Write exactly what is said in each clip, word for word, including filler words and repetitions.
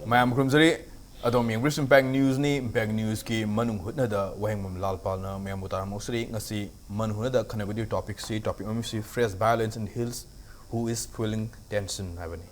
ꯃꯌꯥꯝ ꯈꯨꯔꯨꯝꯖꯔꯤ꯫ ꯑꯗꯣꯝ ꯌꯦꯡꯕꯤꯔꯤꯁꯤ Impact Newsꯅꯤ꯫ Impact Newsꯀꯤ ꯃꯅꯨꯡ ꯍꯨꯠꯅꯗ ꯋꯥꯍꯦꯡꯕꯝ ꯂꯥꯜꯄꯥꯜꯅ ꯃꯌꯥꯝꯕꯨ ꯇꯥꯔꯝꯃꯛꯁꯤꯔꯤ꯫ ꯉꯁꯤ ꯃꯅꯨꯡ ꯍꯨꯠꯅꯗ ꯈꯟꯅꯒꯗꯧꯔꯤꯕ topicꯁꯤ, topic ꯃꯃꯤꯡꯁꯤ Fresh Violence in Hills, Who is Fueling Tension ꯍꯥꯏꯕꯅꯤ꯫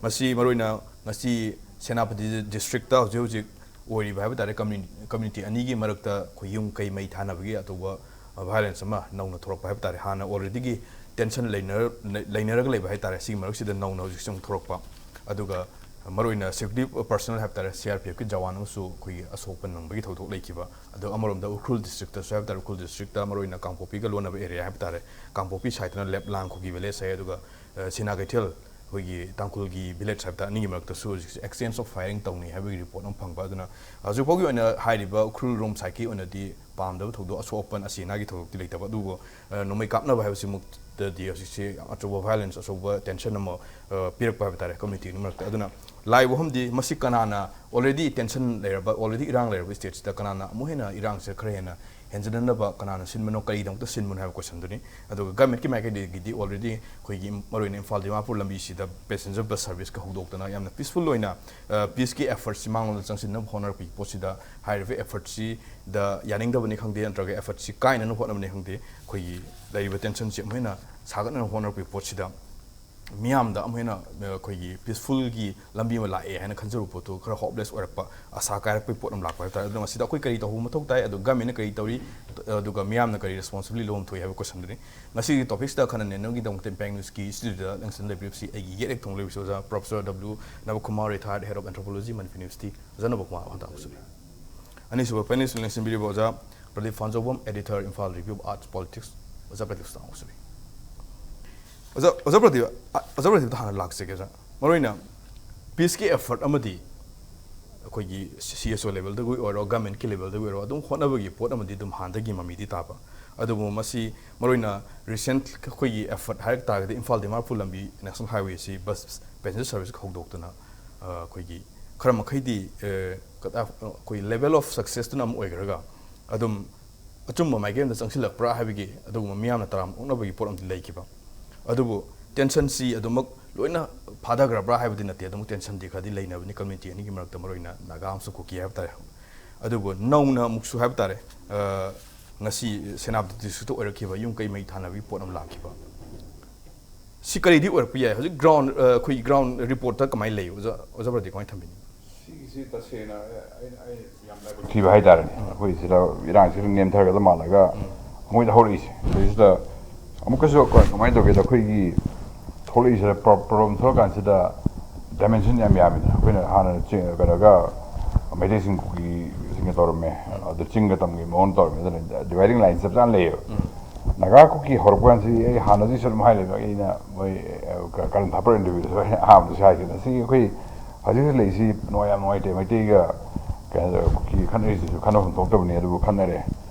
ꯃꯁꯤ ꯃꯔꯨꯑꯣꯏꯅ ꯉꯁꯤ ꯁꯦꯅꯥꯄꯇꯤ districtꯇ ꯍꯧꯖꯤꯛ ꯍꯧꯖꯤꯛ ꯑꯣꯏꯔꯤꯕ ꯍꯥꯏꯕ ꯇꯥꯔꯦ, community, community ꯑꯅꯤꯒꯤ ꯃꯔꯛꯇ ꯑꯩꯈꯣꯏ ꯌꯨꯝ ꯀꯩ ꯃꯩ ꯊꯥꯅꯕꯒꯤ ꯑꯇꯧꯕ violence ꯑꯃ ꯅꯧꯅ ꯊꯣꯛꯂꯛꯄ ꯍꯥꯏꯕ ꯇꯥꯔꯦ꯫ ꯍꯥꯟꯅ alreadyꯒꯤ tension ꯂꯩꯅꯔ-, ꯂꯩ-, ꯂꯩꯅꯔꯒ ꯂꯩꯕ ꯍꯥꯏ ꯇꯥꯔꯦ꯫ ꯁꯤꯒꯤ ꯃꯔꯛꯁꯤꯗ ꯅꯧꯅ ꯍꯧꯖꯤꯛꯁꯦ ꯑꯃꯨꯛ ꯊꯣꯛꯂꯛꯄ꯫ ꯑꯗꯨꯒ ꯃꯔꯨꯑꯣꯏꯅ security personnel ꯍꯥꯏꯕ ꯇꯥꯔꯦ, CRPFꯀꯤ ꯖꯋꯥꯟ ꯑꯃꯁꯨ ꯑꯩꯈꯣꯏꯒꯤ ꯑꯁꯣꯛꯄ ꯅꯪꯕꯒꯤ ꯊꯧꯗꯣꯛ ꯂꯩꯈꯤꯕ꯫ ꯑꯗꯣ ꯑꯃꯔꯣꯝꯗ ꯎꯈ꯭ꯔꯨꯜ districtꯇꯁꯨ ꯍꯥꯏꯕ ꯇꯥꯔꯦ, ꯎꯈ꯭ꯔꯨꯜ districtꯇ ꯃꯔꯨꯑꯣꯏꯅ ꯀꯥꯡꯄꯣꯛꯄꯤꯒ ꯂꯣꯟꯅꯕ area ꯍꯥꯏꯕ ꯇꯥꯔꯦ, ꯀꯥꯡꯄꯣꯛꯄꯤ sideꯇꯅ ꯂꯦꯞꯂꯥꯡ ꯈꯨꯒꯤ village ꯍꯥꯏ, ꯑꯗꯨꯒ ꯑ, ꯁꯤꯅꯥ ꯀꯩꯊꯦꯜ, ꯑꯩꯈꯣꯏꯒꯤ ꯇꯥꯡꯈꯨꯜꯒꯤ village ꯍꯥꯏꯕ ꯇꯥꯔꯦ, ꯑꯅꯤꯒꯤ ꯃꯔꯛꯇꯁꯨ ꯍꯧꯖꯤꯛꯁꯦ exchange of firing ꯇꯧꯅꯩ ꯍꯥꯏꯕꯒꯤ report ꯑꯃ ꯐꯪꯕ꯫ ꯑꯗꯨꯅ ꯍꯧꯖꯤꯛ ꯐꯥꯎꯒꯤ ꯑꯣꯏꯅ ꯍꯥꯏꯔꯤꯕ ꯎꯈ꯭ꯔꯨꯜ ꯔꯣꯝ sideꯀꯤ ꯑꯣꯏꯅꯗꯤ ꯄꯥꯝꯗꯕ ꯊꯧꯗꯣꯛ, ꯑꯁꯣꯛ ꯑꯄꯟ, ꯑꯁꯤ ꯑꯅꯥꯒꯤ ꯊꯧꯗꯣꯛꯇꯤ ꯂꯩꯇꯕ, ꯑꯗꯨꯕꯨ ꯑ, ꯅꯣꯡꯃꯩ ꯀꯥꯞꯅꯕ ꯍꯥꯏꯕꯁꯤꯃꯨꯛꯇꯗꯤ ꯍꯧꯖꯤꯛꯁꯤ ꯌꯥꯝ ꯑꯆꯧꯕ violence, ꯑꯆꯧꯕ tension ꯑꯃ ꯑ, ꯄꯤꯔꯛꯄ ꯍꯥꯏꯕ ꯇꯥꯔꯦ community ꯑꯅꯤ ꯃꯔꯛꯇ꯫ ꯑꯗꯨꯅ ꯂꯥꯛꯏꯕ ꯍꯝꯗꯤ ꯃꯁꯤ ꯀꯅꯥꯅ already tension ꯂꯩꯔꯕ, already ꯏꯔꯥꯡ ꯂꯩꯔꯕ stateꯁꯤꯗ ꯀꯅꯥꯅ ꯑꯃꯨꯛ ꯍꯦꯟꯅ ꯏꯔꯥꯡꯁꯦ ꯈꯔ ꯍꯦꯟꯅ ꯍꯦꯟꯖꯤꯟꯅꯅꯕ ꯀꯅꯥꯅ ꯁꯤꯟꯕꯅꯣ, ꯀꯔꯤꯒꯤꯗꯃꯛꯇ ꯁꯤꯟꯕꯅꯣ ꯍꯥꯏꯕ questionꯗꯨꯅꯤ꯫ ꯑꯗꯨꯒ governmentꯀꯤ ꯃꯥꯏꯀꯩꯗꯒꯤꯗꯤ already ꯑꯩꯈꯣꯏꯒꯤ ꯃꯔꯨꯑꯣꯏꯅ ꯏꯝꯐꯥꯜ ꯗꯤꯃꯥꯄꯨꯔ ꯂꯝꯕꯤꯁꯤꯗ passenger bus serviceꯀ ꯍꯧꯗꯣꯛꯇꯅ ꯌꯥꯝꯅ peaceful ꯑꯣꯏꯅ, ꯑ, peaceꯀꯤ effortꯁꯤ ꯃꯥꯡꯂꯣꯝꯗ ꯆꯪꯁꯤꯟꯅꯕ ꯍꯣꯠꯅꯔꯛꯄꯒꯤ ꯄꯣꯠꯁꯤꯗ, ꯍꯥꯏꯔꯤꯕ effortꯁꯤꯗ ꯌꯥꯅꯤꯡꯗꯕꯅꯤ ꯈꯪꯗꯦ, ꯅꯠꯇ꯭ꯔꯒ effortꯁꯤ ꯀꯥꯏꯅꯅꯕ ꯍꯣꯠꯅꯕꯅꯤ ꯈꯪꯗꯦ, ꯑꯩꯈꯣꯏꯒꯤ ꯂꯩꯔꯤꯕ tensionꯁꯤ ꯑꯃꯨꯛ ꯍꯦꯟꯅ ꯁꯥꯒꯠꯅꯅꯕ ꯍꯣꯠꯅꯔꯛꯄꯒꯤ ꯄꯣꯠꯁꯤꯗ ꯃꯤꯌꯥꯝꯗ ꯑꯃꯨꯛ ꯍꯦꯟꯅ, ꯑ, ꯑꯩꯈꯣꯏꯒꯤ peacefulꯒꯤ ꯂꯝꯕꯤ ꯑꯃ ꯂꯥꯛꯑꯦ ꯍꯥꯏꯅ ꯈꯟꯖꯕ ꯄꯣꯠꯇꯨ ꯈꯔ hopeless ꯑꯣꯏꯔꯛꯄ, ꯑꯁꯥ ꯀꯥꯏꯔꯛꯄꯒꯤ ꯄꯣꯠ ꯑꯃ ꯂꯥꯛꯄ ꯍꯥꯏꯕ ꯇꯥꯔꯦ꯫ ꯑꯗꯨꯅ ꯃꯁꯤꯗ ꯑꯩꯈꯣꯏ ꯀꯔꯤ ꯇꯧꯕ ꯃꯊꯧ ꯇꯥꯏ, ꯑꯗꯨꯒ governmentꯅ ꯀꯔꯤ ꯇꯧꯔꯤ, ꯑꯗꯨꯒ ꯃꯤꯌꯥꯝꯅ ꯀꯔꯤ responsibility ꯂꯧꯐꯝ ꯊꯣꯛꯏ ꯍꯥꯏꯕ questionꯗꯨꯅꯤ꯫ ꯉꯁꯤꯒꯤ topicꯁꯤꯗ ꯈꯟꯅ ꯅꯩꯅꯕꯒꯤꯗꯃꯛꯇ Impact Newsꯀꯤ studioꯗ ꯂꯦꯡꯁꯤꯟ ꯂꯩꯕꯤꯔꯤꯕꯁꯤ ꯑꯩꯒꯤ ꯌꯦꯠ ꯍꯦꯛ ꯊꯣꯡ ꯂꯩꯕꯁꯤ ꯑꯣꯖꯥ Professor W ꯅꯕꯀꯨꯃꯥꯔ, retired head of anthropology, Manipur University꯫ ꯑꯣꯖꯥ ꯅꯕꯀꯨꯃꯥꯔ, ꯋꯥꯍꯪ ꯇꯥꯕꯁꯨ ꯑꯅꯤꯁꯨꯕ panelist ꯂꯦꯡꯁꯤꯟꯕꯤꯔꯤꯕ ꯑꯣꯖꯥ Pradeep ꯐꯥꯟꯖꯧꯕꯝ, editor, Imphal Review of Arts Politics꯫ ꯑꯣꯖꯥ ꯄ꯭ꯔꯗꯤꯞ ꯇꯥꯃꯣꯁꯨ꯫ ꯑꯣꯖꯥ, ꯑꯣꯖꯥ ꯄ꯭ꯔꯗꯤꯞ, ꯑ, ꯑꯣꯖꯥ ꯄ꯭ꯔꯗꯤꯞꯇ ꯍꯥꯟꯅ ꯂꯥꯛꯆꯒꯦ, ꯑꯣꯖꯥ꯫ ꯃꯔꯨꯑꯣꯏꯅ peaceꯀꯤ effort ꯑꯃꯗꯤ ꯑꯩꯈꯣꯏꯒꯤ CSO levelꯗꯒꯤ ꯑꯣꯏꯔꯣ, governmentꯀꯤ levelꯗꯒꯤ ꯑꯣꯏꯔꯣ, ꯑꯗꯨꯝ ꯍꯣꯠꯅꯕꯒꯤ ꯄꯣꯠ ꯑꯃꯗꯤ ꯑꯗꯨꯝ ꯍꯥꯟꯅꯗꯒꯤ ꯃꯃꯤꯗꯤ ꯇꯥꯕ꯫ ꯑꯗꯨꯕꯨ ꯃꯁꯤ ꯃꯔꯨꯑꯣꯏꯅ recent ꯑꯩꯈꯣꯏꯒꯤ effort ꯍꯥꯏꯔꯛ ꯇꯥꯔꯒꯗꯤ ꯏꯝꯐꯥꯜ ꯗꯤꯃꯥꯄꯨꯔ ꯂꯝꯕꯤ national highway ꯑꯁꯤ bus passenger service ꯍꯧꯗꯣꯛꯇꯨꯅ, ꯑ, ꯑꯩꯈꯣꯏꯒꯤ ꯈꯔ ꯃꯈꯩꯗꯤ, ꯑ, ꯀꯗꯥ-, ꯑꯩꯈꯣꯏ level of successꯇꯨꯅ ꯑꯃ ꯑꯣꯏꯈ꯭ꯔꯒ ꯑꯗꯨꯝ ꯑꯆꯨꯝꯕ ꯃꯥꯏꯀꯩ ꯑꯃꯗ ꯆꯪꯁꯤꯜꯂꯛꯄ꯭ꯔꯥ ꯍꯥꯏꯕꯒꯤ ꯑꯗꯨꯒꯨꯝꯕ ꯃꯤꯌꯥꯝꯅ ꯇꯔꯥꯝ ꯑꯣꯛꯅꯕꯒꯤ ꯄꯣꯠ ꯑꯃꯗꯤ ꯂꯩꯈꯤꯕ꯫ ꯑꯗꯨꯕꯨ tensionꯁꯤ ꯑꯗꯨꯃꯛ ꯂꯣꯏꯅ ꯐꯥꯊꯈ꯭ꯔꯕ꯭ꯔꯥ ꯍꯥꯏꯕꯗꯤ ꯅꯠꯇꯦ, ꯑꯗꯨꯝ ꯇꯦꯟꯁꯟꯗꯤ ꯈꯔꯗꯤ ꯂꯩꯅꯕꯅꯤ ꯀꯝꯃ꯭ꯌꯨꯅꯤꯇꯤ ꯑꯅꯤꯒꯤ ꯃꯔꯛꯇ, ꯃꯔꯨꯑꯣꯏꯅ ꯅꯥꯒꯥ ꯑꯃꯁꯨꯡ ꯀꯨꯀꯤ ꯍꯥꯏꯕ ꯇꯥꯔꯦ꯫ ꯑꯗꯨꯕꯨ ꯅꯧꯅ ꯑꯃꯨꯛꯁꯨ ꯍꯥꯏꯕ ꯇꯥꯔꯦ, ꯑ, ꯉꯁꯤ ꯁꯦꯅꯥꯄꯇꯤ ꯗꯤꯁꯇ꯭ꯔꯤꯛꯇ ꯑꯣꯏꯔꯛꯈꯤꯕ ꯌꯨꯝ ꯀꯩ ꯃꯩ ꯊꯥꯅꯕꯒꯤ ꯄꯣꯠ ꯑꯃ ꯂꯥꯛꯈꯤꯕ꯫ ꯁꯤ ꯀꯔꯤꯗꯤ ꯑꯣꯏꯔꯛꯄ ꯌꯥꯏ? ꯍꯧꯖꯤꯛ ꯒ꯭ꯔꯥꯎꯟ, ꯑ, ꯑꯩꯈꯣꯏ ꯒ꯭ꯔꯥꯎꯟ ꯔꯤꯄꯣꯔꯠꯇ ꯀꯃꯥꯏꯅ ꯂꯩ? ꯑꯣꯖꯥ, ꯑꯣꯖꯥ ꯕ꯭ꯔꯗꯤ ꯀꯃꯥꯏꯅ ꯊꯝꯕꯤꯅꯤ? ꯁꯤꯒꯤꯁꯤ ꯇꯁꯦꯡꯅ ꯑꯩ, ꯑꯩ, ꯑꯩ ꯌꯥꯝ ꯂꯥꯏꯕꯛ ꯊꯤꯕ ꯍꯥꯏꯇꯥꯔꯦꯅꯦ꯫ ꯎꯝ꯫ ꯑꯩꯈꯣꯏ ꯁꯤꯗ ꯏꯔꯥꯡꯁꯤ ꯈꯤꯇꯪ ꯅꯦꯝꯊꯔꯒ ꯃꯥꯜꯂꯒ ꯎꯝ꯫ ꯃꯣꯏꯗ ꯍꯧꯔꯛꯏꯁꯦ꯫ ꯁꯤꯗꯩꯁꯤꯗ ꯑꯃꯨꯛꯀꯁꯨ ꯀ-, ꯀꯃꯥꯏꯅ ꯇꯧꯒꯦꯗ, ꯑꯩꯈꯣꯏꯒꯤ ꯊꯣꯛꯂꯛꯏꯁꯤꯗ ꯄ꯭ꯔꯣ-, ꯄ꯭ꯔꯣꯕ꯭ꯂꯦꯝ ꯊꯣꯛꯂꯛꯀꯥꯟꯁꯤꯗ ꯗꯥꯏꯃꯦꯟꯁꯟ ꯌꯥꯝ ꯌꯥꯝꯃꯤꯗꯅ꯫ ꯑꯩꯈꯣꯏꯅ ꯍꯥꯟꯅ ꯆꯤꯡ, ꯀꯩꯅꯣꯒ ꯃꯩꯇꯩꯁꯤꯡ ꯀꯨꯀꯤꯁꯤꯡꯒ ꯇꯧꯔꯝꯃꯦ, ꯎꯝ꯫ ꯑꯗꯨ ꯆꯤꯡꯒ ꯇꯝꯒꯤ ꯃꯑꯣꯡ ꯇꯧꯔꯝꯃꯦ꯫ ꯑꯗꯨꯅ ꯗꯤꯚꯥꯏꯗꯤꯡ ꯂꯥꯏꯟ ꯆꯞ ꯆꯥꯅ ꯂꯩꯌꯦꯕ꯫ ꯎꯝ꯫ ꯅꯥꯒꯥ ꯀꯨꯀꯤ ꯍꯧꯔꯛꯄ ꯀꯥꯟꯁꯤ ꯑꯩ ꯍꯥꯟꯅꯗꯒꯤꯁꯨ ꯑꯗꯨꯝ ꯍꯥꯏꯔꯦꯕ, ꯑꯩꯅ ꯃꯣꯏ, ꯑ, ꯀ-, ꯀꯔꯟ ꯊꯥꯄ ꯏꯟꯇꯔꯚ꯭ꯌꯨꯗꯁꯨ ꯑꯩꯅ ꯑꯍꯥꯟꯕꯗꯁꯨ ꯍꯥꯏꯈꯤꯕꯅꯦ꯫ ꯁꯤ ꯑꯩꯈꯣꯏ ꯍꯧꯖꯤꯛ ꯍꯧꯖꯤꯛ ꯂꯩꯔꯤꯁꯤ ꯅꯨꯡꯉꯥꯏ ꯌꯥꯝ ꯅꯨꯡꯉꯥꯏꯇꯦ꯫ ꯃꯩꯇꯩꯒ ꯀꯩꯅꯣ ꯀꯨꯀꯤ ꯈꯠꯅꯔꯤꯁꯤꯁꯨ ꯈꯠꯅꯐꯝ ꯊꯣꯛꯇꯕꯅꯤ, ꯑꯗꯨꯕꯨ ꯈꯠꯅꯔꯦ꯫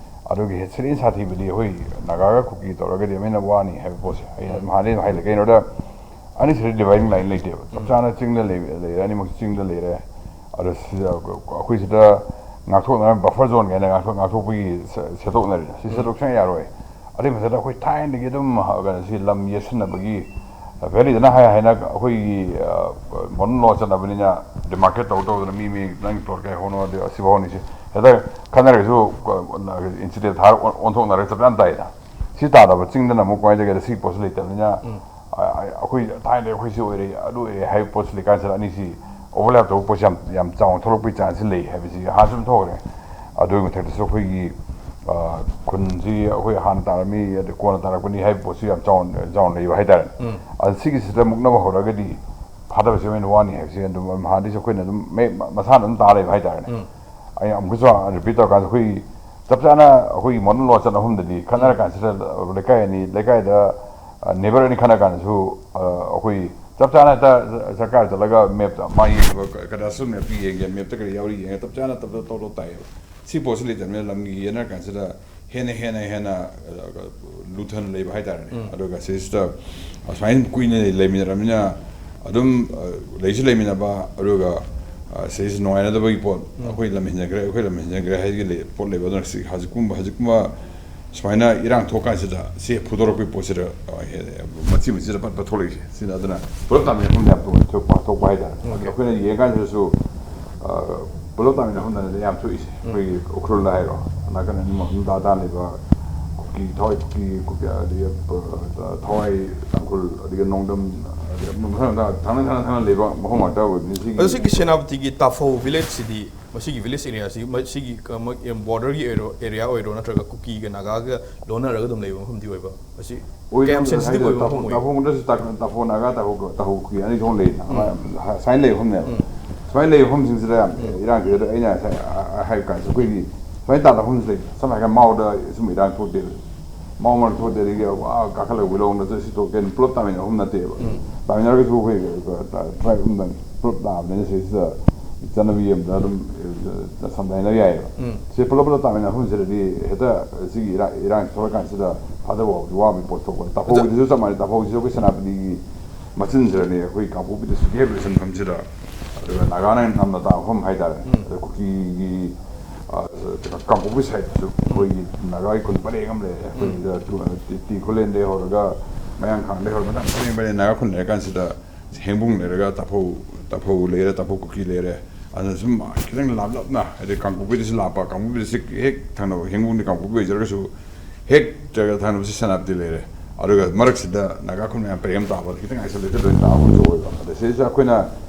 ꯑꯗꯨꯒꯤ ꯍꯦ-, ꯁꯦꯔꯦꯟ ꯁꯥꯊꯤꯕꯗꯤ ꯑꯩꯈꯣꯏ ꯅꯥꯒꯥꯒ ꯀꯨꯀꯤ ꯇꯧꯔꯒꯗꯤ ꯑꯃ ꯍꯦꯟꯅ ꯋꯥꯅꯤ ꯍꯥꯏꯕ ꯄꯣꯠꯁꯦ ꯑꯩ ꯎꯝ꯫ ꯍꯥꯟꯅꯗꯩ ꯑꯗꯨꯝ ꯍꯥꯏꯂꯦ꯫ ꯀꯩꯅꯣꯗ ꯑꯅꯤꯁꯤꯗ ꯗꯤꯚꯥꯏꯗꯤꯡ ꯂꯥꯏꯟ ꯂꯩꯇꯦꯕ꯫ ꯆꯞ ꯎꯝ꯫ ꯆꯥꯅ ꯆꯤꯡꯗ ꯂꯩ-, ꯂꯩꯔꯦ, ꯑꯅꯤꯃꯛꯁꯤ ꯆꯤꯡꯗ ꯂꯩꯔꯦ꯫ ꯑꯗꯣ ꯁꯤꯗ ꯑꯩꯈꯣꯏ ꯁꯤꯗ ꯉꯥꯛꯊꯣꯛꯅꯕ ꯕꯐꯔ ꯖꯣꯟ ꯀꯥꯏꯅ ꯉꯥꯛꯊꯣꯛ-, ꯉꯥꯛꯊꯣꯛꯄꯒꯤ ꯁꯦ-, ꯁꯦꯠꯇꯣꯛꯅꯔꯤꯅ ꯁꯤ ꯎꯝ꯫ ꯁꯦꯠꯇꯣꯛ ꯁꯨꯡꯌꯥ ꯌꯥꯔꯣꯏ꯫ ꯑꯗꯨꯏ ꯃꯊꯛꯇ ꯑꯩꯈꯣꯏ ꯊꯥꯏꯅꯗꯒꯤ ꯑꯗꯨꯝ, ꯑ, ꯀꯩꯅꯣ, ꯁꯤ ꯂꯝ ꯌꯦꯠꯁꯤꯟꯅꯕꯒꯤ, ꯑ, ꯚꯦꯂꯤꯗꯅ ꯍꯥꯏ ꯍꯥꯏꯅ ꯑꯩꯈꯣꯏꯒꯤ, ꯑ, ꯃꯣꯗꯔꯟ ꯂꯣ ꯆꯠꯅꯕꯅꯤꯅ ꯗꯤꯃꯥꯔꯀꯦꯠ ꯇꯧ ꯇꯧꯗꯅ ꯃꯤ, ꯃꯤ ꯅꯪ ꯄ꯭ꯂꯣꯠ ꯀꯩ ꯍꯧꯅꯣ, ꯑꯗꯨ ꯑꯁꯤꯐꯥꯎꯅꯤ ꯁꯤ꯫ ꯍꯦꯛꯇ ꯈꯟꯅꯔꯒꯁꯨ, ꯑ, ꯏꯟꯁꯤꯗꯦꯟ ꯊꯥꯔ ꯑꯣꯟ-, ꯑꯣꯟꯊꯣꯛꯅꯔꯒ ꯆꯞ ꯆꯥꯅ ꯇꯥꯏꯗ꯫ ꯁꯤ ꯇꯥꯗꯕ ꯆꯤꯡꯗꯅ ꯑꯃꯨꯛ ꯀꯃꯥꯏꯅ ꯇꯧꯒꯦꯗ, ꯁꯤꯒꯤ ꯄꯣꯠꯁꯤ ꯂꯩꯇꯕꯅꯤꯅ, ꯎꯝ꯫ ꯑ, ꯑ, ꯑꯩꯈꯣꯏ ꯊꯥꯏꯅꯗꯒꯤ ꯑꯩꯈꯣꯏ ꯁꯤ ꯑꯣꯏꯔꯦ, ꯑꯗꯨ ꯑꯣꯏꯔꯦ ꯍꯥꯏꯕ ꯄꯣꯠꯁꯤ ꯂꯩꯀꯥꯟꯁꯤꯗ ꯑꯅꯤꯁꯤ ꯑꯣꯚꯔꯂꯦꯞ ꯇꯧꯕ ꯄꯣꯠꯁꯤ ꯌꯥꯝ, ꯌꯥꯝ ꯆꯥꯎꯅ ꯊꯣꯛꯂꯛꯄꯒꯤ ꯆꯥꯟꯁꯁꯤ ꯂꯩ ꯍꯥꯏꯕꯁꯤ ꯍꯥꯟꯅꯁꯨ ꯑꯗꯨꯝ ꯊꯣꯛꯈ꯭ꯔꯦ꯫ ꯑꯗꯨꯒꯤ ꯃꯊꯛꯇꯁꯨ ꯑꯩꯈꯣꯏꯒꯤ, ꯑ, ꯈꯨꯟꯁꯤ ꯑꯩꯈꯣꯏ ꯍꯥꯟꯅ ꯇꯥꯔꯝꯃꯤ, ꯑꯗꯩ ꯀꯣꯟꯅ ꯇꯥꯔꯛꯄꯅꯤ ꯍꯥꯏꯕ ꯄꯣꯠꯁꯤ ꯌꯥꯝ ꯆꯥꯎꯅ, ꯆꯥꯎꯅ ꯂꯩꯕ ꯍꯥꯏꯇꯥꯔꯦ꯫ ꯎꯝ꯫ ꯑꯗ ꯁꯤꯒꯤꯁꯤꯗ ꯃꯨꯛꯅꯕ ꯍꯧꯔꯒꯗꯤ ꯐꯥꯊꯕꯁꯤ ꯌꯥꯝ ꯋꯥꯅꯤ ꯍꯥꯏꯕꯁꯤ ꯑꯗꯨꯝ ꯍꯥꯟꯅꯗꯒꯤꯁꯨ ꯑꯩꯈꯣꯏꯅ ꯑꯗꯨꯝ ꯃꯦ-, ꯃꯁꯥꯅ ꯑꯗꯨꯝ ꯇꯥ ꯂꯩꯕ ꯍꯥꯏꯇꯥꯔꯦꯅꯦ꯫ ꯎꯝ꯫ ꯑꯩ ꯑꯃꯨꯛꯀꯁꯨ ꯔꯤꯄꯤꯠ ꯇꯧꯔꯀꯥꯟꯗ ꯑꯩꯈꯣꯏ ꯆꯞ ꯆꯥꯅ ꯑꯩꯈꯣꯏꯒꯤ ꯃꯣꯗꯔꯟ ꯂꯣ ꯆꯠꯅ ꯑꯍꯨꯝꯗꯗꯤ ꯈꯠꯅꯔ ꯎꯝ꯫ ꯀꯥꯟꯁꯤꯗ ꯂꯩꯀꯥꯏ ꯑꯅꯤ, ꯂꯩꯀꯥꯏꯗ, ꯑ, ꯅꯦꯕꯔ ꯑꯅꯤ ꯈꯠꯅ ꯀꯥꯟꯗꯁꯨ, ꯑ, ꯑꯩꯈꯣꯏ ꯆꯞ ꯆꯥꯅ ꯍꯦꯛꯇ ꯁꯔꯀꯥꯔ ꯆꯠꯂꯒ ꯃꯦꯞꯇ ꯃꯥꯒꯤ ꯀꯗꯥꯁꯨ ꯃꯦꯞꯇ ꯌꯦꯡꯒꯦ, ꯃꯦꯞꯇ ꯀꯔꯤ ꯌꯥꯎꯔꯤ ꯌꯦꯡꯉꯦ, ꯆꯞ ꯆꯥꯅ ꯇꯞ ꯇꯞ ꯇꯧ ꯇꯧ ꯇꯥꯏꯌꯦꯕ꯫ ꯁꯤ ꯄꯣꯠꯁꯤ ꯂꯩꯇꯕꯅꯤꯅ ꯂꯝꯒꯤ ꯌꯦꯟꯅꯔ ꯀꯥꯟꯁꯤꯗ ꯍꯦꯟꯅ, ꯍꯦꯟꯅ, ꯍꯦꯟꯅ, ꯑ, ꯂꯨꯊꯅ ꯂꯩꯕ ꯍꯥꯏꯇꯥꯔꯦꯅꯦ꯫ ꯎꯝ꯫ ꯑꯗꯨꯒ ꯁꯤꯁꯤꯗ ꯑꯁꯨꯃꯥꯏꯅ ꯀꯨꯏꯅ ꯂꯩꯃꯤꯟꯅꯔꯕꯅꯤꯅ ꯑꯗꯨꯝ, ꯑ, ꯂꯩꯁꯨ ꯂꯩꯃꯤꯟꯅꯕ, ꯑꯗꯨꯒ, ꯑ, ꯁꯤꯁꯤ ꯅꯨꯡꯉꯥꯏꯅꯗꯕꯒꯤ ꯄꯣꯠ, ꯎꯝ꯫ ꯑꯩꯈꯣꯏ ꯂꯝ ꯍꯦꯟꯖꯈ꯭ꯔꯦ, ꯑꯩꯈꯣꯏ ꯂꯝ ꯍꯦꯟꯖꯈ꯭ꯔꯦ ꯍꯥꯏꯒꯤ ꯂꯩ-, ꯄꯣꯠ ꯂꯩꯕ꯫ ꯑꯗꯨꯅ ꯁꯤ ꯍꯧꯖꯤꯛꯀꯨꯝꯕ, ꯍꯧꯖꯤꯛꯀꯨꯝꯕ ꯁꯨꯃꯥꯏꯅ ꯏꯔꯥꯡ ꯊꯣꯛꯀꯥꯟꯁꯤꯗ ꯁꯤ ꯐꯨꯗꯣꯔꯛꯄꯒꯤ ꯄꯣꯠꯁꯤꯗ, ꯑ, ꯍꯦ-, ꯃꯆꯤ ꯃꯆꯤꯗ ꯄꯠ ꯄꯠ ꯊꯣꯛꯂꯛꯏꯁꯦ꯫ ꯁꯤꯅ ꯑꯗꯨꯅ ꯄꯨꯂꯞ ꯇꯥꯃꯤꯟꯅꯐꯝꯗ ꯌꯥꯝ ꯇꯣꯛ-, ꯊꯣꯛꯄ, ꯊꯣꯛꯄ ꯍꯥꯏꯇꯥꯔꯦ꯫ ꯑꯣꯀꯦ꯫ ꯑꯩꯈꯣꯏꯅ ꯌꯦꯡꯉꯀꯥꯟꯁꯤꯗꯁꯨ, ꯑ, ꯄꯨꯂꯞ ꯇꯥꯃꯤꯟꯅꯐꯝꯗꯅ ꯌꯥꯝ ꯊꯣꯛꯏꯁꯦ꯫ ꯎꯝ꯫ ꯑꯩꯈꯣꯏꯒꯤ ꯎꯈ꯭ꯔꯨꯜꯗ ꯍꯥꯏꯔꯣ, ꯅꯥꯀꯟ ꯑꯅꯤꯃꯛ ꯑꯗꯨꯝ ꯇꯥ ꯇꯥ ꯂꯩꯕ ꯀꯨꯀꯤ, ꯊꯋꯥꯏ ꯀꯨꯀꯤ, ꯀꯨꯀꯤ, ꯑꯗꯒꯤ, ꯑ, ꯊꯋꯥꯏ ꯇꯥꯡꯈꯨꯜ, ꯑꯗꯒꯤ ꯅꯣꯡꯗꯝ, ꯑꯗꯒꯤ ꯃꯊꯪ ꯃꯊꯪ ꯊꯪꯅ ꯊꯪꯅ ꯊꯪꯅ ꯂꯩꯕ ꯃꯐꯝ ꯉꯥꯛꯇ ꯑꯣꯏꯕꯅꯤ꯫ ꯁꯤꯒꯤ ꯑꯗꯣ ꯁꯤꯒꯤ ꯁꯦꯅꯥꯄꯇꯤꯒꯤ ꯇꯥꯐꯧ ꯚꯤꯂꯦꯖꯁꯤꯗꯤ, ꯃꯁꯤꯒꯤ ꯚꯤꯂꯦꯖ ꯑꯦꯔꯤꯌꯥꯁꯤ, ꯃꯁꯤꯒꯤ ꯀ-, ꯃ-, ꯑꯦꯝ, ꯕꯣꯔꯗꯔꯒꯤ ꯑꯣꯏꯔꯣ, ꯑꯦꯔꯤꯌꯥ ꯑꯣꯏꯔꯣ, ꯅꯠꯇ꯭ꯔꯒ ꯀꯨꯀꯤꯒ ꯅꯥꯒꯥꯒ ꯂꯣꯟꯅꯔꯒ ꯑꯗꯨꯝ ꯂꯩꯕ ꯃꯐꯝꯗꯤ ꯑꯣꯏꯕ? ꯃꯁꯤ ꯑꯣꯏ-, ꯀꯌꯥꯝ ꯁꯦꯟꯁꯤꯇꯤꯚ ꯍꯥꯏꯗꯤ ꯑꯣꯏꯕ ꯇꯥꯐꯧ-, ꯃꯐꯝ ꯑꯣꯏꯒꯦ? ꯇꯥꯐꯧꯗꯁꯨ ꯇꯥ-, ꯇꯥꯐꯧ ꯅꯥꯒꯥ, ꯇꯥꯐꯧ, ꯇꯥꯐꯧ ꯀꯨꯀꯤ ꯑꯅꯤ ꯊꯣꯛꯅ ꯂꯩꯗꯅ꯫ ꯎꯝ꯫ ꯁꯨꯃꯥꯏꯅ ꯂꯩꯕ ꯃꯐꯝꯅꯦꯕ꯫ ꯎꯝ꯫ ꯁꯨꯃꯥꯏꯅ ꯂꯩꯕ ꯃꯐꯝꯁꯤꯡꯁꯤꯗ ꯌꯥꯝ ꯎꯝ꯫ ꯏꯔꯥꯡꯁꯤꯗ ꯑꯩꯅ ꯉꯁꯥꯏ, ꯑ, ꯑ, ꯍꯥꯏꯕ ꯀꯥꯟꯗ ꯑꯩꯈꯣꯏꯒꯤ ꯁꯨꯃꯥꯏꯅ ꯇꯥꯗ ꯃꯐꯝꯁꯤ ꯂꯩ꯫ ꯁꯝꯅ ꯍꯥꯏꯔꯀꯥꯟꯗ ꯃꯥꯎꯗ ꯁꯨꯝ ꯏꯔꯥꯡ ꯊꯣꯛꯇꯦ꯫ ꯃꯥꯎ ꯃꯔꯛ ꯊꯣꯛꯇꯦ, ꯑꯗꯒꯤ, ꯑ, ꯀꯥꯈꯠꯂꯒ ꯋꯤꯂꯣꯡꯗꯁꯨ ꯁꯤ ꯊꯣꯛꯇꯦ, ꯄꯨꯂꯞ ꯇꯥꯃꯤꯟꯅꯕ ꯃꯐꯝ ꯅꯠꯇꯦꯕ꯫ ꯎꯝ꯫ ꯇꯥꯃꯤꯟꯅꯔꯒꯁꯨ ꯑꯩꯈꯣꯏ, ꯑ, ꯇ-, ꯇ꯭ꯔꯥꯏꯕ ꯑꯃꯗꯪ ꯄꯨꯂꯞ ꯇꯥꯕꯅꯤꯅ ꯁꯤꯁꯤꯗ ꯆꯠꯅꯕꯤ ꯑꯃꯗ ꯑꯗꯨꯝ, ꯑ, ꯁꯝꯅ ꯍꯥꯏꯅꯕ ꯌꯥꯏꯑꯕ꯫ ꯎꯝ꯫ ꯁꯤ ꯄꯨꯂꯞ ꯄꯨꯂꯞ ꯇꯥꯃꯤꯟꯅꯕ ꯃꯐꯝꯁꯤꯗꯗꯤ ꯍꯦꯛꯇ ꯁꯤꯒꯤ ꯏꯔꯥꯡ, ꯏꯔꯥꯡ ꯊꯣꯛꯂꯀꯥꯟꯁꯤꯗ ꯊꯥꯗꯕ ꯋꯥꯕꯗꯤ ꯋꯥꯕꯒꯤ ꯄꯣꯠ ꯊꯣꯛꯄ꯫ ꯇꯥꯐꯧꯒꯤꯗꯁꯨ ꯆꯞ ꯃꯥꯟꯅꯩ꯫ ꯇꯥꯐꯧꯁꯤꯁꯨ ꯑꯩꯈꯣꯏ ꯁꯦꯅꯥꯄꯇꯤꯒꯤ ꯃꯆꯤꯟꯁꯤꯗꯅꯤ, ꯑꯩꯈꯣꯏ ꯀꯥꯡꯄꯣꯛꯄꯤꯗ ꯁꯨꯇꯤ ꯍꯦꯛ ꯂꯣꯏꯁꯤꯟꯐꯝꯁꯤꯗ, ꯑꯗꯨꯒ ꯅꯥꯒꯥꯅ ꯅꯝꯅ ꯇꯥꯕ ꯃꯐꯝ ꯍꯥꯏꯇꯥꯔꯦ꯫ ꯎꯝ꯫ ꯑꯗ ꯀꯨꯀꯤꯒꯤ, ꯑ, ꯀꯥꯡꯄꯣꯛꯄꯤ ꯁꯥꯏꯠꯇꯁꯨ ꯑꯩꯈꯣꯏꯒꯤ ꯅꯥꯒꯥꯒꯤ ꯈꯨꯟ ꯄꯔꯦꯡ ꯑꯃ ꯂꯩꯔꯦ꯫ ꯑꯩꯈꯣꯏꯒꯤ, ꯎꯝ꯫ ꯇꯨ-, ꯇꯤ-, ꯇꯤ ꯈꯨꯂꯦꯟꯗꯒꯤ ꯍꯧꯔꯒ, ꯃꯌꯥꯡꯈꯥꯡꯗꯒꯤ ꯍꯧꯔꯒ ꯃꯊꯪ ꯄꯔꯦꯡ ꯄꯔꯦꯡ ꯅꯥꯒꯥ ꯈꯨꯟ ꯂꯩꯔꯀꯥꯟꯁꯤꯗ ꯍꯦꯡꯕꯨꯡ ꯂꯩꯔꯒ ꯇꯥꯐꯧ, ꯇꯥꯐꯧ ꯂꯩꯔꯦ, ꯇꯥꯐꯧ ꯀꯨꯀꯤ ꯂꯩꯔꯦ꯫ ꯑꯗꯨꯅ ꯁꯨꯝ ꯈꯤꯇꯪ ꯂꯥꯞꯂꯞꯅ, ꯍꯥꯏꯗꯤ ꯀꯥꯡꯄꯣꯛꯄꯤꯗꯁꯨ ꯂꯥꯞꯄ, ꯀꯥꯡꯄꯣꯛꯄꯤꯗꯁꯨ ꯍꯦꯛ ꯊꯪꯅꯕ ꯍꯦꯡꯕꯨꯡꯗꯤ ꯀꯥꯡꯄꯣꯛꯄꯤ ꯑꯣꯏꯖꯔꯒꯁꯨ, ꯍꯦꯛ ꯊꯪꯅꯕꯁꯤ ꯁꯦꯅꯥꯄꯇꯤ ꯂꯩꯔꯦ꯫ ꯑꯗꯨꯒ ꯃꯔꯛꯁꯤꯗ ꯅꯥꯒꯥ ꯈꯨꯟ ꯃꯌꯥꯝ ꯄꯔꯦꯡ ꯑꯃ ꯇꯥꯕ, ꯈꯤꯇꯪ isolated ꯑꯣꯏꯅ ꯇꯥꯕ ꯑꯃꯁꯨ ꯑꯣꯏꯕ꯫ ꯑꯗ ꯁꯤꯗꯩꯁꯤꯗ ꯑꯩꯈꯣꯏꯅ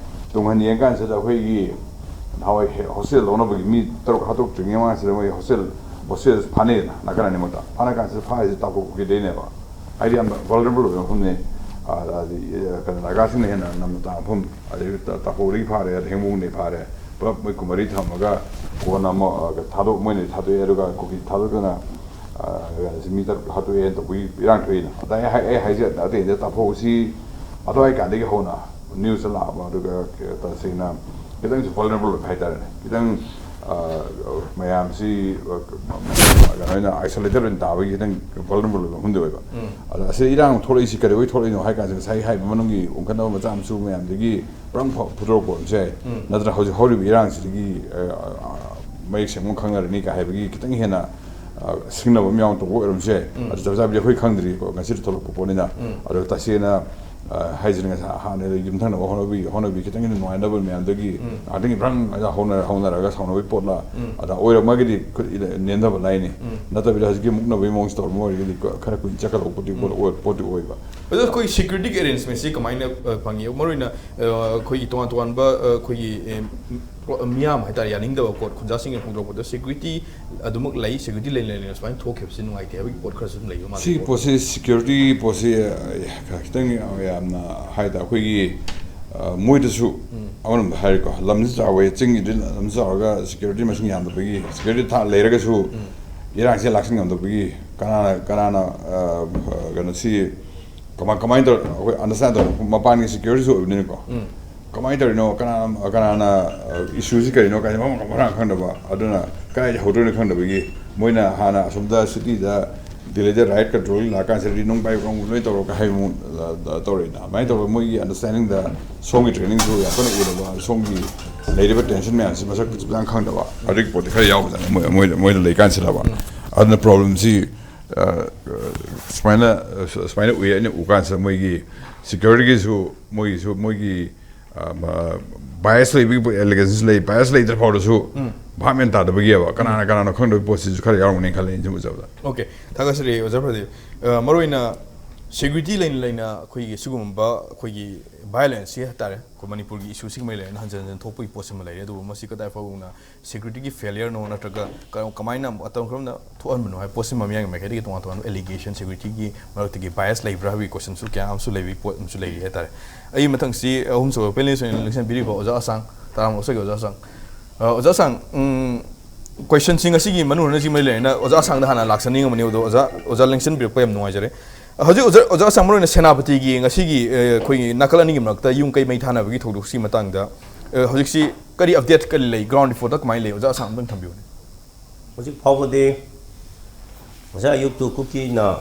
ꯇꯨꯡꯍꯟ ꯌꯦꯡꯀꯥꯟꯁꯤꯗ ꯑꯩꯈꯣꯏꯒꯤ ꯅꯍꯥꯟꯋꯥꯏ ꯍꯦ-, ꯍꯣꯁꯇꯦꯜ ꯂꯧꯅꯕꯒꯤ ꯃꯤ ꯇꯔꯨꯛ ꯍꯥꯠꯇꯣꯛꯇ꯭ꯔꯤꯉꯩ ꯃꯃꯥꯡꯁꯤꯗ ꯃꯣꯏ ꯍꯣꯁꯇꯦꯜ, ꯍꯣꯁꯇꯦꯜ ꯐꯥꯅꯩꯗꯅ ꯅꯥꯀꯟ ꯑꯅꯤꯃꯛꯇ꯫ ꯐꯥꯅ ꯀꯥꯟꯁꯤꯗ ꯐꯥꯔꯤꯁꯤ ꯇꯥꯐꯧ ꯀꯨꯀꯤꯗꯩꯅꯦꯕ꯫ ꯍꯥꯏꯗꯤ ꯌꯥꯝꯅ vulnerable ꯑꯣꯏꯕ ꯃꯐꯝꯅꯤ꯫ ꯑ, ꯑꯗꯤ, ꯑ, ꯀꯩꯅꯣ, ꯅꯥꯒꯥꯁꯤꯡꯅ ꯍꯦꯟꯅ ꯅꯝꯅ ꯇꯥꯕ ꯃꯐꯝ꯫ ꯑꯗꯩ ꯇ-, ꯇꯥꯐꯧꯗꯒꯤ ꯐꯥꯔꯦ, ꯑꯗꯩ ꯍꯦꯡꯕꯨꯡꯗꯒꯤ ꯐꯥꯔꯦ꯫ ꯄꯨꯂꯞ ꯃꯣꯏ ꯀꯨꯟꯃꯔꯤ ꯊꯝꯃꯒ ꯀꯣꯟꯅ ꯑꯃꯨꯛ, ꯑ, ꯊꯥꯗꯣꯛ-, ꯃꯣꯏꯅ ꯊꯥꯗꯣꯛꯑꯦ, ꯑꯗꯨꯒ ꯀꯨꯀꯤ ꯊꯥꯗꯣꯛꯇꯅ, ꯑ, ꯁꯤ ꯃꯤ ꯇꯔꯨꯛ ꯍꯥꯠꯇꯣꯛꯑꯦꯅ ꯇꯧꯕꯒꯤ ꯏꯔꯥꯡ ꯊꯣꯛꯏꯅ꯫ ꯑꯗ ꯑꯩ ꯍꯥꯏ-, ꯑꯩ ꯍꯥꯏꯁꯦ ꯑꯇꯩꯗ ꯇꯥꯐꯧꯁꯤ ꯑꯗꯨꯋꯥꯏ ꯀꯥꯟꯗꯒꯤ ꯍꯧꯅ ꯅ꯭ꯌꯨꯁꯇ ꯂꯥꯛꯑꯕ, ꯑꯗꯨꯒ ꯀ-, ꯇꯁꯦꯡꯅ ꯈꯤꯇꯪꯁꯨ vulnerable ꯑꯣꯏꯕ ꯍꯥꯏꯇꯥꯔꯦꯅꯦ꯫ ꯈꯤꯇꯪ, ꯑ, ꯃꯌꯥꯝꯁꯤ, ꯑ, ꯀꯩꯅꯣ ꯑꯣꯏꯅ isolated ꯑꯣꯏꯅ ꯇꯥꯕꯒꯤ ꯈꯤꯇꯪ vulnerable ꯑꯣꯏꯕ ꯃꯐꯝꯗꯤ ꯑꯣꯏꯕ꯫ ꯎꯝ꯫ ꯑꯗ ꯑꯁꯤꯗ ꯏꯔꯥꯡ ꯊꯣꯛꯂꯛꯏꯁꯤ ꯀꯩꯗꯧꯕꯩ ꯊꯣꯛꯂꯛꯏꯅꯣ ꯍꯥꯏ ꯀꯥꯟꯁꯤꯗ ꯉꯁꯥꯏ ꯍꯥꯏꯔꯤꯕ ꯃꯅꯨꯡꯒꯤ ꯎꯪꯈꯠꯅꯕ ꯃꯆꯥ ꯃꯁꯨ ꯃꯌꯥꯝꯗꯒꯤ ꯄꯨꯔꯥ ꯐ-, ꯐꯨꯗꯣꯔꯛꯄ ꯑꯣꯏꯔꯝꯕꯁꯨ ꯌꯥꯏ꯫ ꯎꯝ꯫ ꯅꯠꯇ꯭ꯔꯒ ꯍꯧꯖꯤꯛ ꯍꯧꯔꯤꯕ ꯏꯔꯥꯡꯁꯤꯗꯒꯤ, ꯑ, ꯑ, ꯃꯌꯦꯛ ꯁꯦꯡꯕ ꯑꯃ ꯈꯪꯅꯔꯅꯤ ꯀꯥꯏ ꯍꯥꯏꯕꯒꯤ ꯈꯤꯇꯪ ꯍꯦꯟꯅ, ꯑ, ꯁꯤꯡꯅꯕ ꯑꯃ ꯌꯥꯎꯅ ꯇꯧꯕ ꯑꯣꯏꯔꯝꯁꯦ꯫ ꯑꯗꯨ ꯆꯞ ꯆꯥꯕꯤꯗꯤ ꯑꯩꯈꯣꯏ ꯈꯪꯗ꯭ꯔꯤꯀꯣ, ꯉꯁꯤꯗ ꯊꯣꯛꯂꯛꯄ ꯄꯣꯠꯅꯤꯅ꯫ ꯑꯗꯣ ꯇꯁꯦꯡꯅ ꯍꯥꯏꯖꯅꯤꯡꯉꯦ, ꯍꯥꯟꯅ ꯌꯨꯝꯊꯪꯅꯕ ꯍꯣꯠꯅꯕꯤ ꯍꯣꯠꯅꯕꯤ ꯈꯤꯇꯪ ꯅꯨꯡꯉꯥꯏꯅꯕ ꯃꯌꯥꯝꯗꯒꯤ ꯉꯥꯏꯍꯥꯛꯇꯪꯒꯤ ꯕ꯭ꯔꯪ ꯑꯗ ꯍꯧꯅ ꯍꯧꯅꯔꯒ ꯁꯥꯎꯅꯕꯒꯤ ꯄꯣꯠꯂ ꯑꯗ ꯑꯣꯏꯔꯝꯃꯒꯗꯤ ꯈꯨꯠ ꯏꯗ ꯅꯦꯟꯊꯕ ꯂꯥꯏꯅꯤ꯫ ꯅꯠꯇꯕꯤꯗ ꯍꯧꯖꯤꯛꯀꯤ ꯃꯨꯛꯅꯕꯒꯤ ꯃꯑꯣꯡꯁꯦ ꯇꯧꯔꯝꯕ ꯑꯣꯏꯔꯒꯗꯤ ꯈꯔ ꯀꯨꯏꯅ ꯆꯠꯀꯗꯧꯕ ꯄꯣꯠꯇꯤ ꯄꯣꯠ ꯑꯣꯏ- ꯄꯣꯠꯇꯤ ꯑꯣꯏꯕ꯫ ꯑꯗꯣ ꯑꯩꯈꯣꯏ ꯁꯦꯀ꯭ꯌꯨꯔꯤꯇꯤꯒꯤ ꯑꯦꯔꯦꯟꯖꯃꯦꯟꯁꯤ ꯀꯃꯥꯏꯅ ꯐꯪꯉꯤ? ꯃꯔꯨꯑꯣꯏꯅ ꯑꯩꯈꯣꯏꯒꯤ ꯇꯣꯉꯥꯟ ꯇꯣꯉꯥꯟꯕ ꯑꯩꯈꯣꯏꯒꯤ ꯃꯤꯌꯥꯝ ꯍꯥꯏꯇꯥꯔꯦ, ꯌꯥꯅꯤꯡꯗꯕ ꯄꯣꯠ ꯈꯨꯟꯖꯥꯁꯤꯡꯅ ꯐꯣꯡꯗꯣꯔꯛꯄꯗ ꯁꯦꯀ꯭ꯌꯨꯔꯤꯇꯤ ꯑꯗꯨꯃꯛ ꯂꯩ, ꯁꯦꯀ꯭ꯌꯨꯔꯤꯇꯤ ꯂꯩꯅ ꯂꯩꯅ ꯁꯨꯃꯥꯏꯅ ꯊꯣꯛꯈꯤꯕꯁꯤ ꯅꯨꯡꯉꯥꯏꯇꯦ ꯍꯥꯏꯕꯒꯤ ꯄꯣꯠ ꯈꯔꯁꯨ ꯑꯗꯨꯝ ꯂꯩꯕ ꯃꯥꯜꯂꯤ꯫ ꯁꯤꯒꯤ ꯄꯣꯠꯁꯤ, ꯁꯦꯀ꯭ꯌꯨꯔꯤꯇꯤ ꯄꯣꯠꯁꯤ ꯈꯤꯇꯪ ꯌꯥꯝꯅ ꯍꯥꯏꯗ ꯑꯩꯈꯣꯏꯒꯤ ꯃꯣꯏꯗꯁꯨ ꯑꯃꯔꯣꯝꯗ ꯍꯥꯏꯔꯦꯀꯣ, ꯂꯝꯁꯤ ꯆꯥꯎꯋꯦ, ꯆꯤꯡꯒꯤꯗꯤ ꯂꯝꯁꯤ ꯆꯥꯎꯔꯒ ꯁꯦꯀ꯭ꯌꯨꯔꯤꯇꯤ ꯃꯁꯤꯡ ꯌꯥꯝꯗꯕꯒꯤ, ꯁꯦꯀ꯭ꯌꯨꯔꯤꯇꯤ ꯊꯥ ꯂꯩꯔꯒꯁꯨ ꯏꯔꯥꯡꯁꯤ ꯂꯥꯛꯁꯤꯟ ꯉꯝꯗꯕꯒꯤ ꯀꯅꯥꯅ ꯀꯅꯥꯅ ꯀꯩꯅꯣꯁꯤ ꯀꯃꯥꯏ ꯀꯃꯥꯏꯅ ꯇꯧꯔ ꯑꯩꯈꯣꯏ ꯑꯟꯗꯔꯁꯇꯦꯟ ꯇꯧꯔ ꯃꯄꯥꯟꯒꯤ ꯁꯦꯀ꯭ꯌꯨꯔꯤꯇꯤꯁꯨ ꯑꯣꯏꯕꯅꯤꯅꯀꯣ꯫ ꯀꯃꯥꯏꯅ ꯇꯧꯔꯤꯅꯣ, ꯀꯅꯥ ꯀꯅꯥꯅ ꯏꯁꯨꯁꯤ ꯀꯔꯤꯅꯣ ꯀꯥꯏꯅ ꯃꯐꯝ ꯃꯔꯥꯡ ꯈꯪꯗꯕ, ꯑꯗꯨꯅ ꯀꯗꯥꯏꯗ ꯍꯧꯗꯣꯏꯅꯣ ꯈꯪꯗꯕꯒꯤ ꯃꯣꯏꯅ ꯍꯥꯟꯅ ꯑꯁꯣꯝꯗ ꯁꯤꯇꯤꯗ ꯗꯤꯜꯂꯤꯗ ꯔꯥꯏꯠ ꯀꯟꯇ꯭ꯔꯣꯜꯒꯤ ꯂꯥꯛꯀꯥꯟꯁꯤꯗꯗꯤ ꯅꯨꯡ ꯄꯥꯏꯕ ꯀꯥꯡꯕꯨ ꯂꯣꯏ ꯇꯧꯔꯒ ꯍꯥꯏꯕ ꯃꯑꯣꯡ ꯇꯧꯔꯛꯏꯅ꯫ ꯑꯗꯨꯃꯥꯏꯅ ꯇꯧꯔꯒ ꯃꯣꯏꯒꯤ ꯑꯟꯗꯔꯁꯇꯦꯟꯗꯤꯡꯗ ꯁꯣꯝꯒꯤ ꯇ꯭ꯔꯦꯅꯤꯡꯁꯨ ꯌꯥꯝ ꯀꯟꯅ ꯎꯗꯕ, ꯁꯣꯝꯒꯤ ꯂꯩꯔꯤꯕ ꯇꯦꯟꯁꯟ ꯃꯌꯥꯝꯁꯤ ꯃꯁꯛ ꯐꯖꯅ ꯈꯪꯗꯕ ꯑꯗꯨꯒꯤ ꯄꯣꯠꯇꯤ ꯈꯔ ꯌꯥꯎꯕꯖꯥꯠꯅꯤ ꯃꯣꯏ ꯃꯣꯏꯗ ꯃꯣꯏꯗ ꯂꯩꯀꯥꯟꯁꯤꯗꯕ꯫ ꯑꯗꯨꯅ ꯄ꯭ꯔꯣꯕ꯭ꯂꯦꯝꯁꯤ ꯁꯨꯃꯥꯏꯅ ꯁꯨꯃꯥꯏꯅ ꯎꯏ꯫ ꯑꯩꯅ ꯎꯀꯥꯟꯁꯤꯗ ꯃꯣꯏꯒꯤ ꯁꯦꯀ꯭ꯌꯨꯔꯤꯇꯤꯒꯤꯁꯨ ꯃꯣꯏꯒꯤꯁꯨ ꯃꯣꯏꯒꯤ ꯕꯥꯏꯁ ꯂꯩꯕꯒꯤ ꯑꯦꯂꯤꯒꯦꯁꯟꯁ ꯂꯩ꯫ ꯕꯥꯏꯁ ꯂꯩꯇ꯭ꯔ ꯐꯥꯎꯗꯁꯨ ꯚꯥꯞ ꯃꯦꯟ ꯇꯥꯗꯕꯒꯤꯕ, ꯀꯅꯥꯅ ꯀꯅꯥꯅꯣ ꯈꯪꯗꯕꯒꯤ ꯄꯣꯠꯁꯤꯁꯨ ꯈꯔ ꯌꯥꯎꯔꯝꯒꯅꯤ ꯈꯜꯂꯦ ꯑꯩꯅ ꯁꯨꯝ ꯎꯖꯕꯗ꯫ ꯑꯣꯀꯦ, ꯊꯥꯒꯠꯆꯔꯤ ꯑꯣꯖꯥ ꯄ꯭ꯔꯗꯤꯞ꯫ ꯃꯔꯨꯑꯣꯏꯅ ꯁꯦꯀ꯭ꯌꯨꯔꯤꯇꯤ ꯂꯩꯅ ꯂꯩꯅ ꯑꯩꯈꯣꯏꯒꯤ ꯁꯤꯒꯨꯝꯕ ꯑꯩꯈꯣꯏꯒꯤ ꯚꯥꯏꯑꯣꯂꯦꯟꯁꯁꯤ ꯍꯥꯏꯇꯥꯔꯦ, ꯑꯩꯈꯣꯏ ꯃꯅꯤꯄꯨꯔꯒꯤ ꯏꯁꯨꯁꯤꯒꯤ ꯃꯔꯤ ꯂꯩꯅꯅ ꯍꯟꯖꯤꯟ ꯍꯟꯖꯤꯟ ꯊꯣꯛꯄꯒꯤ ꯄꯣꯠꯁꯤꯃ ꯂꯩꯔꯦ꯫ ꯑꯗꯨꯕꯨ ꯃꯁꯤ ꯀꯗꯥꯏ ꯐꯥꯎꯕꯅ ꯁꯦꯀ꯭ꯌꯨꯔꯤꯇꯤꯒꯤ ꯐꯦꯂꯤꯌꯔꯅꯣ ꯅꯠꯇ꯭ꯔꯒ ꯀ- ꯀꯃꯥꯏꯅ ꯃꯇꯝ ꯀꯔꯝꯅ ꯊꯣꯛꯍꯟꯕꯅꯣ ꯍꯥꯏꯕ ꯄꯣꯠꯁꯤꯃ ꯃꯤꯌꯥꯝꯒꯤ ꯃꯥꯏꯀꯩꯗꯒꯤ ꯇꯣꯉꯥꯟ ꯇꯣꯉꯥꯟꯕ ꯑꯦꯂꯤꯒꯦꯁꯟ, ꯁꯦꯀ꯭ꯌꯨꯔꯤꯇꯤꯒꯤ ꯃꯔꯛꯇꯒꯤ ꯕꯥꯏꯁ ꯂꯩꯕ꯭ꯔꯥ ꯍꯥꯏꯕꯒꯤ ꯀꯣꯏꯁꯟꯁꯨ ꯀꯌꯥ ꯑꯃꯁꯨ ꯂꯩꯕꯒꯤ ꯄꯣꯠ ꯑꯃꯁꯨ ꯂꯩꯔꯤ ꯍꯥꯏꯇꯥꯔꯦ꯫ ꯑꯩ ꯃꯊꯪꯁꯤ ꯑꯍꯨꯝꯁꯨꯕ ꯄꯦꯅꯦꯂꯤꯁ ꯑꯣꯏꯅ ꯂꯦꯡꯁꯤꯟꯕꯤꯔꯤꯕ ꯑꯣꯖꯥ ꯑꯁꯥꯡ, ꯇꯔꯥꯃꯉꯥ ꯑꯣꯖꯥ ꯑꯁꯥꯡ꯫ ꯑ, ꯑꯣꯖꯥ ꯑꯁꯥꯡ, ꯎꯝ, ꯀꯣꯏꯁꯟꯁꯤ ꯉꯁꯤꯒꯤ ꯃꯅꯨꯡ ꯍꯨꯠꯅꯁꯤ ꯃꯔꯤ ꯂꯩꯅꯅ ꯑꯣꯖꯥ ꯑꯁꯥꯡꯗ ꯍꯥꯟꯅ ꯂꯥꯛꯆꯅꯤꯡꯉꯝꯕꯅꯤ, ꯑꯗꯣ ꯑꯣꯖꯥ, ꯑꯣꯖꯥ ꯂꯦꯡꯁꯤꯟꯕꯤꯔꯛꯄ ꯌꯥꯝ ꯅꯨꯡꯉꯥꯏꯖꯔꯦ꯫ ꯍꯧꯖꯤꯛ ꯑꯣꯖꯥ, ꯑꯣꯖꯥ ꯑꯁꯥꯡ, ꯃꯔꯨꯑꯣꯏꯅ ꯁꯦꯅꯥꯄꯇꯤꯒꯤ ꯉꯁꯤꯒꯤ, ꯑ, ꯑꯩꯈꯣꯏꯒꯤ ꯅꯥꯀꯜ ꯑꯅꯤꯒꯤ ꯃꯔꯛꯇ ꯌꯨꯝ ꯀꯩ ꯃꯩ ꯊꯥꯅꯕꯒꯤ ꯊꯧꯗꯣꯛꯁꯤꯒꯤ ꯃꯇꯥꯡꯗ, ꯑ, ꯍꯧꯖꯤꯛꯁꯤ ꯀꯔꯤ ꯑꯞꯗꯦꯠ ꯀꯔꯤ ꯂꯩ, ꯒ꯭ꯔꯥꯎꯟ ꯔꯤꯄꯣꯔꯠꯇ ꯀꯃꯥꯏꯅ ꯂꯩ, ꯑꯣꯖꯥ ꯑꯁꯥꯡ ꯑꯝꯇꯪ ꯊꯝꯕꯤꯌꯨꯅꯦ꯫ ꯍꯧꯖꯤꯛ ꯐꯥꯎꯕꯗꯤ ꯉꯁꯥꯏ ꯑꯌꯨꯛꯇꯨ ꯀꯨꯀꯤꯅ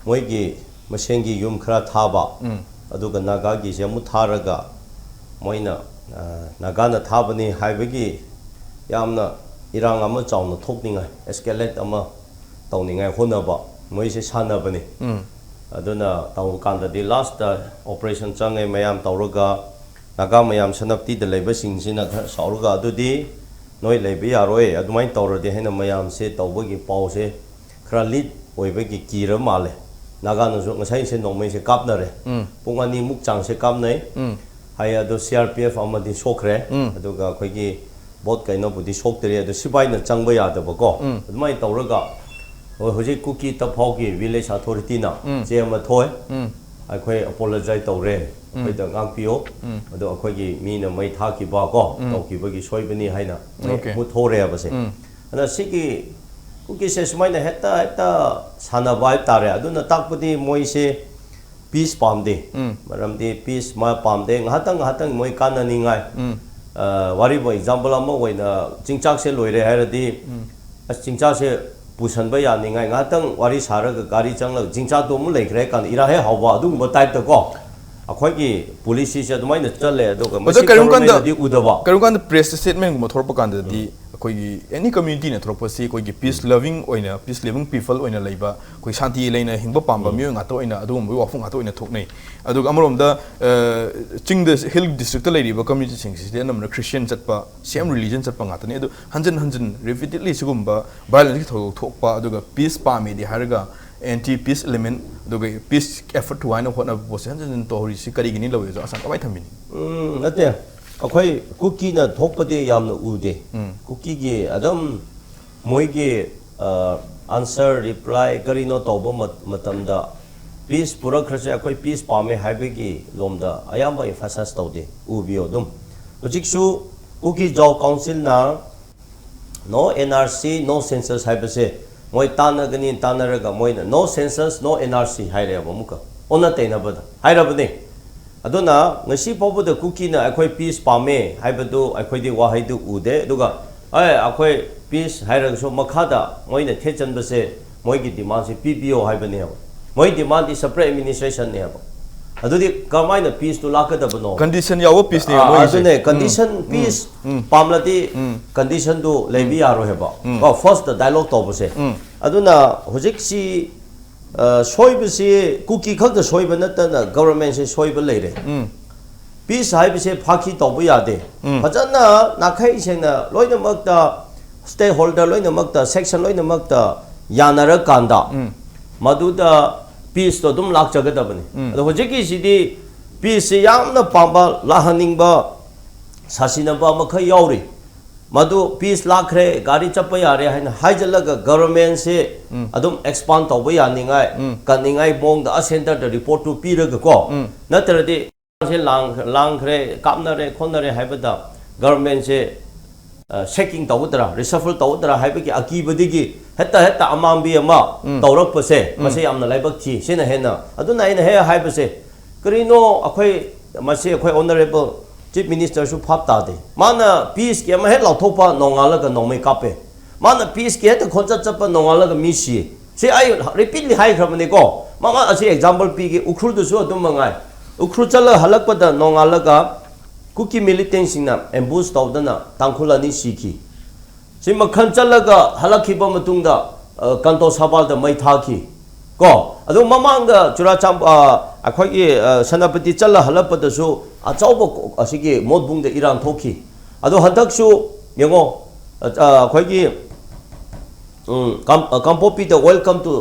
ꯃꯣꯏꯒꯤ ꯃꯁꯦꯟꯒꯤ ꯌꯨꯝ ꯈꯔ ꯊꯥꯕ, ꯑꯗꯨꯒ ꯅꯥꯒꯥꯒꯤꯁꯦ ꯑꯃꯨꯛ ꯊꯥꯔꯒ ꯃꯣꯏꯅ, ꯑ, ꯅꯥꯒꯥꯅ ꯊꯥꯕꯅꯤ ꯍꯥꯏꯕꯒꯤ ꯌꯥꯝꯅ ꯏꯔꯥꯡ ꯑꯃ ꯆꯥꯎꯅ ꯊꯣꯛꯅꯤꯡꯉꯥꯏ, ꯑꯦꯁꯀꯦꯂꯦꯠ ꯑꯃ ꯇꯧꯅꯤꯡꯉꯥꯏ ꯍꯣꯠꯅꯕ, ꯃꯣꯏꯁꯦ ꯁꯥꯟꯅꯕꯅꯤ꯫ ꯑꯗꯨꯅ ꯇꯧꯕ ꯀꯥꯟꯗꯗꯤ ꯂꯥꯁꯇ ꯑꯣꯄꯔꯦꯁꯟ ꯆꯪꯉꯦ, ꯃꯌꯥꯝ ꯇꯧꯔꯒ ꯅꯥꯒꯥ ꯃꯌꯥꯝ ꯁꯦꯅꯥꯄꯇꯤꯗ ꯂꯩꯕꯁꯤꯡꯁꯤꯅ ꯈꯔ ꯁꯥꯎꯔꯒ, "ꯑꯗꯨꯗꯤ ꯅꯣꯏ ꯂꯩꯕ ꯌꯥꯔꯣꯏ, ꯑꯗꯨꯃꯥꯏꯅ ꯇꯧꯔꯗꯤ" ꯍꯥꯏꯅ ꯃꯌꯥꯝꯁꯦ ꯇꯧꯕꯒꯤ ꯄꯥꯎꯁꯦ ꯈꯔ ꯂꯤꯠ ꯑꯣꯏꯕꯒꯤ ꯀꯤꯔ ꯃꯥꯜꯂꯦ꯫ ꯅꯥꯒꯥꯅꯁꯨ ꯉꯁꯥꯏꯁꯦ ꯅꯣꯡꯃꯩꯁꯦ ꯀꯥꯞꯅꯔꯦ꯫ ꯎꯝ꯫ ꯄꯨꯡ ꯑꯅꯤꯃꯨꯛ ꯆꯥꯡꯁꯦ ꯀꯥꯞꯅꯩ꯫ ꯎꯝ꯫ ꯍꯥꯏ ꯑꯗꯣ ꯁꯤ ꯑꯥꯔ ꯄꯤ ꯑꯦꯐ ꯑꯃꯗꯤ ꯁꯣꯛꯈ꯭ꯔꯦ꯫ ꯎꯝ꯫ ꯑꯗꯨꯒ ꯑꯩꯈꯣꯏꯒꯤ ꯕꯣꯠ ꯀꯩꯅꯣꯕꯨꯗꯤ ꯁꯣꯛꯇ꯭ꯔꯦ, ꯑꯗꯣ ꯁꯤꯐꯥꯏꯅ ꯆꯪꯕ ꯌꯥꯗꯕꯀꯣ꯫ ꯎꯝ꯫ ꯑꯗꯨꯃꯥꯏꯅ ꯇꯧꯔꯒ ꯍꯣꯏ, ꯍꯧꯖꯤꯛ ꯀꯨꯀꯤ ꯇꯐꯥꯎꯒꯤ ꯚꯤꯂꯦꯖ ꯑꯊꯣꯔꯤꯇꯤꯅ ꯎꯝ꯫ ꯆꯦ ꯑꯃ ꯊꯣꯛꯑꯦ꯫ ꯎꯝ꯫ "ꯑꯩꯈꯣꯏ ꯑꯄꯣꯂꯣꯖꯥꯏ ꯇꯧꯔꯦ, ꯎꯝ꯫ ꯑꯩꯈꯣꯏꯗ ꯉꯥꯛꯄꯤꯌꯣ꯫ ꯎꯝ꯫ ꯑꯗꯣ ꯑꯩꯈꯣꯏꯒꯤ ꯃꯤꯅ ꯃꯩ ꯊꯥꯈꯤꯕ ꯀꯣ, ꯎꯝ꯫ ꯇꯧꯈꯤꯕꯒꯤ ꯁꯣꯏꯕꯅꯤ" ꯍꯥꯏꯅ ꯃꯣꯏ ꯑꯣꯀꯦ꯫ ꯃꯨꯠꯊꯣꯛꯔꯦꯕꯁꯦ꯫ ꯎꯝ꯫ ꯑꯗꯨꯅ ꯁꯤꯒꯤ ꯀꯨꯀꯤꯁꯦ ꯁꯨꯃꯥꯏꯅ ꯍꯦꯛꯇ, ꯍꯦꯛꯇ ꯁꯥꯟꯅꯕ ꯍꯥꯏꯕ ꯇꯥꯔꯦ꯫ ꯑꯗꯨꯅ ꯇꯥꯛꯄꯗꯤ ꯃꯣꯏꯁꯦ ꯄꯤꯁ ꯄꯥꯝꯗꯦ꯫ ꯎꯝ꯫ ꯃꯔꯝꯗꯤ ꯄꯤꯁ ꯃꯥ ꯄꯥꯝꯗꯦ꯫ ꯉꯥꯏꯍꯥꯛꯇꯪ, ꯉꯥꯏꯍꯥꯛꯇꯪ ꯃꯣꯏ ꯀꯥꯟꯅꯅꯤꯡꯉꯥꯏ꯫ ꯎꯝ꯫ ꯑ, ꯋꯥꯔꯤꯕꯨ ꯑꯦꯛꯖꯥꯝꯄꯜ ꯑꯃ ꯑꯣꯏꯅ, ꯆꯤꯡꯆꯥꯛꯁꯦ ꯂꯣꯏꯔꯦ ꯍꯥꯏꯔꯗꯤ, ꯎꯝ꯫ ꯑꯁ, ꯆꯤꯡꯆꯥꯛꯁꯦ ꯄꯨꯁꯟꯕ ꯌꯥꯅꯤꯡꯉꯥꯏ, ꯉꯥꯏꯍꯥꯛꯇꯪ ꯋꯥꯔꯤ ꯁꯥꯔꯒ ꯒꯥꯔꯤ ꯆꯪꯂꯒ ꯆꯤꯡꯆꯥꯛꯇꯣ ꯑꯃꯨꯛ ꯂꯩꯈ꯭ꯔꯦ ꯍꯥꯏ ꯀꯥꯟꯗ ꯏꯔꯥꯡ ꯍꯦꯛ ꯍꯧꯕ, ꯑꯗꯨꯒꯨꯝꯕ ꯇꯥꯏꯞꯇꯀꯣ꯫ ꯑꯩꯈꯣꯏꯒꯤ ꯄꯣꯂꯤꯁꯤꯁꯦ ꯑꯗꯨꯃꯥꯏꯅ ꯆꯠꯂꯦ, ꯑꯗꯨꯒ ꯑꯗꯣ ꯃꯁꯤ ꯀꯔꯤꯒꯨꯝꯕ ꯀꯥꯟꯗ, ꯒꯚꯔꯟꯃꯦꯟꯅꯗꯤ ꯎꯗꯕ꯫ ꯀꯔꯤꯒꯨꯝꯕ ꯀꯥꯟꯗ ꯄ꯭ꯔꯦꯁ ꯁ꯭ꯇꯦꯠꯃꯦꯟꯒꯨꯝꯕ ꯊꯣꯛꯂꯛꯄ ꯀꯥꯟꯗꯗꯤ, ꯎꯝ꯫ ꯑꯩꯈꯣꯏꯒꯤ ꯑꯦꯅꯤ ꯀꯝꯃ꯭ꯌꯨꯅꯤꯇꯤꯅ ꯊꯣꯛꯂꯛꯄꯁꯤ ꯑꯩꯈꯣꯏꯒꯤ ꯄꯤꯁ ꯂꯚꯤꯡ ꯑꯣꯏꯅ, ꯄꯤꯁ ꯂꯚꯤꯡ ꯄꯤꯄꯜ ꯑꯣꯏꯅ ꯂꯩꯕ, ꯑꯩꯈꯣꯏ ꯁꯥꯟꯇꯤ ꯂꯩꯅ ꯍꯤꯡꯕ ꯄꯥꯝꯕ ꯎꯝ꯫ ꯃꯤꯑꯣꯏ ꯉꯥꯛꯇ ꯑꯣꯏꯅ ꯑꯗꯨꯒꯨꯝꯕꯒꯤ ꯋꯥꯐꯝ ꯉꯥꯛꯇ ꯑꯣꯏꯅ ꯊꯣꯛꯅꯩ꯫ ꯑꯗꯨꯒ ꯑꯃꯔꯣꯝꯗ, ꯑ, ꯆꯤꯡꯗ, ꯍꯤꯜ ꯗꯤꯁꯇ꯭ꯔꯤꯛꯇ ꯂꯩꯔꯤꯕ ꯀꯝꯃ꯭ꯌꯨꯅꯤꯇꯤꯁꯤꯡꯁꯤꯗꯤ ꯑꯅꯝꯕꯅ ꯈ꯭ꯔꯤꯁꯇꯤꯌꯟ ꯆꯠꯄ, ꯁꯦꯝ ꯔꯤꯂꯤꯖꯟ ꯆꯠꯄ ꯉꯥꯛꯇꯅꯤ꯫ ꯑꯗꯨ ꯍꯟꯖꯤꯟ ꯍꯟꯖꯤꯟ ꯔꯤꯄꯤꯇꯦꯗꯂꯤ ꯁꯤꯒꯨꯝꯕ ꯚꯥꯏꯑꯣꯂꯦꯟꯁꯀꯤ ꯊꯧꯗꯣꯛ ꯊꯣꯛꯄ, ꯑꯗꯨꯒ ꯄꯤꯁ ꯄꯥꯝꯃꯦꯗꯤ ꯍꯥꯏꯔꯒ ꯑꯦꯟꯇꯤ ꯄꯤꯁ ꯏꯂꯤꯃꯦꯟ, ꯑꯗꯨꯒ ꯄꯤꯁ ꯑꯦꯐꯔꯠ ꯍꯥꯏꯅ ꯍꯣꯠꯅꯕ ꯄꯣꯠꯁꯦ ꯍꯟꯖꯤꯟ ꯍꯟꯖꯤꯟ ꯇꯧꯍꯧꯔꯤꯁꯤ ꯀꯔꯤꯒꯤꯅꯤ ꯂꯧꯏ? ꯑꯗꯣ ꯑꯁꯥꯝ ꯀꯃꯥꯏꯅ ꯊꯝꯕꯤꯅꯤ? ꯎꯝ, ꯅꯠꯇꯦ꯫ ꯑꯩꯈꯣꯏ ꯀꯨꯀꯤꯅ ꯊꯣꯛꯄꯗꯤ ꯌꯥꯝꯅ ꯎꯗꯦ꯫ ꯎꯝ꯫ ꯀꯨꯀꯤꯒꯤ ꯑꯗꯨꯝ ꯃꯣꯏꯒꯤ, ꯑ, ꯑꯟꯁꯔ, ꯔꯤꯄ꯭ꯂꯥꯏ ꯀꯔꯤꯅꯣ ꯇꯧꯕ ꯃ-, ꯃꯇꯝꯗ ꯄꯤꯁ ꯄꯨꯔꯛꯈ꯭ꯔꯁꯦ, ꯑꯩꯈꯣꯏ ꯄꯤꯁ ꯄꯥꯝꯃꯦ ꯍꯥꯏꯕꯒꯤ ꯂꯣꯝꯗ ꯑꯌꯥꯝꯕ emphasize ꯇꯧꯗꯦ꯫ ꯎꯕꯤꯌꯣ ꯑꯗꯨꯝ꯫ ꯍꯧꯖꯤꯛꯁꯨ ꯀꯨꯀꯤ ꯖꯥꯎ ꯀꯥꯎꯟꯁꯤꯜꯅ "No N R C, no census" ꯍꯥꯏꯕꯁꯦ ꯃꯣꯏ ꯇꯥꯟꯅꯒꯅꯤ, ꯇꯥꯟꯅꯔꯒ ꯃꯣꯏꯅ "No census, no N R C" ꯍꯥꯏꯔꯦꯕ ꯑꯃꯨꯛꯀ꯫ ꯑꯣꯟꯅ ꯇꯩꯅꯕꯗ ꯍꯥꯏꯔꯕꯅꯦ꯫ ꯑꯗꯨꯅ ꯉꯁꯤ ꯐꯥꯎꯕꯗ ꯀꯨꯀꯤꯅ "ꯑꯩꯈꯣꯏ ꯄꯤꯁ ꯄꯥꯝꯃꯦ" ꯍꯥꯏꯕꯗꯨ, ꯑꯩꯈꯣꯏꯗꯤ ꯋꯥꯍꯩꯗꯨ ꯎꯗꯦ꯫ ꯑꯗꯨꯒ "ꯑꯦ, ꯑꯩꯈꯣꯏ ꯄꯤꯁ" ꯍꯥꯏꯔꯒꯁꯨ ꯃꯈꯥꯗ ꯃꯣꯏꯅ ꯊꯦꯠꯆꯟꯕꯁꯦ ꯃꯣꯏꯒꯤ ꯗꯤꯃꯥꯟꯁꯦ ꯄꯤꯕꯤꯌꯣ ꯍꯥꯏꯕꯅꯦꯕ꯫ ꯃꯣꯏ ꯗꯤꯃꯥꯟꯗꯤ separate administrationꯅꯦꯕ꯫ ꯑꯗꯨꯗꯤ ꯀꯃꯥꯏꯅ ꯄꯤꯁꯇꯨ ꯂꯥꯛꯀꯗꯕꯅꯣ? ꯀꯟꯗꯤꯁꯟ ꯌꯥꯎꯕ ꯄꯤꯁꯅꯦ ꯑꯥ, ꯃꯣꯏꯁꯦ꯫ ꯑꯗꯨꯅꯦ, ꯀꯟꯗꯤꯁꯟ ꯄꯤꯁ ꯄꯥꯝꯂꯗꯤ ꯀꯟꯗꯤꯁꯟꯗꯨ ꯂꯩꯕ ꯌꯥꯔꯣꯏ ꯍꯥꯏꯕ꯫ ꯀꯣ, ꯐꯥꯔꯁꯇ ꯗꯥꯏꯂꯣꯒ ꯇꯧꯕꯁꯦ꯫ ꯑꯗꯨꯅ ꯍꯧꯖꯤꯛꯁꯤ, ꯑ, ꯁꯣꯏꯕꯁꯤ ꯀꯨꯀꯤ ꯈꯛꯇ ꯁꯣꯏꯕ ꯅꯠꯇꯅ ꯒꯕꯔꯃꯦꯟꯁꯦ ꯁꯣꯏꯕ ꯂꯩꯔꯦ꯫ ꯄꯤꯁ ꯍꯥꯏꯕꯁꯦ ꯐꯥꯈꯤ ꯇꯧꯕ ꯌꯥꯗꯦ꯫ ꯐꯖꯅ ꯅꯥꯈꯩ ꯁꯦꯡꯅ ꯂꯣꯏꯅꯃꯛꯇ, ꯁ꯭ꯇꯦꯛ ꯍꯣꯜꯗꯔ ꯂꯣꯏꯅꯃꯛꯇ, ꯁꯦꯛꯁꯟ ꯂꯣꯏꯅꯃꯛꯇ ꯌꯥꯅꯔꯀꯥꯟꯗ ꯃꯗꯨꯗ ꯄꯤꯁꯇꯣ ꯑꯗꯨꯝ ꯂꯥꯛꯆꯒꯗꯕꯅꯤ꯫ ꯑꯗꯣ ꯍꯧꯖꯤꯛꯀꯤꯁꯤꯗꯤ ꯄꯤꯁꯁꯤ ꯌꯥꯝꯅ ꯄꯥꯝꯕ, ꯂꯥꯛꯍꯟꯅꯤꯡꯕ, ꯁꯥꯁꯤꯟꯅꯕ ꯑꯃꯈꯛ ꯌꯥꯎꯔꯤ꯫ ꯃꯗꯨ ꯄꯤꯁ ꯂꯥꯛꯈ꯭ꯔꯦ, ꯒꯥꯔꯤ ꯆꯠꯄ ꯌꯥꯔꯦ ꯍꯥꯏꯅ ꯍꯥꯏꯖꯤꯜꯂꯒ ꯒꯕꯔꯃꯦꯟꯁꯦ ꯑꯗꯨꯝ ꯑꯦꯛꯁꯄꯥꯟ ꯇꯧꯕ ꯌꯥꯅꯤꯡꯉꯥꯏ, ꯀꯟꯅꯤꯡꯉꯥꯏ ꯃꯑꯣꯡꯗ ꯑ ꯁꯦꯟꯇꯔꯗ ꯔꯤꯄꯣꯔꯠꯇꯨ ꯄꯤꯔꯒꯀꯣ, ꯅꯠꯇ꯭ꯔꯗꯤ ꯁꯦ ꯂꯥꯡ-, ꯂꯥꯡꯈ꯭ꯔꯦ, ꯀꯥꯞꯅꯔꯦ, ꯈꯣꯠꯅꯔꯦ ꯍꯥꯏꯕꯗ ꯒꯕꯔꯃꯦꯟꯁꯦ, ꯑ, ꯁꯦꯀꯤꯡ ꯇꯧꯒꯗ꯭ꯔꯥ, ꯔꯤꯁꯐꯜ ꯇꯧꯒꯗ꯭ꯔꯥ ꯍꯥꯏꯕꯒꯤ ꯑꯀꯤꯕꯗꯒꯤ ꯍꯦꯛꯇ, ꯍꯦꯛꯇ ꯑꯃꯥꯡꯕꯤ ꯑꯃ ꯇꯧꯔꯛꯄꯁꯦ, ꯃꯁꯤ ꯌꯥꯝꯅ ꯂꯥꯏꯕꯛ ꯊꯤ꯫ ꯁꯤꯅ ꯍꯦꯟꯅ, ꯑꯗꯨꯅ ꯑꯩꯅ ꯍꯦꯛ ꯍꯥꯏꯕꯁꯦ, ꯀꯔꯤꯅꯣ ꯑꯩꯈꯣꯏ, ꯃꯁꯤ ꯑꯩꯈꯣꯏ ꯑꯣꯅꯔꯦꯕꯜ ꯆꯤꯐ ꯃꯤꯅꯤꯁꯇꯔꯁꯨ ꯚꯥꯞ ꯇꯥꯗꯦ꯫ ꯃꯥꯅ ꯄꯤꯁꯀꯤ ꯑꯃ ꯍꯦꯛ ꯂꯥꯎꯊꯣꯛꯄ, ꯅꯣꯡꯉꯥꯜꯂꯒ ꯅꯣꯡꯃꯩ ꯀꯥꯞꯄꯦ꯫ ꯃꯥꯅ ꯄꯤꯁꯀꯤ ꯍꯦꯛꯇ ꯈꯣꯟꯆꯠ ꯆꯠꯄ, ꯅꯣꯡꯉꯥꯜꯂꯒ ꯃꯤ ꯁꯤ꯫ ꯁꯤ ꯑꯩ ꯔꯤꯄꯤꯠꯂꯤ ꯍꯥꯏꯈ꯭ꯔꯕꯅꯤꯀꯣ꯫ ꯃꯃꯥꯡ ꯑꯁꯤ ꯑꯦꯛꯖꯥꯝꯄꯜ ꯄꯤꯒꯦ, ꯎꯈ꯭ꯔꯨꯜꯗꯁꯨ ꯑꯗꯨꯝ ꯃꯉꯥꯏ꯫ ꯎꯈ꯭ꯔꯨꯜ ꯆꯠꯂꯒ ꯍꯜꯂꯛꯄꯗ ꯅꯣꯡꯉꯥꯜꯂꯒ ꯀꯨꯀꯤ ꯃꯤꯂꯤꯇꯦꯟꯁꯤꯡꯅ ꯑꯦꯝꯕꯨꯁ ꯇꯧꯗꯅ ꯇꯥꯡꯈꯨꯜ ꯑꯅꯤ ꯁꯤꯈꯤ꯫ ꯁꯤ ꯃꯈꯜ ꯆꯠꯂꯒ ꯍꯜꯂꯛꯈꯤꯕ ꯃꯇꯨꯡꯗ, ꯑ, ꯀꯟꯇꯣ ꯁꯥꯕꯥꯜꯗ ꯃꯩ ꯊꯥꯈꯤ꯫ ꯀꯣ, ꯑꯗꯨ ꯃꯃꯥꯡꯗ ꯆꯨꯔꯥꯆꯥꯟꯄꯨꯔ, ꯑ, ꯑꯩꯈꯣꯏꯒꯤ, ꯑ, ꯁꯦꯅꯥꯄꯇꯤ ꯆꯠꯂ ꯍꯜꯂꯛꯄꯗꯁꯨ ꯑꯆꯧꯕ ꯀꯣ-, ꯑꯁꯤꯒꯤ ꯃꯣꯠꯕꯨꯡꯗ ꯏꯔꯥꯡ ꯊꯣꯛꯈꯤ꯫ ꯑꯗꯣ ꯍꯟꯗꯛꯁꯨ ꯌꯦꯡꯉꯣ, ꯑ, ꯑ, ꯑꯩꯈꯣꯏꯒꯤ, ꯎꯝ, ꯀꯥꯡ-, ꯑ, ꯀꯥꯡꯄꯣꯛꯄꯤꯗ "Welcome to,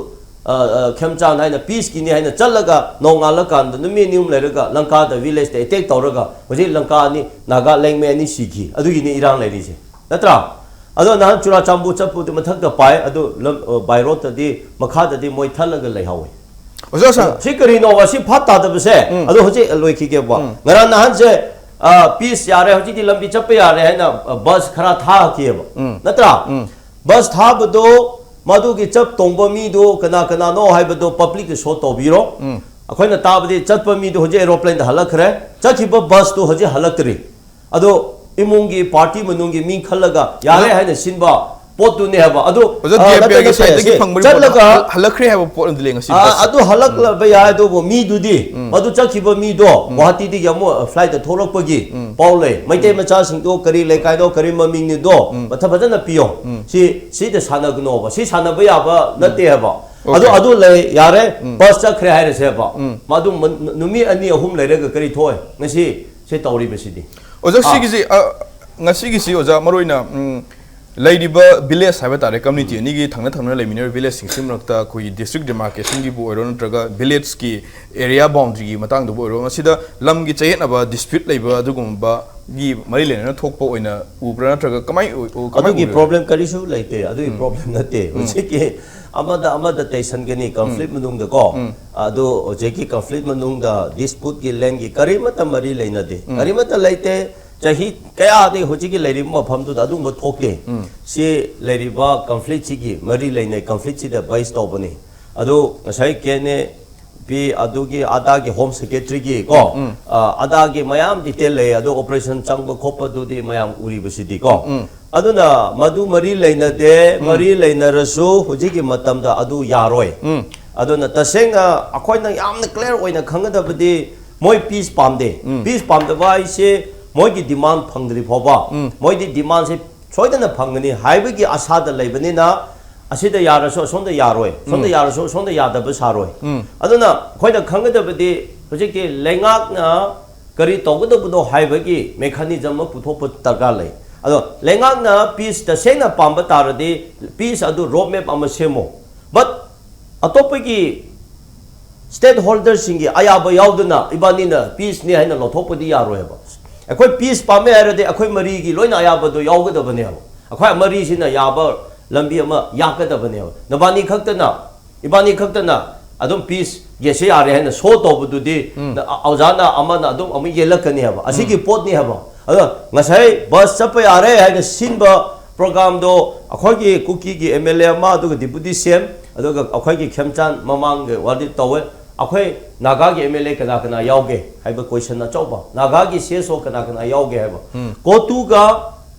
ꯑ, ꯑ, ꯈꯦꯝꯆꯥꯟ" ꯍꯥꯏꯅ ꯄꯤꯁꯀꯤꯅꯤ ꯍꯥꯏꯅ ꯆꯠꯂꯒ ꯅꯣꯡꯉꯥꯜꯂꯀꯥꯟꯗ ꯅꯨꯃꯤꯠ ꯑꯅꯤ ꯑꯍꯨꯝ ꯂꯩꯔꯒ ꯂꯪꯀꯥꯗ ꯚꯤꯂꯦꯖꯇ ꯑꯦꯇꯦꯛ ꯇꯧꯔꯒ ꯍꯧꯖꯤꯛ ꯂꯪꯀꯥ ꯑꯅꯤ, ꯅꯥꯒꯥ ꯂꯦꯡꯃꯩ ꯑꯅꯤ ꯁꯤꯈꯤ꯫ ꯑꯗꯨꯒꯤꯅꯤ ꯏꯔꯥꯡ ꯂꯩꯔꯤꯁꯦ, ꯅꯠꯇ꯭ꯔꯥ? ꯑꯗꯣ ꯅꯍꯥꯟ ꯆꯨꯔꯥꯆꯥꯟꯄꯨꯔ ꯆꯠꯄꯗꯤ ꯃꯊꯛꯇ ꯄꯥꯏ, ꯑꯗꯨ ꯂꯝ-, ꯑ, by roadꯇꯗꯤ, ꯃꯈꯥꯗꯗꯤ ꯃꯣꯏ ꯊꯠꯂꯒ ꯂꯩꯍꯧꯋꯤ꯫ ꯑꯣꯖꯥ ꯁꯥꯔ, ꯁꯤ ꯀꯔꯤꯅꯣꯕ? ꯁꯤ ꯚꯥꯞ ꯇꯥꯗꯕꯁꯦ꯫ ꯑꯗꯣ ꯍꯧꯖꯤꯛ ꯂꯣꯏꯈꯤꯒꯦꯕ꯫ ꯉꯔꯥꯡ ꯅꯍꯥꯟꯁꯦ, ꯑ, ꯄꯤꯁ ꯌꯥꯔꯦ, ꯍꯧꯖꯤꯛꯇꯤ ꯂꯝꯕꯤ ꯆꯠꯄ ꯌꯥꯔꯦ ꯍꯥꯏꯅ, ꯑ, ꯕꯁ ꯈꯔ ꯊꯥꯈꯤꯑꯕ, ꯅꯠꯇ꯭ꯔꯥ? ꯕꯁ ꯊꯥꯕꯗꯣ ꯃꯗꯨꯒꯤ ꯆꯞ ꯇꯣꯡꯕ ꯃꯤꯗꯣ ꯀꯅꯥ ꯀꯅꯥꯅꯣ ꯍꯥꯏꯕꯗꯣ ꯄꯕ꯭ꯂꯤꯛꯇ ꯁꯣ ꯇꯧꯕꯤꯔꯣ꯫ ꯑꯩꯈꯣꯏꯅ ꯇꯥꯕꯗꯤ ꯆꯠꯄ ꯃꯤꯗꯣ ꯍꯧꯖꯤꯛ ꯑꯦꯔꯣꯄ꯭ꯂꯦꯟꯗ ꯍꯜꯂꯛꯈ꯭ꯔꯦ, ꯆꯠꯈꯤꯕ ꯕꯁꯇꯨ ꯍꯧꯖꯤꯛ ꯍꯜꯂꯛꯇ꯭ꯔꯤ꯫ ꯑꯗꯣ ꯏꯃꯨꯡꯒꯤ, ꯄꯥꯔꯇꯤ ꯃꯅꯨꯡꯒꯤ ꯃꯤ ꯈꯜꯂꯒ ꯌꯥꯔꯦ ꯍꯥꯏꯅ ꯁꯤꯟꯕ ꯄꯣꯠꯇꯨꯅꯦ ꯍꯥꯏꯕ ꯑꯗꯨ꯫ ꯑꯣꯖꯥ, ꯑ, ꯅꯠꯇꯦ, ꯗꯤ ꯑꯦꯝ ꯄꯤ ꯑꯥꯏꯒꯤ ꯅꯠꯇꯦ, ꯁꯥꯏꯠꯇꯒꯤ ꯁꯤ ꯐꯪꯕ ꯆꯠꯂꯒ ꯔꯤꯄꯣꯔꯠ ꯍꯜꯂꯛꯈ꯭ꯔꯦ ꯍꯥꯏꯕ ꯄꯣꯠ ꯑꯃꯗꯤ ꯂꯩ ꯉꯁꯤ ꯑ, ꯕꯁ꯫ ꯑꯗꯨ ꯍꯜꯂꯛꯂꯕ ꯌꯥꯏ, ꯑꯗꯨꯕꯨ ꯃꯤꯗꯨꯗꯤ ꯃꯗꯨ ꯆꯠꯈꯤꯕ ꯃꯤꯗꯣ ꯒꯨꯋꯥꯍꯥꯇꯤꯗꯒꯤ ꯑꯃꯨꯛ ꯐ꯭ꯂꯥꯏꯠꯇ ꯊꯣꯛꯂꯛꯄꯒꯤ ꯄꯥꯎ ꯂꯩ꯫ ꯃꯩꯇꯩ ꯃꯆꯥꯁꯤꯡꯗꯣ ꯀꯔꯤ ꯂꯩꯀꯥꯏꯗꯣ, ꯀꯔꯤ ꯃꯃꯤꯡꯅꯤꯗꯣ ꯃꯊꯛ ꯐꯖꯅ ꯄꯤꯌꯣ꯫ ꯁꯤ ꯁꯤꯗ ꯁꯥꯟꯅꯒꯅꯣꯕ, ꯁꯤ ꯁꯥꯟꯅꯕ ꯌꯥꯕ ꯅꯠꯇꯦ ꯍꯥꯏꯕ꯫ ꯑꯗꯨ Okay. ꯑꯗꯨ ꯂꯩ, ꯌꯥꯔꯦ꯫ ꯕꯁ ꯆꯠꯈ꯭ꯔꯦ ꯍꯥꯏꯔꯁꯦꯕ꯫ ꯃꯗꯨ ꯃ- ꯅꯨꯃꯤꯠ ꯑꯅꯤ ꯑꯍꯨꯝ ꯂꯩꯔꯒ ꯀꯔꯤ ꯊꯣꯛꯑꯦ? ꯉꯁꯤ ꯁꯤ ꯇꯧꯔꯤꯕꯁꯤꯗꯤ꯫ ꯑꯣꯖꯥ, ꯑꯥ꯫ ꯁꯤꯒꯤꯁꯤ ꯑ, ꯉꯁꯤꯒꯤꯁꯤ ꯑꯣꯖꯥ, ꯃꯔꯨ ꯑꯣꯏꯅ ꯎꯝ, ꯂꯩꯔꯤꯕ ꯚꯤꯂꯦꯖ ꯍꯥꯏꯕ ꯇꯥꯔꯦ, ꯀꯝꯃ꯭ꯌꯨꯅꯤꯇꯤ ꯑꯅꯤꯒꯤ ꯊꯪꯅ ꯊꯪꯅ ꯂꯩꯃꯤꯟꯅꯔꯤꯕ ꯚꯤꯂꯦꯖꯁꯤꯡꯁꯤ ꯃꯔꯛꯇ ꯑꯩꯈꯣꯏꯒꯤ ꯗꯤꯁꯇ꯭ꯔꯤꯛ ꯗꯤꯃꯥꯔꯀꯦꯁꯟꯒꯤꯕꯨ ꯑꯣꯏꯔꯣ, ꯅꯠꯇ꯭ꯔꯒ ꯚꯤꯂꯦꯖꯀꯤ ꯑꯦꯔꯤꯌꯥ ꯕꯥꯎꯟꯗ꯭ꯔꯤꯒꯤ ꯃꯇꯥꯡꯗꯕꯨ ꯑꯣꯏꯔꯣ, ꯃꯁꯤꯗ ꯂꯝꯒꯤ ꯆꯌꯦꯠꯅꯕ, ꯗꯤꯁꯄ꯭ꯌꯨꯠ ꯂꯩꯕ ꯑꯗꯨꯒꯨꯝꯕꯒꯤ ꯃꯔꯤ ꯂꯩꯅꯅ ꯊꯣꯛꯄ ꯑꯣꯏꯅ ꯎꯕ꯭ꯔꯥ, ꯅꯠꯇ꯭ꯔꯒ ꯀꯃꯥꯏ ꯎ- ꯎ- ꯀꯃꯥꯏ ꯑꯗꯨꯒꯤ ꯎꯔꯦ? ꯄ꯭ꯔꯣꯕ꯭ꯂꯦꯝ ꯀꯔꯤꯁꯨ ꯂꯩꯇꯦ꯫ ꯑꯗꯨꯒꯤ ꯄ꯭ꯔꯣꯕ꯭ꯂꯦꯝ ꯅꯠꯇꯦ꯫ ꯍꯧꯖꯤꯛꯀꯤ ꯑꯃꯗ ꯑꯃꯗ ꯇꯩꯁꯟꯒꯅꯤ ꯀꯟꯐ꯭ꯂꯤꯛ ꯃꯅꯨꯡꯗꯀꯣ꯫ ꯑꯗꯨ ꯍꯧꯖꯤꯛꯀꯤ ꯀꯟꯐ꯭ꯂꯤꯛ ꯃꯅꯨꯡꯗ ꯗꯤꯁꯄ꯭ꯌꯨꯠꯀꯤ ꯂꯦꯟꯒꯤ ꯀꯔꯤꯃꯠꯇ ꯃꯔꯤ ꯂꯩꯅꯗꯦ꯫ ꯀꯔꯤꯃꯠꯇ ꯂꯩꯇꯦ꯫ ꯆꯍꯤ ꯀꯌꯥꯗꯤ ꯍꯧꯖꯤꯛꯀꯤ ꯂꯩꯔꯤꯕ ꯃꯐꯝꯗꯨꯗ ꯑꯗꯨꯒꯨꯝꯕ ꯊꯣꯛꯇꯦ꯫ ꯁꯤ ꯂꯩꯔꯤꯕ ꯀꯟꯐ꯭ꯂꯤꯛꯁꯤꯒꯤ ꯃꯔꯤ ꯂꯩꯅꯩ, ꯀꯟꯐ꯭ꯂꯤꯛꯁꯤꯗ ꯕꯦꯁ ꯇꯧꯕꯅꯤ꯫ ꯑꯗꯨ ꯉꯁꯥꯏ ꯀꯦꯅꯦ ꯄꯤ ꯑꯗꯨꯒꯤ ꯑꯗꯥꯒꯤ ꯍꯣꯝ ꯁꯦꯀ꯭ꯔꯦꯇꯔꯤꯒꯤ ꯀꯣ, ꯑ, ꯑꯗꯥꯒꯤ ꯃꯌꯥꯝ ꯗꯤꯇꯦꯜ ꯂꯩ꯫ ꯑꯗꯣ ꯑꯣꯄꯔꯦꯁꯟ ꯆꯪꯕ ꯈꯣꯠꯄꯗꯨꯗꯤ ꯃꯌꯥꯝ ꯎꯔꯤꯕꯁꯤꯗꯤ ꯀꯣ꯫ ꯑꯗꯨꯅ ꯃꯗꯨ ꯃꯔꯤ ꯂꯩꯅꯗꯦ꯫ ꯃꯔꯤ ꯂꯩꯅꯔꯁꯨ ꯍꯧꯖꯤꯛꯀꯤ ꯃꯇꯝꯗ ꯑꯗꯨ ꯌꯥꯔꯣꯏ꯫ ꯑꯗꯨꯅ ꯇꯁꯦꯡꯅ ꯑꯩꯈꯣꯏꯅ ꯌꯥꯝꯅ ꯀ꯭ꯂꯤꯌꯥꯔ ꯑꯣꯏꯅ ꯈꯪꯒꯗꯕꯗꯤ ꯃꯣꯏ ꯄꯤꯁ ꯄꯥꯝꯗꯦ꯫ ꯄꯤꯁ ꯄꯥꯝꯗꯕ ꯍꯥꯏꯁꯦ ꯃꯣꯏꯒꯤ ꯗꯤꯃꯥꯟ ꯐꯪꯗ꯭ꯔꯤ ꯐꯥꯎꯕ ꯃꯣꯏꯗꯤ ꯗꯤꯃꯥꯟꯁꯦ ꯁꯣꯏꯗꯅ ꯐꯪꯒꯅꯤ ꯍꯥꯏꯕꯒꯤ ꯑꯁꯥꯗ ꯂꯩꯕꯅꯤꯅ ꯑꯁꯤꯗ ꯌꯥꯔꯁꯨ ꯑꯁꯣꯝꯗ ꯌꯥꯔꯣꯏ, ꯁꯣꯝꯗ ꯌꯥꯔꯁꯨ ꯑꯁꯣꯝꯗ ꯌꯥꯗꯕ ꯁꯥꯔꯣꯏ꯫ ꯑꯗꯨꯅ ꯑꯩꯈꯣꯏꯅ ꯈꯪꯒꯗꯕꯗꯤ ꯍꯧꯖꯤꯛꯇꯤ ꯂꯩꯉꯥꯛꯅ ꯀꯔꯤ ꯇꯧꯒꯗꯕꯅꯣ ꯍꯥꯏꯕꯒꯤ ꯃꯦꯀꯥꯅꯤꯖꯝ ꯑꯃ ꯄꯨꯊꯣꯛꯄ ꯗꯔꯀꯥꯔ ꯂꯩ꯫ ꯑꯗꯣ ꯂꯩꯉꯥꯛꯅ ꯄꯤꯁ ꯇꯁꯦꯡꯅ ꯄꯥꯝꯕ ꯇꯥꯔꯗꯤ ꯄꯤꯁ ꯑꯗꯨ ꯔꯣꯗ ꯃꯦꯞ ꯑꯃ ꯁꯦꯝꯃꯣ꯫ ꯕꯠ ꯑꯇꯣꯞꯄꯒꯤ ꯁ꯭ꯇꯦꯛ ꯍꯣꯜꯗꯔꯁꯤꯡꯒꯤ ꯑꯌꯥꯕ ꯌꯥꯎꯗꯅ ꯏꯕꯥꯅꯤꯅ ꯄꯤꯁꯅꯤ ꯍꯥꯏꯅ ꯂꯧꯊꯣꯛꯄꯗꯤ ꯌꯥꯔꯣꯏꯕ꯫ ꯑꯩꯈꯣꯏ ꯄꯤꯁ ꯄꯥꯝꯃꯦ ꯍꯥꯏꯔꯗꯤ ꯑꯩꯈꯣꯏ ꯃꯔꯤꯒꯤ ꯂꯣꯏꯅ ꯑꯌꯥꯕꯗꯣ ꯌꯥꯎꯒꯗꯕꯅꯦꯕ꯫ ꯑꯩꯈꯣꯏ ꯃꯔꯤꯁꯤꯅ ꯌꯥꯕ ꯂꯝꯕꯤ ꯑꯃ ꯌꯥꯛꯀꯗꯕꯅꯦꯕ꯫ ꯅꯕꯥꯅꯤ ꯈꯛꯇꯅ, ꯏꯕꯥꯅꯤ ꯈꯛꯇꯅ ꯑꯗꯨꯝ ꯄꯤꯁ ꯒꯦꯁꯦ ꯌꯥꯔꯦ ꯍꯥꯏꯅ ꯁꯣ ꯇꯧꯕꯗꯨꯗꯤ ꯅ- ꯑꯣꯖꯥꯅ ꯑꯃꯅ ꯑꯗꯨꯝ ꯑꯃꯨꯛ ꯌꯦꯜꯂꯛꯀꯅꯤ ꯍꯥꯏꯕ꯫ ꯑꯁꯤꯒꯤ ꯄꯣꯠꯅꯤ ꯍꯥꯏꯕ꯫ ꯑꯗꯣ ꯉꯁꯥꯏ ꯕꯁ ꯆꯠꯄ ꯌꯥꯔꯦ ꯍꯥꯏꯅ ꯁꯤꯟꯕ ꯄ꯭ꯔꯣꯒ꯭ꯔꯥꯝꯗꯣ ꯑꯩꯈꯣꯏꯒꯤ ꯀꯨꯀꯤꯒꯤ ꯑꯦꯝ ꯑꯦꯜ ꯑꯦ ꯑꯃ, ꯑꯗꯨꯒ ꯗꯤꯄꯨꯇꯤ ꯁꯤ ꯑꯦꯝ, ꯑꯗꯨꯒ ꯑꯩꯈꯣꯏꯒꯤ ꯈꯦꯝꯆꯥꯟ ꯃꯃꯥꯡꯒꯤ ꯋꯥꯔꯗꯤ ꯇꯧꯋꯦ꯫ ꯑꯩꯈꯣꯏ ꯅꯥꯒꯥꯒꯤ ꯑꯦꯝ ꯑꯦꯜ ꯑꯦ ꯀꯅꯥ ꯀꯅꯥ ꯌꯥꯎꯒꯦ ꯍꯥꯏꯕ ꯀꯣꯏꯁꯟ ꯑꯆꯧꯕ꯫ ꯅꯥꯒꯥꯒꯤ ꯁꯤ ꯑꯦꯁ ꯑꯣ ꯀꯅꯥ ꯀꯅꯥ ꯌꯥꯎꯒꯦ ꯍꯥꯏꯕ꯫ ꯀꯣꯇꯨꯒ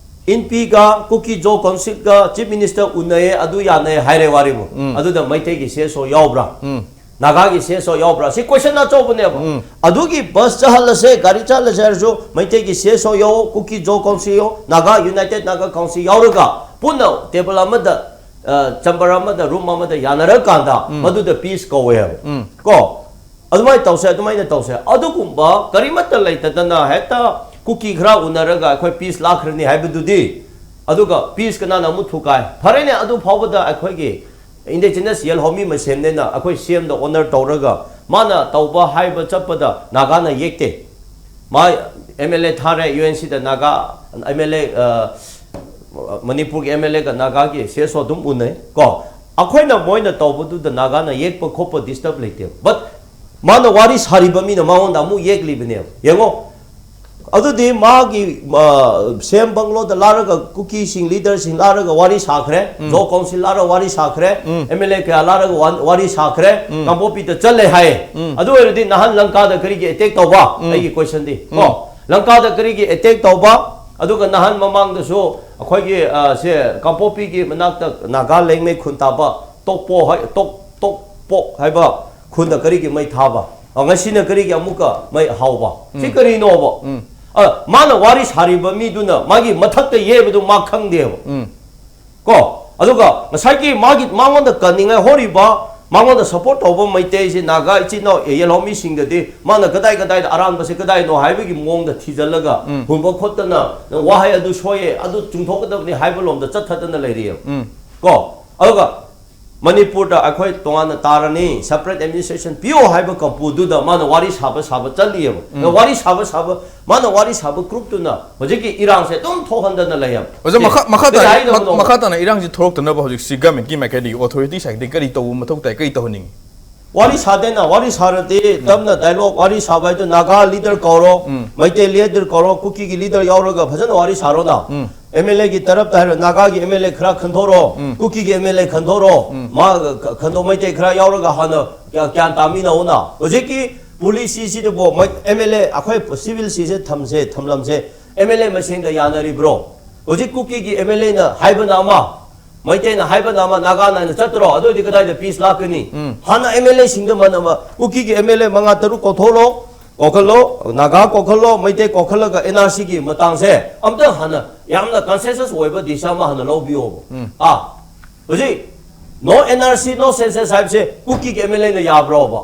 ꯏꯟꯄꯤꯒ ꯀꯨꯀꯤ ꯖꯣ ꯀꯥꯎꯟꯁꯤꯜꯒ ꯆꯤꯐ ꯃꯤꯅꯤꯁꯇꯔ ꯎꯅꯩꯌꯦ, ꯑꯗꯨ ꯌꯥꯅꯩ ꯍꯥꯏꯔꯦ ꯋꯥꯔꯤꯕꯨ꯫ ꯎꯝ꯫ ꯑꯗꯨꯗ ꯃꯩꯇꯩꯒꯤ ꯁꯤ ꯑꯦꯁ ꯑꯣ ꯌꯥꯎꯕ꯭ꯔꯥ? ꯎꯝ꯫ ꯅꯥꯒꯥꯒꯤ ꯁꯤ ꯑꯦꯁ ꯑꯣ ꯌꯥꯎꯕ꯭ꯔꯥ? ꯁꯤ ꯀꯣꯏꯁꯟ ꯑꯆꯧꯕꯅꯦꯕ꯫ ꯎꯝ꯫ ꯑꯗꯨꯒꯤ ꯕꯁ ꯆꯠꯍꯜꯂꯁꯦ, ꯒꯥꯔꯤ ꯆꯠꯍꯜꯂꯁꯦ ꯍꯥꯏꯔꯁꯨ ꯃꯩꯇꯩꯒꯤ ꯁꯤ ꯑꯦꯁ ꯑꯣ ꯌꯥꯎ, ꯀꯨꯀꯤ ꯖꯣ ꯀꯥꯎꯟꯁꯤꯜ ꯌꯥꯎ, ꯅꯥꯒꯥ ꯌꯨꯅꯥꯏꯇꯦꯠ ꯅꯥꯒꯥ ꯀꯥꯎꯟꯁꯤꯜ ꯌꯥꯎꯔꯒ ꯄꯨꯟꯅ ꯇꯦꯕꯜ ꯑꯃꯗ, ꯑ, ꯆꯝꯕꯔ ꯑꯃꯗ, ꯔꯨꯝ ꯑꯃꯗ ꯌꯥꯅꯔꯀꯥꯟꯗ ꯎꯝ꯫ ꯃꯗꯨꯗ ꯄꯤꯁ ꯀꯧꯋꯦꯕ꯫ ꯎꯝ꯫ ꯀꯣ? ꯑꯗꯨꯃꯥꯏꯅ ꯇꯧꯁꯦ, ꯑꯗꯨꯃꯥꯏꯅ ꯇꯧꯁꯦ꯫ ꯑꯗꯨꯒꯨꯝꯕ ꯀꯔꯤꯃꯠꯇ ꯂꯩꯇꯗꯅ ꯍꯦꯛꯇ ꯀꯨꯀꯤ ꯈꯔ ꯎꯅꯔꯒ ꯑꯩꯈꯣꯏ ꯄꯤꯁ ꯂꯥꯛꯈ꯭ꯔꯅꯤ ꯍꯥꯏꯕꯗꯨꯗꯤ, ꯑꯗꯨꯒ ꯄꯤꯁ ꯀꯅꯥꯅ ꯑꯃꯨꯛ ꯊꯨꯒꯥꯏ? ꯐꯔꯦꯅꯦ, ꯑꯗꯨ ꯐꯥꯎꯕꯗ ꯑꯩꯈꯣꯏꯒꯤ ꯏꯟꯗꯤꯖꯤꯅꯁ ꯌꯦꯜꯍꯧꯃꯤ ꯃꯁꯦꯟꯅꯦꯅ ꯑꯩꯈꯣꯏ ꯁꯤ ꯑꯦꯝꯗ ꯑꯣꯅꯔ ꯇꯧꯔꯒ ꯃꯥꯅ ꯇꯧꯕ ꯍꯥꯏꯕ ꯆꯠꯄꯗ ꯅꯥꯒꯥꯅ ꯌꯦꯛꯇꯦ꯫ ꯃꯥ ꯑꯦꯝ ꯑꯦꯜ ꯑꯦ ꯊꯥꯔꯦ, ꯌꯨ ꯑꯦꯟ ꯁꯤꯗ ꯅꯥꯒꯥ ꯑꯦꯝ ꯑꯦꯜ ꯑꯦ, ꯑ, ꯃꯅꯤꯄꯨꯔꯒꯤ ꯑꯦꯝ ꯑꯦꯜ ꯑꯦꯒ ꯅꯥꯒꯥꯒꯤ ꯁꯤ ꯑꯦꯁ ꯑꯣ ꯑꯗꯨꯝ ꯎꯅꯩ ꯀꯣ꯫ ꯑꯩꯈꯣꯏꯅ ꯃꯣꯏꯅ ꯇꯧꯕꯗꯨꯗ ꯅꯥꯒꯥꯅ ꯌꯦꯛꯄ ꯈꯣꯠꯄ ꯗꯤꯁꯇꯔꯕ ꯂꯩꯇꯦꯕ꯫ ꯕꯠ ꯃꯥꯅ ꯋꯥꯔꯤ ꯁꯥꯔꯤꯕ ꯃꯤꯅ ꯃꯉꯣꯟꯗ ꯑꯃꯨꯛ ꯌꯦꯛꯂꯤꯕꯅꯦꯕ꯫ ꯌꯦꯡꯉꯣ, ꯑꯗꯨꯗꯤ ꯃꯥꯒꯤ, ꯑ, ꯁꯦꯝ ꯕꯪꯒ꯭ꯂꯣꯗ ꯂꯥꯛꯂꯒ ꯀꯨꯀꯤꯁꯤꯡ ꯂꯤꯗꯔꯁꯤꯡ ꯂꯥꯛꯂꯒ ꯋꯥꯔꯤ ꯁꯥꯈ꯭ꯔꯦ, ꯎꯝ꯫ ꯖꯣ ꯀꯥꯎꯟꯁꯤꯜ ꯂꯥꯛꯂꯒ ꯋꯥꯔꯤ ꯁꯥꯈ꯭ꯔꯦ, ꯎꯝ꯫ ꯑꯦꯝ ꯑꯦꯜ ꯑꯦ ꯀꯌꯥ ꯂꯥꯛꯂꯒ ꯋꯥ-, ꯋꯥꯔꯤ ꯁꯥꯈ꯭ꯔꯦ, ꯎꯝ꯫ ꯀꯥꯡꯄꯣꯛꯄꯤꯗ ꯆꯠꯂꯦ ꯍꯥꯏꯌꯦ꯫ ꯎꯝ꯫ ꯑꯗꯨ ꯑꯣꯏꯔꯗꯤ ꯅꯍꯥꯟ ꯂꯪꯀꯥꯗ ꯀꯔꯤꯒꯤ ꯑꯦꯇꯦꯛ ꯇꯧꯕ? ꯎꯝ꯫ ꯑꯩꯒꯤ ꯀꯣꯏꯁꯟꯗꯤ꯫ ꯎꯝ꯫ ꯀꯣ, ꯂꯪꯀꯥꯗ ꯀꯔꯤꯒꯤ ꯑꯦꯇꯦꯛ ꯇꯧꯕ? ꯑꯗꯨꯒ ꯅꯍꯥꯟ ꯃꯃꯥꯡꯗꯁꯨ ꯑꯩꯈꯣꯏꯒꯤ, ꯑ, ꯁꯦ ꯀꯥꯡꯄꯣꯛꯄꯤꯒꯤ ꯃꯅꯥꯛꯇ ꯅꯥꯒꯥ ꯂꯦꯡꯃꯩ ꯈꯨꯟ ꯇꯥꯕ ꯇꯣꯛꯄꯣ ꯍꯥꯏ-, ꯇꯣꯛ-, ꯇꯣꯛꯄꯣꯛ ꯍꯥꯏꯕ ꯈꯨꯟꯗ ꯀꯔꯤꯒꯤ ꯃꯩ ꯊꯥꯕ? ꯑ, ꯉꯁꯤꯅ ꯀꯔꯤꯒꯤ ꯑꯃꯨꯛꯀ ꯃꯩ ꯍꯧꯕ? ꯁꯤ ꯎꯝ꯫ ꯀꯔꯤꯅꯣꯕ? ꯎꯝ꯫ ꯑ, ꯃꯥꯅ ꯋꯥꯔꯤ ꯁꯥꯔꯤꯕ ꯃꯤꯗꯨꯅ ꯃꯥꯒꯤ ꯃꯊꯛꯇ ꯌꯦꯕꯗꯨ ꯃꯥ ꯈꯪꯗꯦꯕ꯫ ꯎꯝ꯫ ꯀꯣ? ꯑꯗꯨꯒ ꯉꯁꯥꯏꯒꯤ ꯃꯥꯒꯤ, ꯃꯉꯣꯟꯗ ꯀꯟꯅꯤꯡꯉꯥꯏ ꯍꯣꯔꯤꯕ, ꯃꯉꯣꯟꯗ ꯁꯄꯣꯔꯠ ꯇꯧꯕ ꯃꯩꯇꯩꯁꯤ ꯅꯥꯒꯥ ꯏꯆꯤꯟ ꯏꯅꯥꯎ, ꯑꯦ, ꯌꯦꯜꯍꯧꯃꯤꯁꯤꯡꯗꯗꯤ ꯃꯥꯅ ꯀꯗꯥꯏ ꯀꯗꯥꯏꯗ ꯑꯔꯥꯟꯕꯁꯦ ꯀꯗꯥꯏꯅꯣ ꯍꯥꯏꯕꯒꯤ ꯃꯑꯣꯡꯗ ꯊꯤꯖꯤꯜꯂꯒ ꯎꯝ꯫ ꯍꯨꯝꯕ ꯈꯣꯠꯇꯅ ꯋꯥꯍꯩ ꯑꯗꯨ ꯁꯣꯏꯌꯦ, ꯑꯗꯨ ꯆꯨꯝꯊꯣꯛꯀꯗꯕꯅꯤ ꯍꯥꯏꯕ ꯂꯣꯝꯗ ꯆꯠꯊꯗꯅ ꯂꯩꯔꯤꯑꯕ꯫ ꯎꯝ꯫ ꯀꯣ? ꯑꯗꯨꯒ ꯃꯅꯤꯄꯨꯔꯗ ꯑꯩꯈꯣꯏ ꯇꯣꯉꯥꯟꯅ ꯇꯥꯔꯅꯤ, separate administration ꯄꯤꯌꯣ ꯍꯥꯏꯕ ꯀꯝꯄꯨꯗꯨꯗ ꯃꯥꯅ ꯋꯥꯔꯤ ꯁꯥꯕ ꯁꯥꯕ ꯆꯠꯂꯤꯑꯕ꯫ ꯎꯝ꯫ ꯋꯥꯔꯤ ꯁꯥꯕ ꯁꯥꯕ, ꯃꯥꯅ ꯋꯥꯔꯤ ꯁꯥꯕ ꯒ꯭ꯔꯨꯞꯇꯨꯅ ꯍꯧꯖꯤꯛꯀꯤ ꯏꯔꯥꯡꯁꯦ ꯑꯗꯨꯝ ꯊꯣꯛꯍꯟꯗꯅ ꯂꯩꯌꯦꯕ꯫ ꯑꯣꯖꯥ, ꯁꯦ, ꯃꯈꯥ, ꯃꯈꯥ ꯀꯔꯤ ꯇꯥꯅ, ꯍꯥꯏꯅꯕꯅꯣ? ꯃꯈꯥ ꯇꯥꯅ ꯏꯔꯥꯡꯁꯤ ꯊꯣꯛꯂꯛꯇꯅꯕ ꯍꯧꯖꯤꯛꯁꯤ ꯒꯃꯦꯟꯠꯀꯤ ꯃꯥꯏꯀꯩꯗꯒꯤ, ꯑꯣꯊꯣꯔꯤꯇꯤ ꯁꯥꯏꯠꯇꯒꯤ ꯀꯔꯤ ꯇꯧꯕ ꯃꯊꯧ ꯇꯥꯏ, ꯀꯔꯤ ꯇꯧꯍꯟꯅꯤꯡꯉꯤ? ꯋꯥꯔꯤ ꯁꯥꯗꯦꯅ, ꯋꯥꯔꯤ ꯁꯥꯔꯗꯤ ꯎꯝ꯫ ꯇꯞꯅ ꯗꯥꯏꯂꯣꯒ, ꯋꯥꯔꯤ ꯁꯥꯕ ꯍꯥꯏꯗꯣ ꯅꯥꯒꯥ ꯂꯤꯗꯔ ꯀꯧꯔꯣ, ꯎꯝ꯫ ꯃꯩꯇꯩ ꯂꯤꯗꯔ ꯀꯧꯔꯣ, ꯀꯨꯀꯤꯒꯤ ꯂꯤꯗꯔ ꯌꯥꯎꯔꯒ ꯐꯖꯅ ꯋꯥꯔꯤ ꯁꯥꯔꯣꯅ꯫ ꯎꯝ꯫ ꯑꯦꯝ ꯑꯦꯜ ꯑꯦꯒꯤ ꯇꯔꯞꯇ ꯍꯥꯏꯔꯣ, ꯅꯥꯒꯥꯒꯤ ꯑꯦꯝ ꯑꯦꯜ ꯑꯦ ꯈꯔ ꯈꯟꯗꯣꯔꯣ, ꯎꯝ꯫ ꯀꯨꯀꯤꯒꯤ ꯑꯦꯝ ꯑꯦꯜ ꯑꯦ ꯈꯟꯗꯣꯔꯣ, ꯎꯝ꯫ ꯃꯥ ꯈ-, ꯈꯟꯗꯣ ꯃꯩꯇꯩ ꯈꯔ ꯌꯥꯎꯔꯒ ꯍꯥꯟꯅ ꯒ꯭ꯌꯥ-, ꯒ꯭ꯌꯥꯟ ꯇꯥꯃꯤꯟꯅꯧꯅ꯫ ꯍꯧꯖꯤꯛꯀꯤ ꯄꯣꯂꯤꯁꯤꯁꯤꯗꯕꯨ ꯃꯩ-, ꯑꯦꯝ ꯑꯦꯜ ꯑꯦ, ꯑꯩꯈꯣꯏ ꯁꯤꯚꯤꯜ ꯁꯤꯁꯦ ꯊꯝꯁꯦ, ꯊꯝꯂꯝꯁꯦ, ꯑꯦꯝ ꯑꯦꯜ ꯑꯦ ꯃꯁꯦꯟꯗ ꯌꯥꯅꯔꯤꯕ꯭ꯔꯣ? ꯍꯧꯖꯤꯛ ꯀꯨꯀꯤꯒꯤ ꯑꯦꯝ ꯑꯦꯜ ꯑꯦꯅ ꯍꯥꯏꯕꯅ ꯑꯃ, ꯃꯩꯇꯩꯅ ꯍꯥꯏꯕꯅ ꯑꯃ, ꯅꯥꯒꯥꯅ ꯍꯥꯏꯅ ꯆꯠꯇ꯭ꯔꯣ? ꯑꯗꯨ ꯑꯣꯏꯗꯤ ꯀꯗꯥꯏꯗ ꯄꯤꯁ ꯂꯥꯛꯀꯅꯤ? ꯍꯥꯟꯅ ꯑꯦꯝ ꯑꯦꯜ ꯑꯦꯁꯤꯡꯗ ꯃꯅ-, ꯀꯨꯀꯤꯒꯤ ꯑꯦꯝ ꯑꯦꯜ ꯑꯦ ꯃꯉꯥ ꯇꯔꯨꯛ ꯀꯧꯊꯣꯛꯂꯣ, ꯀꯧꯈꯠꯂꯣ, ꯅꯥꯒꯥ ꯀꯧꯈꯠꯂꯣ, ꯃꯩꯇꯩ ꯀꯧꯈꯠꯂꯒ ꯑꯦꯟ ꯑꯥꯔ ꯁꯤꯒꯤ ꯃꯇꯥꯡꯁꯦ ꯑꯝꯇ ꯍꯥꯟꯅ ꯌꯥꯝꯅ ꯀꯟꯁꯦꯟꯁꯁ ꯑꯣꯏꯕ ꯗꯤꯁꯥ ꯑꯃ ꯍꯥꯟꯅ ꯂꯧꯕꯤꯌꯣꯕ꯫ ꯑꯥ, ꯍꯧꯖꯤꯛ no N R C, no census ꯍꯥꯏꯕꯁꯦ ꯀꯨꯀꯤꯒꯤ ꯑꯦꯝ ꯑꯦꯜ ꯑꯦꯅ ꯌꯥꯕ꯭ꯔꯣꯕ?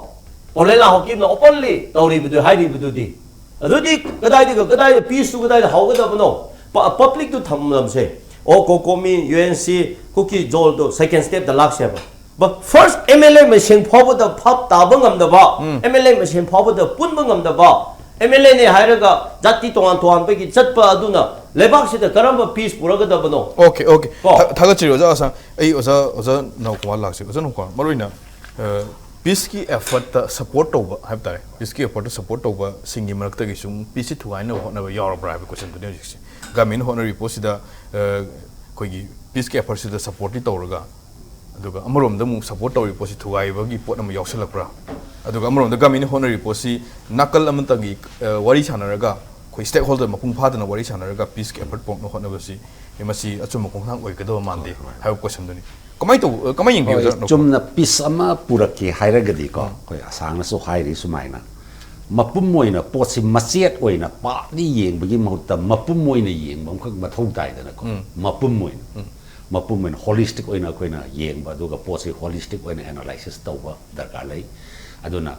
ꯑꯣꯂꯦꯅꯥ ꯍꯣꯀꯤꯞꯅ ꯑꯣꯄꯟꯂꯤ ꯇꯧꯔꯤꯕꯗꯨ, ꯍꯥꯏꯔꯤꯕꯗꯨꯗꯤ꯫ ꯑꯗꯨꯗꯤ ꯀꯗꯥꯏꯗꯒꯤ, ꯀꯗꯥꯏꯗ ꯄꯤꯁꯇꯨ ꯀꯗꯥꯏꯗ ꯍꯧꯒꯗꯕꯅꯣ? ꯄ-, ꯄꯕ꯭ꯂꯤꯛꯇꯨ ꯊꯝꯂꯝꯁꯦ꯫ ꯑꯣ, ꯀꯣꯀꯣꯃꯤ, U N C, Kuki ꯖꯣꯜꯗꯣ second ꯁ꯭ꯇꯦꯞꯇ ꯂꯥꯛꯁꯦꯕ꯫ But first M L A ꯃꯁꯦꯟ ꯐꯥꯎꯕꯗ ꯚꯥꯞ ꯇꯥꯕ ꯉꯝꯗꯕ, ꯎꯝ꯫ M L A ꯃꯁꯦꯟ ꯐꯥꯎꯕꯗ ꯄꯨꯟꯕ ꯉꯝꯗꯕ, M L A ꯅꯦ ꯍꯥꯏꯔꯒ ꯖꯥꯇꯤ ꯇꯣꯉꯥꯟ ꯇꯣꯉꯥꯟꯕꯒꯤ ꯆꯠꯄ ꯑꯗꯨꯅ ꯂꯩꯕꯥꯛꯁꯤꯗ ꯀꯔꯝꯕ ꯄꯤꯁ ꯄꯨꯔꯒꯗꯕꯅꯣ? Okay, okay. ꯀꯣ? ꯊꯥ-, ꯊꯥꯒꯠꯆꯔꯤ, ꯑꯣꯖꯥ ꯑꯁꯥꯡ꯫ ꯑꯩ ꯑꯣꯖꯥ, ꯑꯣꯖꯥ ꯅꯥꯎꯀꯨꯃꯥꯔ ꯂꯥꯛꯁꯤ꯫ ꯑꯣꯖꯥ ꯅꯥꯎꯀꯨꯃꯥꯔ, ꯃꯔꯨ ꯑꯣꯏꯅ, ꯑ, ꯄꯤꯁꯀꯤ ꯑꯦꯐꯔꯠꯇ ꯁꯄꯣꯔꯠ ꯇꯧꯕ ꯍꯥꯏꯕ ꯇꯥꯔꯦ, ꯄꯤꯁꯀꯤ ꯑꯦꯐꯔꯠꯇ ꯁꯄꯣꯔꯠ ꯇꯧꯕꯁꯤꯡꯒꯤ ꯃꯔꯛꯇꯒꯤ ꯁꯨꯝ ꯄꯤꯁꯁꯤ ꯊꯨꯒꯥꯏꯅꯕ ꯍꯣꯠꯅꯕ ꯌꯥꯎꯔꯕ꯭ꯔꯥ ꯍꯥꯏꯕ ꯀꯣꯏꯁꯟꯗꯨꯅꯤ ꯍꯧꯖꯤꯛꯁꯦ꯫ ꯒꯃꯦꯟꯅ ꯍꯣꯠꯅꯔꯤꯕ ꯄꯣꯠꯁꯤꯗ, ꯑ, ꯑꯩꯈꯣꯏꯒꯤ ꯄꯤꯁꯀꯤ ꯑꯦꯐꯔꯠꯁꯤꯗ ꯁꯄꯣꯔꯠꯇꯤ ꯇꯧꯔꯒ, ꯑꯗꯨꯒ ꯑꯃꯔꯣꯝꯗ ꯑꯃꯨꯛ ꯁꯄꯣꯔꯠ ꯇꯧꯔꯤꯕ ꯄꯣꯠꯁꯤ ꯊꯨꯒꯥꯏꯕꯒꯤ ꯄꯣꯠ ꯑꯃ ꯌꯥꯎꯁꯜꯂꯛꯄ꯭ꯔꯥ? ꯑꯗꯨꯒ ꯑꯃꯔꯣꯝꯗ ꯒꯃꯦꯟꯅ ꯍꯣꯠꯅꯔꯤꯕ ꯄꯣꯠꯁꯤ ꯅꯥꯀꯜ ꯑꯃꯇꯪꯒꯤ, ꯑ, ꯋꯥꯔꯤ ꯁꯥꯟꯅꯔꯒ, ꯑꯩꯈꯣꯏ ꯁ꯭ꯇꯦꯛ ꯍꯣꯜꯗꯔ ꯃꯄꯨꯡ ꯐꯥꯗꯅ ꯋꯥꯔꯤ ꯁꯥꯟꯅꯔꯒ ꯄꯤꯁꯀꯤ ꯑꯦꯐꯔꯠ ꯄꯨꯔꯛꯅꯕ ꯍꯣꯠꯅꯕꯁꯤ ꯃꯁꯤ ꯑꯆꯨꯝꯕ ꯈꯣꯡꯊꯥꯡ ꯑꯣꯏꯒꯗꯕ ꯃꯥꯟꯗꯦ ꯍꯣꯏ, ꯍꯣꯏ꯫ ꯍꯥꯏꯕ ꯀꯣꯏꯁꯟꯗꯨꯅꯤ꯫ ꯀꯃꯥꯏꯅ ꯇꯧ-, ꯀꯃꯥꯏꯅ ꯌꯦꯡꯕꯤꯕ, ꯍꯣꯏ, ꯁꯥꯔ? ꯆꯨꯝꯅ ꯄꯤꯁ ꯑꯃ ꯄꯨꯔꯛꯀꯦ ꯍꯥꯏꯔꯒꯗꯤꯀꯣ, ꯎꯝ꯫ ꯑꯩꯈꯣꯏ ꯑꯁꯥꯡꯅꯁꯨ ꯍꯥꯏꯔꯤ ꯁꯨꯃꯥꯏꯅ, ꯃꯄꯨꯝ ꯑꯣꯏꯅ ꯄꯣꯠꯁꯤ ꯃꯆꯦꯠ ꯑꯣꯏꯅ ꯄꯥꯞꯂꯤ ꯌꯦꯡꯕꯒꯤ ꯃꯍꯨꯠꯇ ꯃꯄꯨꯝ ꯑꯣꯏꯅ ꯌꯦꯡꯕ ꯑꯃꯈꯛ ꯃꯊꯧ ꯇꯥꯏꯗꯅꯀꯣ꯫ ꯎꯝ꯫ ꯃꯄꯨꯝ ꯑꯣꯏꯅ꯫ ꯎꯝ꯫ ꯃꯄꯨꯝ ꯑꯣꯏꯅ ꯍꯣꯂꯤꯁꯇꯤꯛ ꯑꯣꯏꯅ ꯑꯩꯈꯣꯏꯅ ꯌꯦꯡꯕ, ꯑꯗꯨꯒ ꯄꯣꯠꯁꯤ ꯍꯣꯂꯤꯁꯇꯤꯛ ꯑꯣꯏꯅ ꯑꯦꯅꯥꯂꯥꯏꯁꯤꯁ ꯇꯧꯕ ꯗꯔꯀꯥꯔ ꯂꯩ꯫ ꯑꯗꯨꯅ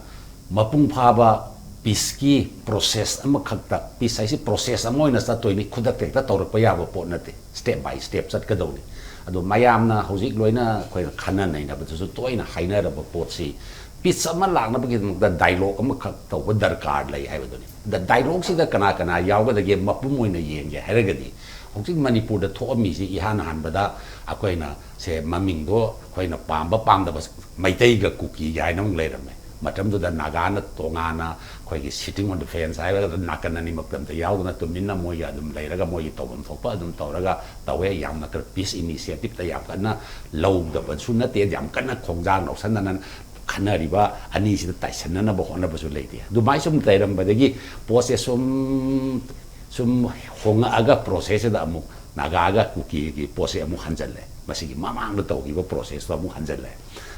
ꯃꯄꯨꯡ ꯐꯥꯕ ꯄꯤꯁꯀꯤ ꯄ꯭ꯔꯣꯁꯦꯁ ꯑꯃꯈꯛꯇ, ꯄꯤꯁ ꯍꯥꯏꯁꯤ ꯄ꯭ꯔꯣꯁꯦꯁ ꯑꯃ ꯑꯣꯏꯅ ꯆꯠꯇꯣꯏꯅꯤ, ꯈꯨꯗꯛꯇ ꯍꯦꯛꯇ ꯇꯧꯔꯛꯄ ꯌꯥꯕ ꯄꯣꯠ ꯅꯠꯇꯦ, ꯁ꯭ꯇꯦꯞ ꯕꯥꯏ ꯁ꯭ꯇꯦꯞ ꯆꯠꯀꯗꯧꯅꯤ꯫ ꯑꯗꯣ ꯃꯌꯥꯝꯅ ꯍꯧꯖꯤꯛ ꯂꯣꯏꯅ ꯑꯩꯈꯣꯏꯅ ꯈꯟꯅ ꯅꯩꯅꯕꯗꯁꯨ ꯇꯣꯏꯅ ꯍꯥꯏꯅꯔꯕ ꯄꯣꯠꯁꯤ, ꯄꯤꯁ ꯑꯃ ꯂꯥꯛꯅꯕꯒꯤꯗꯃꯛꯇ ꯗꯥꯏꯂꯣꯛ ꯑꯃꯈꯛ ꯇꯧꯕ ꯗꯔꯀꯥꯔ ꯂꯩ ꯍꯥꯏꯕꯗꯨꯅꯤ꯫ ꯑꯗ ꯗꯥꯏꯂꯣꯛꯁꯤꯗ ꯀꯅꯥ ꯀꯅꯥ ꯌꯥꯎꯒꯗꯒꯦ ꯃꯄꯨꯝ ꯑꯣꯏꯅ ꯌꯦꯡꯒꯦ ꯍꯥꯏꯔꯒꯗꯤ, ꯍꯧꯖꯤꯛ ꯃꯅꯤꯄꯨꯔꯗ ꯊꯣꯛꯑꯝꯃꯤꯁꯤ ꯏꯍꯥꯟ ꯍꯥꯟꯕꯗ ꯑꯩꯈꯣꯏꯅ ꯁꯦ ꯃꯃꯤꯡꯗꯣ ꯑꯩꯈꯣꯏꯅ ꯄꯥꯝꯕ ꯄꯥꯝꯗꯕ, ꯃꯩꯇꯩꯒ ꯀꯨꯀꯤꯒ ꯍꯥꯏꯅ ꯑꯃꯨꯛ ꯂꯩꯔꯝꯃꯦ꯫ ꯃꯇꯝꯗꯨꯗ ꯅꯥꯒꯥꯅ ꯇꯣꯉꯥꯟꯅ ꯑꯩꯈꯣꯏꯒꯤ sitting on the fence ꯍꯥꯏꯔꯒ ꯑꯗꯨꯝ ꯅꯥꯀꯟ ꯑꯅꯤꯃꯛꯇ ꯑꯝꯇ ꯌꯥꯎꯗꯅ ꯇꯨꯃꯤꯟꯅ ꯃꯣꯏꯒ ꯑꯗꯨꯝ ꯂꯩꯔꯒ ꯃꯣꯏꯒꯤ ꯇꯧꯐꯝ ꯊꯣꯛꯄ ꯑꯗꯨꯝ ꯇꯧꯔꯒ ꯇꯧꯋꯦ꯫ ꯌꯥꯝꯅ ꯈꯔ ꯄꯤꯁ ꯏꯅꯤꯁꯤꯌꯦꯇꯤꯞꯇ ꯌꯥꯝ ꯀꯟꯅ ꯂꯧꯗꯕꯁꯨ ꯅꯠꯇꯦ, ꯌꯥꯝ ꯀꯟꯅ ꯈꯣꯡꯖꯥꯡ ꯂꯧꯁꯟꯗꯅ ꯈꯟꯅꯔꯤꯕ ꯑꯅꯤꯁꯤꯗ ꯇꯥꯏꯁꯟꯅꯅꯕ ꯍꯣꯠꯅꯕꯁꯨ ꯂꯩꯇꯦ꯫ ꯑꯗꯨꯃꯥꯏꯅ ꯁꯨꯝ ꯂꯩꯔꯝꯕꯗꯒꯤ ꯄꯣꯠꯁꯦ ꯁꯨꯝ ꯁꯨꯝ ꯍꯣꯡꯉꯛꯑꯒ ꯄ꯭ꯔꯣꯁꯦꯁꯁꯤꯗ ꯑꯃꯨꯛ ꯅꯥꯒꯥꯒ ꯀꯨꯀꯤꯒꯤ ꯄꯣꯠꯁꯦ ꯑꯃꯨꯛ ꯍꯟꯖꯜꯂꯦ꯫ ꯃꯁꯤꯒꯤ ꯃꯃꯥꯡꯗ ꯇꯧꯈꯤꯕ process ꯇꯣ ꯑꯃꯨꯛ ꯍꯟꯖꯜꯂꯦ꯫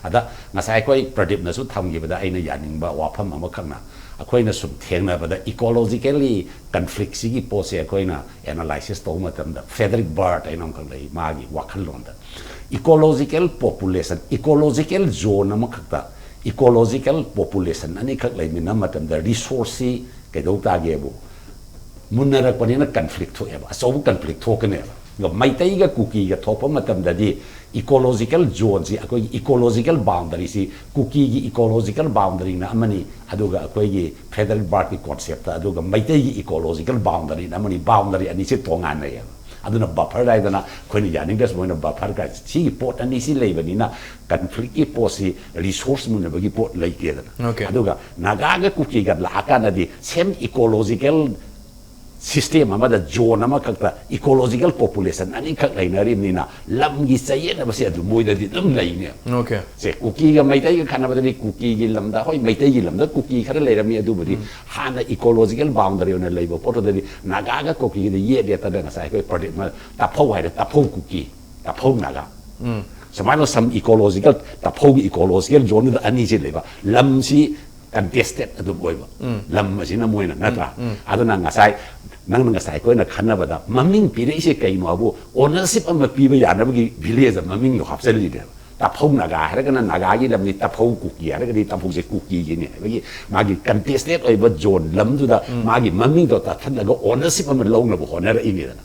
ꯑꯗ ꯉꯁꯥꯏ ꯑꯩꯈꯣꯏ ꯄ꯭ꯔꯗꯤꯞꯅꯁꯨ ꯊꯝꯈꯤꯕꯗ ꯑꯩꯅ ꯌꯥꯅꯤꯡꯕ ꯋꯥꯐꯝ ꯑꯃꯈꯛꯅ, ꯑꯩꯈꯣꯏꯅ ꯁꯨꯝ ꯊꯦꯡꯅꯕꯗ ecologically conflict ꯁꯤꯒꯤ ꯄꯣꯠꯁꯦ ꯑꯩꯈꯣꯏꯅ analysis ꯇꯧꯕ ꯃꯇꯝꯗ, ꯐ꯭ꯔꯦꯗꯔꯤꯛ ꯕꯥꯔꯠ ꯍꯥꯏꯅ ꯑꯃꯈꯛ ꯂꯩ, ꯃꯥꯒꯤ ꯋꯥꯈꯜꯂꯣꯟꯗ ecological population, ecological zone ꯑꯃꯈꯛꯇ ecological population ꯑꯅꯤꯈꯛ ꯂꯩꯃꯤꯟꯅꯕ ꯃꯇꯝꯗ resource ꯁꯤ ꯀꯩꯗꯧ ꯇꯥꯒꯦꯕꯨ, ꯃꯨꯟꯅꯔꯛꯄꯅꯤꯅ conflict ꯊꯣꯛꯑꯦꯕ, ꯑꯆꯧꯕ conflict ꯊꯣꯛꯀꯅꯦꯕ꯫ ꯑꯗꯣ ꯃꯩꯇꯩꯒ ꯀꯨꯀꯤꯒ ꯊꯣꯛꯄ ꯃꯇꯝꯗꯗꯤ ecological zone ꯁꯤ, ꯑꯩꯈꯣꯏꯒꯤ ecological boundary ꯁꯤ, ꯀꯨꯀꯤꯒꯤ ecological boundary ꯅ ꯑꯃꯅꯤ, ꯑꯗꯨꯒ ꯑꯩꯈꯣꯏꯒꯤ ꯐ꯭ꯔꯦꯗꯔꯤꯛ ꯕꯥꯔꯠꯀꯤ concept ꯇ, ꯑꯗꯨꯒ ꯃꯩꯇꯩꯒꯤ ecological boundary ꯅ ꯑꯃꯅꯤ, boundary ꯑꯅꯤꯁꯦ ꯇꯣꯉꯥꯟꯅꯩꯌꯦꯕ꯫ ꯑꯗꯨꯅ buffer ꯍꯥꯏꯗꯅ ꯑꯩꯈꯣꯏꯅ ꯌꯥꯅꯤꯡꯗ꯭ꯔꯁꯨ ꯃꯣꯏꯅ buffer ꯀꯥꯏ, ꯁꯤꯒꯤ ꯄꯣꯠ ꯑꯅꯤꯁꯤ ꯂꯩꯕꯅꯤꯅ conflict ꯀꯤ ꯄꯣꯠꯁꯤ, resource ꯃꯨꯟꯅꯕꯒꯤ ꯄꯣꯠ ꯂꯩꯇꯦꯗꯅ꯫ Okay. ꯑꯗꯨꯒ ꯅꯥꯒꯥꯒ ꯀꯨꯀꯤꯒ ꯂꯥꯛꯑꯀꯥꯟꯗꯗꯤ same ecological system ꯑꯃꯗ, zone ꯑꯃꯈꯛꯇ ecological population ꯑꯅꯤꯈꯛ ꯂꯩꯅꯔꯤꯕꯅꯤꯅ ꯂꯝꯒꯤ ꯆꯌꯦꯠꯅꯕꯁꯦ ꯑꯗꯨ ꯃꯣꯏꯗꯗꯤ ꯑꯗꯨꯝ ꯂꯩꯅꯦ꯫ Okay. ꯁꯦ, ꯀꯨꯀꯤꯒ ꯃꯩꯇꯩꯒ ꯈꯟꯅꯕꯗꯗꯤ ꯀꯨꯀꯤꯒꯤ ꯂꯝꯗ, ꯍꯣꯏ, ꯃꯩꯇꯩꯒꯤ ꯂꯝꯗ ꯀꯨꯀꯤ ꯈꯔ ꯂꯩꯔꯝꯃꯤ, ꯑꯗꯨꯕꯨꯗꯤ ꯍꯥꯟꯅ ecological boundary ꯑꯣꯏꯅ ꯂꯩꯕ ꯄꯣꯠꯇꯨꯗꯗꯤ ꯅꯥꯒꯥꯒ ꯀꯨꯀꯤꯒꯗꯤ ꯌꯦꯠ ꯌꯦꯠꯇꯅ ꯉꯁꯥꯏ ꯑꯩꯈꯣꯏ ꯄ꯭ꯔꯗꯤꯞꯅ ꯇꯥꯐꯧ ꯍꯥꯏꯔꯦ, ꯇꯥꯐꯧ ꯀꯨꯀꯤ, ꯇꯥꯐꯧ ꯅꯥꯒꯥ꯫ ꯁꯨꯃꯥꯏꯅ some ecological, ꯇꯥꯐꯧꯒꯤ ecological zone ꯗꯨꯗ ꯑꯅꯤꯁꯤ ꯂꯩꯕ, ꯂꯝꯁꯤ contested ꯑꯗꯨꯝ ꯑꯣꯏꯕ꯫ ꯂꯝ ꯑꯁꯤꯅ ꯃꯣꯏꯅ, ꯅꯠꯇ꯭ꯔꯥ? ꯑꯗꯨꯅ ꯉꯁꯥꯏ ꯅꯪꯅ ꯉꯁꯥꯏ ꯑꯩꯈꯣꯏꯅ ꯈꯟꯅꯕꯗ ꯃꯃꯤꯡ ꯄꯤꯔꯛꯏꯁꯦ ꯀꯩꯅꯣ ꯍꯥꯏꯕꯨ, ownership ꯑꯃ ꯄꯤꯕ ꯌꯥꯅꯕꯒꯤ village ꯗ ꯃꯃꯤꯡꯗꯣ ꯍꯥꯞꯆꯜꯂꯤꯅꯦꯕ꯫ ꯇꯥꯐꯧ ꯅꯥꯒꯥ ꯍꯥꯏꯔꯒꯅ ꯅꯥꯒꯥꯒꯤ ꯂꯝꯅꯤ, ꯇꯥꯐꯧ ꯀꯨꯀꯤ ꯍꯥꯏꯔꯒꯗꯤ ꯇꯥꯐꯧꯁꯦ ꯀꯨꯀꯤꯒꯤꯅꯤ ꯍꯥꯏꯕꯒꯤ ꯃꯥꯒꯤ contested ꯑꯣꯏꯕ zone, ꯂꯝꯗꯨꯗ ꯃꯥꯒꯤ ꯃꯃꯤꯡꯗꯣ ꯇꯥꯊꯠꯂꯒ ownership ꯑꯃ ꯂꯧꯅꯕ ꯍꯣꯠꯅꯔꯛꯏꯅꯤꯗꯅ꯫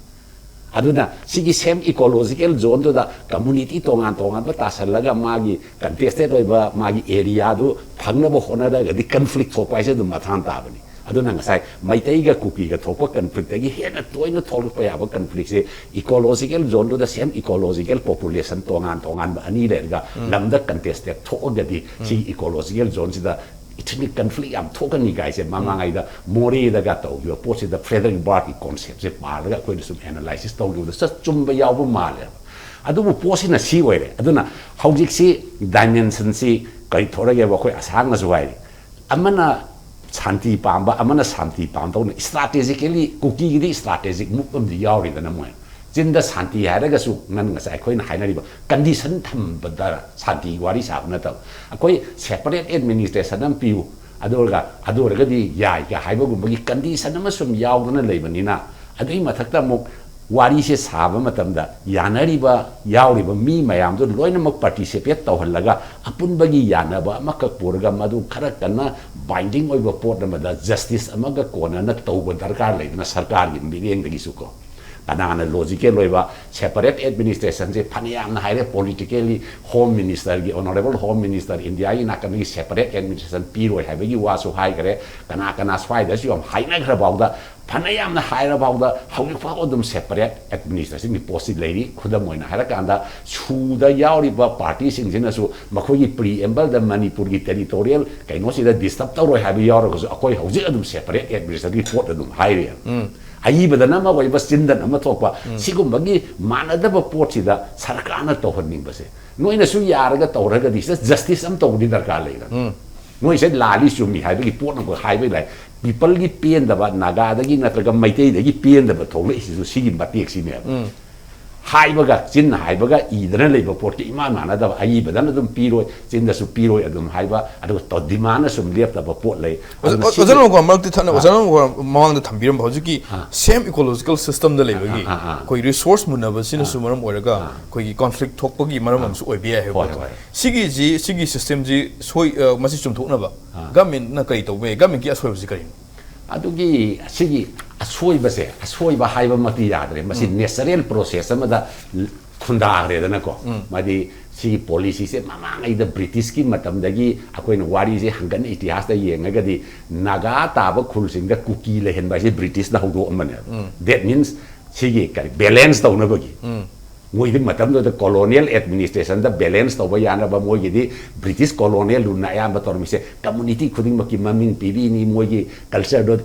ꯑꯗꯨꯅ ꯁꯤꯒꯤ same ecological zone ꯗꯨꯗ community ꯇꯣꯉꯥꯟ ꯇꯣꯉꯥꯟꯕ ꯇꯥꯁꯜꯂꯒ ꯃꯥꯒꯤ contested ꯑꯣꯏꯕ ꯃꯥꯒꯤ area ꯗꯨ ꯐꯪꯅꯕ ꯍꯣꯠꯅꯔꯒꯗꯤ conflict ꯊꯣꯛꯄ ꯍꯥꯏꯁꯦ ꯑꯗꯨꯝ ꯃꯊꯥꯡ ꯇꯥꯕꯅꯤ꯫ ꯑꯗꯨꯅ ꯉꯁꯥꯏ ꯃꯩꯇꯩꯒ ꯀꯨꯀꯤꯒ ꯊꯣꯛꯄ conflict ꯇꯒꯤ ꯍꯦꯟꯅ ꯇꯣꯏꯅ ꯊꯣꯛꯂꯛꯄ ꯌꯥꯕ conflict ꯁꯦ ecological zone ꯗꯨꯗ same ecological population ꯇꯣꯉꯥꯟ ꯇꯣꯉꯥꯟꯕ ꯑꯅꯤ ꯂꯩꯔꯒ ꯂꯝꯗ contested ꯊꯣꯛꯑꯒꯗꯤ ꯁꯤꯒꯤ ecological zone ꯁꯤꯗ ethnic conflict ꯌꯥꯝ ꯊꯣꯛꯀꯅꯤ ꯀꯥꯏꯁꯦ ꯃꯃꯥꯡꯉꯩꯗ ꯃꯣꯔꯦꯗꯒ ꯇꯧꯈꯤꯕ ꯄꯣꯠꯁꯤꯗ ꯐ꯭ꯔꯦꯗꯔꯤꯛ ꯕꯥꯔꯠꯀꯤ concept ꯁꯦ ꯄꯥꯔꯒ ꯑꯩꯈꯣꯏꯅ ꯁꯨꯝ analysis ꯇꯧꯈꯤꯕꯗ ꯆ-, ꯆꯨꯝꯕ ꯌꯥꯎꯕ ꯃꯥꯜꯂꯦꯕ꯫ ꯑꯗꯨꯕꯨ ꯄꯣꯠꯁꯤꯅ ꯁꯤ ꯑꯣꯏꯔꯦ꯫ ꯑꯗꯨꯅ ꯍꯧꯖꯤꯛꯁꯤ dimension ꯁꯤ ꯀꯔꯤ ꯊꯣꯔꯛꯑꯦꯕ, ꯑꯩꯈꯣꯏ ꯑꯁꯥꯡꯅꯁꯨ ꯍꯥꯏꯔꯤ, ꯑꯃꯅ ꯁꯥꯟꯇꯤ ꯄꯥꯝꯕ, ꯑꯃꯅ ꯁꯥꯟꯇꯤ ꯄꯥꯝꯗꯧꯅ strategically ꯀꯨꯀꯤꯒꯤꯗꯤ strategic move ꯑꯃꯗꯤ ꯌꯥꯎꯔꯤꯗꯅ ꯃꯣꯏ꯫ ꯆꯤꯟꯗ ꯁꯥꯟꯇꯤ ꯍꯥꯏꯔꯒꯁꯨ ꯅꯪ ꯉꯁꯥꯏ ꯑꯩꯈꯣꯏꯅ ꯍꯥꯏꯅꯔꯤꯕ ꯀꯟꯗꯤꯁꯟ ꯊꯝꯕꯗ ꯁꯥꯟꯇꯤꯒꯤ ꯋꯥꯔꯤ ꯁꯥꯕ ꯅꯠꯇꯕ, ꯑꯩꯈꯣꯏ ꯁꯦꯄꯔꯦꯠ ꯑꯦꯗꯃꯤꯅꯤꯁꯇ꯭ꯔꯦꯁꯟ ꯑꯃ ꯄꯤꯌꯨ, ꯑꯗꯨ ꯑꯣꯏꯔꯒ ꯑꯗꯨ ꯑꯣꯏꯔꯒꯗꯤ ꯌꯥꯏꯒ ꯍꯥꯏꯕꯒꯨꯝꯕꯒꯤ ꯀꯟꯗꯤꯁꯟ ꯑꯃ ꯁꯨꯝ ꯌꯥꯎꯗꯅ ꯂꯩꯕꯅꯤꯅ, ꯑꯗꯨꯒꯤ ꯃꯊꯛꯇ ꯑꯃꯨꯛ ꯋꯥꯔꯤꯁꯦ ꯁꯥꯕ ꯃꯇꯝꯗ ꯌꯥꯅꯔꯤꯕ, ꯌꯥꯎꯔꯤꯕ ꯃꯤ ꯃꯌꯥꯝꯗꯨ ꯂꯣꯏꯅꯃꯛ ꯄꯥꯔꯇꯤꯁꯤꯄꯦꯠ ꯇꯧꯍꯜꯂꯒ ꯑꯄꯨꯟꯕꯒꯤ ꯌꯥꯅꯕ ꯑꯃꯈꯛ ꯄꯨꯔꯒ ꯃꯗꯨ ꯈꯔ ꯀꯟꯅ ꯕꯥꯏꯟꯗꯤꯡ ꯑꯣꯏꯕ ꯄꯣꯠ ꯑꯃꯗ ꯖꯁꯇꯤꯁ ꯑꯃꯒ ꯀꯣꯟꯅꯅ ꯇꯧꯕ ꯗꯔꯀꯥꯔ ꯂꯩꯗꯅ ꯁꯔꯀꯥꯔꯒꯤ ꯃꯤꯠꯌꯦꯡꯗꯒꯤꯁꯨ ꯀꯣ꯫ ꯀꯅꯥꯅ ꯂꯣꯖꯤꯀꯦꯜ ꯑꯣꯏꯕ ꯁꯦꯄꯔꯦꯠ ꯑꯦꯗꯃꯤꯅꯤꯁꯇ꯭ꯔꯦꯁꯟꯁꯦ ꯐꯅꯌꯥꯝꯅ ꯍꯥꯏꯔꯦ, ꯄꯣꯂꯤꯇꯤꯀꯦꯜꯂꯤ ꯍꯣꯝ ꯃꯤꯅꯤꯁꯇꯔꯒꯤ, ꯑꯣꯅꯔꯦꯕꯜ ꯍꯣꯝ ꯃꯤꯅꯤꯁꯇꯔ ꯏꯟꯗꯤꯌꯥꯒꯤ ꯅꯥꯀꯟꯗꯒꯤ ꯁꯦꯄꯔꯦꯠ ꯑꯦꯗꯃꯤꯅꯤꯁꯇ꯭ꯔꯦꯁꯟ ꯄꯤꯔꯣꯏ ꯍꯥꯏꯕꯒꯤ ꯋꯥꯁꯨ ꯍꯥꯏꯈꯔꯦ꯫ ꯀꯅꯥ ꯀꯅꯥ ꯁ꯭ꯋꯥꯏꯗꯁꯨ ꯌꯥꯝ ꯍꯥꯏꯅꯈ꯭ꯔ ꯐꯥꯎꯗ, ꯐꯅ ꯌꯥꯝꯅ ꯍꯥꯏꯔ ꯐꯥꯎꯗ ꯍꯧꯖꯤꯛ ꯐꯥꯎ ꯑꯗꯨꯝ ꯁꯦꯄꯔꯦꯠ ꯑꯦꯗꯃꯤꯅꯤꯁꯇ꯭ꯔꯦꯁꯟꯒꯤ ꯄꯣꯠꯁꯤ ꯂꯩꯔꯤ꯫ ꯈꯨꯗꯝ ꯑꯣꯏꯅ ꯍꯥꯏꯔꯀꯥꯟꯗ ꯁꯨꯗ ꯌꯥꯎꯔꯤꯕ ꯄꯥꯔꯇꯤꯁꯤꯡꯁꯤꯅꯁꯨ ꯃꯈꯣꯏꯒꯤ ꯄ꯭ꯔꯤꯑꯦꯝꯕꯜꯗ ꯃꯅꯤꯄꯨꯔꯒꯤ ꯇꯦꯔꯤꯇꯣꯔꯤꯌꯦꯜ ꯀꯩꯅꯣꯁꯤꯗ ꯗꯤꯁꯇꯔꯕ ꯇꯧꯔꯣꯏ ꯍꯥꯏꯕ ꯌꯥꯎꯔꯒꯁꯨ ꯑꯩꯈꯣꯏ ꯍꯧꯖꯤꯛ ꯑꯗꯨꯝ ꯁꯦꯄꯔꯦꯠ ꯑꯦꯗꯃꯤꯅꯤꯁꯇ꯭ꯔꯦꯁꯟꯒꯤ ꯄꯣꯠ ꯑꯗꯨꯝ ꯍꯥꯏꯔꯤ꯫ ꯑꯏꯕꯗꯅ ꯑꯃ ꯑꯣꯏꯕ, ꯆꯤꯟꯗꯅ ꯑꯃ ꯊꯣꯛꯄ, ꯁꯤꯒꯨꯝꯕꯒꯤ ꯃꯥꯟꯅꯗꯕ ꯄꯣꯠꯁꯤꯗ ꯁꯔꯀꯥꯔꯅ ꯇꯧꯍꯟꯅꯤꯡꯕꯁꯦ, ꯅꯣꯏꯅꯁꯨ ꯌꯥꯔꯒ ꯇꯧꯔꯒꯗꯤ ꯁꯤꯗ ꯖꯁꯇꯤꯁ ꯑꯃ ꯇꯧꯕꯗꯤ ꯗꯔꯀꯥꯔ ꯂꯩꯗꯅ꯫ ꯅꯣꯏꯁꯦ ꯂꯥꯜꯂꯤ ꯆꯨꯝꯃꯤ ꯍꯥꯏꯕꯒꯤ ꯄꯣꯠ ꯑꯃꯈꯛ ꯍꯥꯏꯕ ꯂꯥꯏ꯫ ꯄꯤꯄꯜꯒꯤ ꯄꯦꯟꯗꯕ, ꯅꯥꯒꯥꯗꯒꯤ ꯅꯠꯇ꯭ꯔꯒ ꯃꯩꯇꯩꯗꯒꯤ ꯄꯦꯟꯗꯕ ꯊꯣꯛꯂꯛꯏꯁꯤꯁꯨ ꯁꯤꯒꯤ ꯃꯇꯦꯛꯁꯤꯅꯦꯕ꯫ ꯍꯥꯏꯕꯒ, ꯆꯤꯟꯅ ꯍꯥꯏꯕꯒ ꯏꯗꯅ ꯂꯩꯕ ꯄꯣꯠꯀ ꯏꯃꯥꯟ ꯃꯥꯟꯅꯗꯕ, ꯑꯏꯕꯗꯅ ꯑꯗꯨꯝ ꯄꯤꯔꯣꯏ, ꯆꯤꯟꯗꯁꯨ ꯄꯤꯔꯣꯏ ꯑꯗꯨꯝ ꯍꯥꯏꯕ, ꯑꯗꯨꯒ ꯇꯧ-, ꯗꯤꯃꯥꯟꯅ ꯁꯨꯝ ꯂꯦꯞꯇꯕ ꯄꯣꯠ ꯂꯩ꯫ ꯑꯗꯨꯅ ꯁꯤꯒꯤ ꯑꯣꯖꯥꯅ ꯃꯔꯛꯇꯤ ꯊꯠꯅ, ꯑꯥ꯫ ꯑꯣꯖꯥꯅ ꯃꯃꯥꯡꯗ ꯊꯝꯕꯤꯔꯝꯕ ꯍꯧꯖꯤꯛꯀꯤ ꯑꯥ꯫ ꯁꯦꯝ ꯏꯀꯣꯂꯣꯖꯤꯀꯦꯜ ꯁꯤꯁꯇꯝꯗ ꯂꯩꯕꯒꯤ ꯑꯥ, ꯑꯥ, ꯑꯥ, ꯑꯥ꯫ ꯑꯩꯈꯣꯏ ꯔꯤꯁꯣꯔꯁ ꯃꯨꯟꯅꯕꯁꯤꯅꯁꯨ ꯑꯥ꯫ ꯃꯔꯝ ꯑꯣꯏꯔꯒ ꯑꯥ꯫ ꯑꯩꯈꯣꯏꯒꯤ ꯀꯣꯟꯐ꯭ꯂꯤꯛ ꯊꯣꯛꯄꯒꯤ ꯃꯔꯝ ꯑꯥ꯫ ꯑꯃꯁꯨ ꯑꯣꯏꯕ ꯌꯥꯏ ꯍꯥꯏꯕ ꯍꯣꯏ, ꯄꯣꯠꯇꯣ꯫ ꯍꯣꯏ꯫ ꯁꯤꯒꯤꯁꯤ, ꯁꯤꯒꯤ ꯁꯤꯁꯇꯦꯝꯁꯤ ꯁꯣꯏ-, ꯑ, ꯃꯁꯤ ꯆꯨꯝꯊꯣꯛꯅꯕ ꯑꯥ꯫ ꯒꯃꯦꯟꯅ ꯀꯔꯤ ꯇꯧꯕ ꯌꯥꯏ? ꯒꯃꯦꯟꯒꯤ ꯑꯁꯣꯏꯕꯁꯤ ꯀꯔꯤꯅꯣ? ꯑꯗꯨꯒꯤ, ꯁꯤꯒꯤ ꯑꯁꯣꯏꯕꯁꯦ, ꯑꯁꯣꯏꯕ ꯍꯥꯏꯕꯃꯛꯇꯤ ꯌꯥꯗ꯭ꯔꯦ꯫ ꯃꯁꯤ ꯎꯝ꯫ ꯅꯦꯆꯔꯦꯜ ꯄ꯭ꯔꯣꯁꯦꯁ ꯑꯃꯗ ꯈꯨꯟꯗꯥꯈ꯭ꯔꯦꯗꯅꯀꯣ꯫ ꯎꯝ꯫ ꯃꯥꯗꯤ ꯁꯤꯒꯤ ꯄꯣꯂꯤꯁꯤꯁꯦ ꯃꯃꯥꯡꯉꯩꯗ ꯕ꯭ꯔꯤꯇꯤꯁꯀꯤ ꯃꯇꯝꯗꯒꯤ ꯑꯩꯈꯣꯏꯅ ꯋꯥꯔꯤꯁꯦ ꯍꯪꯒꯠꯅ ꯏꯇꯤꯍꯥꯁꯇ ꯌꯦꯡꯉꯒꯗꯤ ꯅꯥꯒꯥ ꯇꯥꯕ ꯈꯨꯜꯁꯤꯡꯗ ꯀꯨꯀꯤ ꯂꯩꯍꯟꯕ ꯍꯥꯏꯁꯦ ꯕ꯭ꯔꯤꯇꯤꯁꯅ ꯍꯧꯗꯣꯛꯑꯝꯕꯅꯦꯕ꯫ ꯎꯝ꯫ That means ꯁꯤꯒꯤ ꯀꯔꯤ ꯕꯦꯂꯦꯟꯁ ꯇꯧꯅꯕꯒꯤ꯫ ꯎꯝ꯫ ꯃꯣꯏꯗꯤ ꯃꯇꯝꯗꯨꯗ colonial administrationꯗ balance ꯇꯧꯕ ꯌꯥꯅꯕ ꯃꯣꯏꯒꯤꯗꯤ British colonial ruleꯅ ꯑꯌꯥꯝꯕ ꯇꯧꯔꯝꯃꯤꯁꯦ꯫ Community ꯈꯨꯗꯤꯡꯃꯛꯀꯤ ꯃꯃꯤꯡ ꯄꯤꯕꯤꯅꯤ, ꯃꯣꯏꯒꯤ cultureꯗꯣ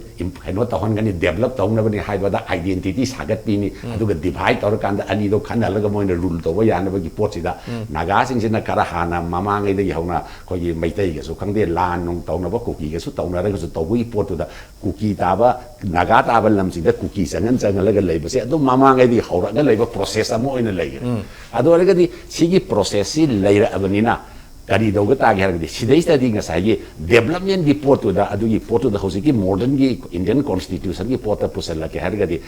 ꯀꯩꯅꯣ ꯇꯧꯍꯟꯒꯅꯤ, develop ꯇꯧꯅꯕꯅꯤ ꯍꯥꯏꯕꯗ identity ꯁꯥꯒꯠꯄꯤꯅꯤ꯫ ꯑꯗꯨꯒ divide ꯇꯧꯔꯀꯥꯟꯗ ꯑꯅꯤꯗꯣ ꯈꯟꯅꯍꯜꯂꯒ ꯃꯣꯏꯅ rule ꯇꯧꯕ ꯌꯥꯅꯕꯒꯤ ꯄꯣꯠꯁꯤꯗ ꯅꯥꯒꯥꯁꯤꯡꯁꯤꯅ ꯈꯔ ꯍꯥꯟꯅ ꯃꯃꯥꯡꯉꯩꯗꯒꯤ ꯍꯧꯅ ꯑꯩꯈꯣꯏꯒꯤ ꯃꯩꯇꯩꯒꯁꯨ ꯈꯪꯗꯦ, ꯂꯥꯟ ꯅꯨꯡ ꯇꯧꯅꯕ, ꯀꯨꯀꯤꯒꯁꯨ ꯇꯧꯅꯔꯒꯁꯨ ꯇꯧꯕꯒꯤ ꯄꯣꯠꯇꯨꯗ ꯀꯨꯀꯤ ꯇꯥꯕ, ꯅꯥꯒꯥ ꯇꯥꯕ ꯂꯝꯁꯤꯡꯗ ꯀꯨꯀꯤ ꯆꯪꯍꯟ ꯆꯪꯍꯜꯂꯒ ꯂꯩꯕꯁꯦ ꯑꯗꯨꯝ ꯃꯃꯥꯡꯉꯩꯗꯒꯤ ꯍꯧꯔꯛꯑꯒ ꯂꯩꯕ process ꯑꯃ ꯑꯣꯏꯅ ꯂꯩꯈ꯭ꯔꯦ꯫ ꯑꯗꯨ ꯑꯣꯏꯔꯒꯗꯤ ꯁꯤꯒꯤ processꯁꯤ ꯂꯩꯔꯛꯑꯕꯅꯤꯅ ꯀꯔꯤ ꯇꯧꯒ ꯇꯥꯒꯦ ꯍꯥꯏꯔꯒꯗꯤ ꯁꯤꯗꯩꯁꯤꯗꯗꯤ ꯉꯁꯥꯏꯒꯤ developmentꯀꯤ ꯄꯣꯠꯇꯨꯗ, ꯑꯗꯨꯒꯤ ꯄꯣꯠꯇꯨꯗ ꯍꯧꯖꯤꯛꯀꯤ modernꯒꯤ Indian constitutionꯒꯤ ꯄꯣꯠꯇ ꯄꯨꯁꯜꯂꯛꯀꯦ ꯍꯥꯏꯔꯒꯗꯤ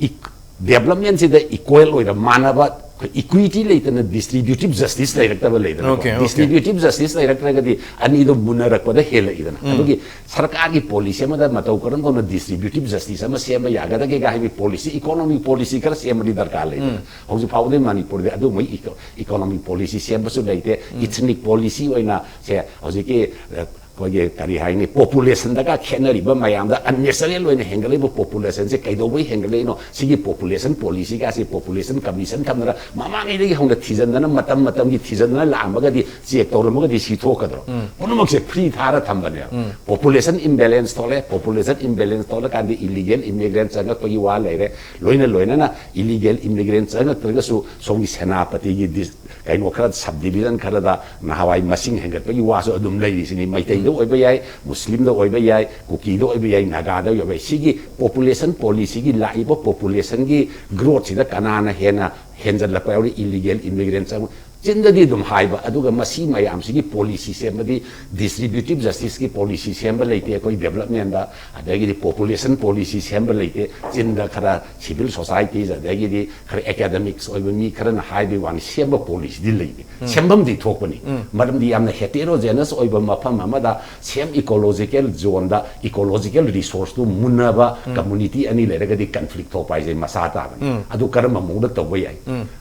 ꯏꯛ-, developmentꯁꯤꯗ equal ꯑꯣꯏꯅ ꯃꯥꯟꯅꯕ, ꯑꯩꯈꯣꯏ equity ꯂꯩꯇꯅ distributive justice ꯂꯩꯔꯛꯇꯕ ꯂꯩꯗꯅꯀꯣ꯫ Okay, okay. Distributive justice ꯂꯩꯔꯛꯇ꯭ꯔꯒꯗꯤ ꯑꯅꯤꯗꯣ ꯃꯨꯟꯅꯔꯛꯄꯗ ꯍꯦꯜꯂꯛꯏꯗꯅ꯫ ꯑꯗꯨꯒꯤ ꯁꯔꯀꯥꯔꯒꯤ policy ꯑꯃꯗ ꯃꯇꯧ ꯀꯔꯝ ꯇꯧꯅ distributive justice ꯑꯃ ꯁꯦꯝꯕ ꯌꯥꯒꯗꯒꯦꯒ ꯍꯥꯏꯕꯒꯤ policy, economic policy ꯈꯔ ꯁꯦꯝꯕꯗꯤ ꯗꯔꯀꯥꯔ ꯂꯩꯗꯅ꯫ ꯍꯧꯖꯤꯛ ꯐꯥꯎꯕꯗꯤ ꯃꯅꯤꯄꯨꯔꯗꯤ ꯑꯗꯨꯒꯨꯝꯕ eco-, economic policy ꯁꯦꯝꯕꯁꯨ ꯂꯩꯇꯦ꯫ Ethnic policy ꯑꯣꯏꯅ ꯁꯦ ꯍꯧꯖꯤꯛꯀꯤ, ꯑ, ꯑꯩꯈꯣꯏꯒꯤ ꯀꯔꯤ ꯍꯥꯏꯅꯤ, populationꯗꯒ ꯈꯦꯠꯅꯔꯤꯕ ꯃꯌꯥꯝꯗ unnatural ꯑꯣꯏꯅ ꯍꯦꯟꯒꯠꯂꯛꯏꯕ populationꯁꯦ ꯀꯩꯗꯧꯕꯩ ꯍꯦꯟꯒꯠꯂꯛꯏꯅꯣ? ꯁꯤꯒꯤ population policyꯒꯁꯤ population commission ꯊꯝꯗꯅ ꯃꯃꯥꯡꯉꯩꯗꯒꯤ ꯍꯧꯅ ꯊꯤꯖꯤꯟꯗꯅ, ꯃꯇꯝ ꯃꯇꯝꯒꯤ ꯊꯤꯖꯤꯟꯗꯅ ꯂꯥꯛꯑꯝꯃꯒꯗꯤ, check ꯇꯧꯔꯝꯃꯒꯗꯤ ꯁꯤ ꯊꯣꯛꯀꯗ꯭ꯔꯣ? ꯄꯨꯝꯅꯃꯛꯁꯦ free ꯊꯥꯔ ꯊꯝꯕꯅꯦꯕ꯫ Population imbalance ꯊꯣꯛꯂꯛꯑꯦ꯫ Population imbalance ꯊꯣꯛꯂꯀꯥꯟꯗ illegal immigrant ꯆꯪꯉꯛꯄꯒꯤ ꯋꯥ ꯂꯩꯔꯦ꯫ ꯂꯣꯏꯅ ꯂꯣꯏꯅꯅ illegal immigrant ꯆꯪꯉꯛꯇ꯭ꯔꯒꯁꯨ ꯁꯣꯝꯒꯤ ꯁꯦꯅꯥꯄꯇꯤꯒꯤ dis-, ꯀꯩꯅꯣ ꯈꯔ, subdivision ꯈꯔꯗ ꯅꯍꯥꯟꯋꯥꯏ ꯃꯁꯤꯡ ꯍꯦꯟꯒꯠꯄꯒꯤ ꯋꯥꯁꯨ ꯑꯗꯨꯝ ꯂꯩꯔꯤꯁꯤꯅꯤ꯫ ꯃꯩꯇꯩꯗ ꯑꯣꯏꯕ ꯌꯥꯏ, ꯃꯨꯁꯂꯤꯝꯗ ꯑꯣꯏꯕ ꯌꯥꯏ, ꯀꯨꯀꯤꯗ ꯑꯣꯏꯕ ꯌꯥꯏ, ꯅꯥꯒꯥꯗ ꯑꯣꯏꯕ ꯌꯥꯏ꯫ ꯁꯤꯒꯤ population policyꯒꯤ ꯂꯥꯛꯏꯕ populationꯒꯤ growthꯁꯤꯗ ꯀꯅꯥꯅ ꯍꯦꯟꯅ ꯍꯦꯟꯖꯜꯂꯛꯄ ꯌꯥꯎꯔꯤ? Illegal immigrant ꯆꯪꯕ꯫ ꯆꯤꯟꯗꯗꯤ ꯑꯗꯨꯝ ꯍꯥꯏꯕ, ꯑꯗꯨꯒ ꯃꯁꯤ ꯃꯌꯥꯝꯁꯤꯒꯤ policy ꯁꯦꯝꯕꯗꯤ distributive justiceꯀꯤ policy ꯁꯦꯝꯕ ꯂꯩꯇꯦ ꯑꯩꯈꯣꯏ developmentꯗ, ꯑꯗꯒꯤꯗꯤ population policy ꯁꯦꯝꯕ ꯂꯩꯇꯦ꯫ ꯆꯤꯟꯗ ꯈꯔ civil societies, ꯑꯗꯒꯤꯗꯤ ꯈꯔ academics ꯑꯣꯏꯕ ꯃꯤ ꯈꯔꯅ ꯍꯥꯏꯕꯒꯤ ꯋꯥꯅꯤ, ꯁꯦꯝꯕ policyꯗꯤ ꯂꯩꯇꯦ꯫ ꯁꯦꯝꯐꯝꯗꯤ ꯊꯣꯛꯄꯅꯤ꯫ ꯃꯔꯝꯗꯤ ꯌꯥꯝꯅ heterogeneous ꯑꯣꯏꯕ ꯃꯐꯝ ꯑꯃꯗ same ecological zoneꯗ ecological resourceꯇꯨ ꯃꯨꯟꯅꯕ community ꯑꯅꯤ ꯂꯩꯔꯒꯗꯤ conflict ꯊꯣꯛꯄ ꯍꯥꯏꯁꯦ ꯃꯁꯥ ꯇꯥꯕꯅꯤ꯫ ꯑꯗꯨ ꯀꯔꯝꯕ ꯃꯑꯣꯡꯗ ꯇꯧꯕ ꯌꯥꯏ?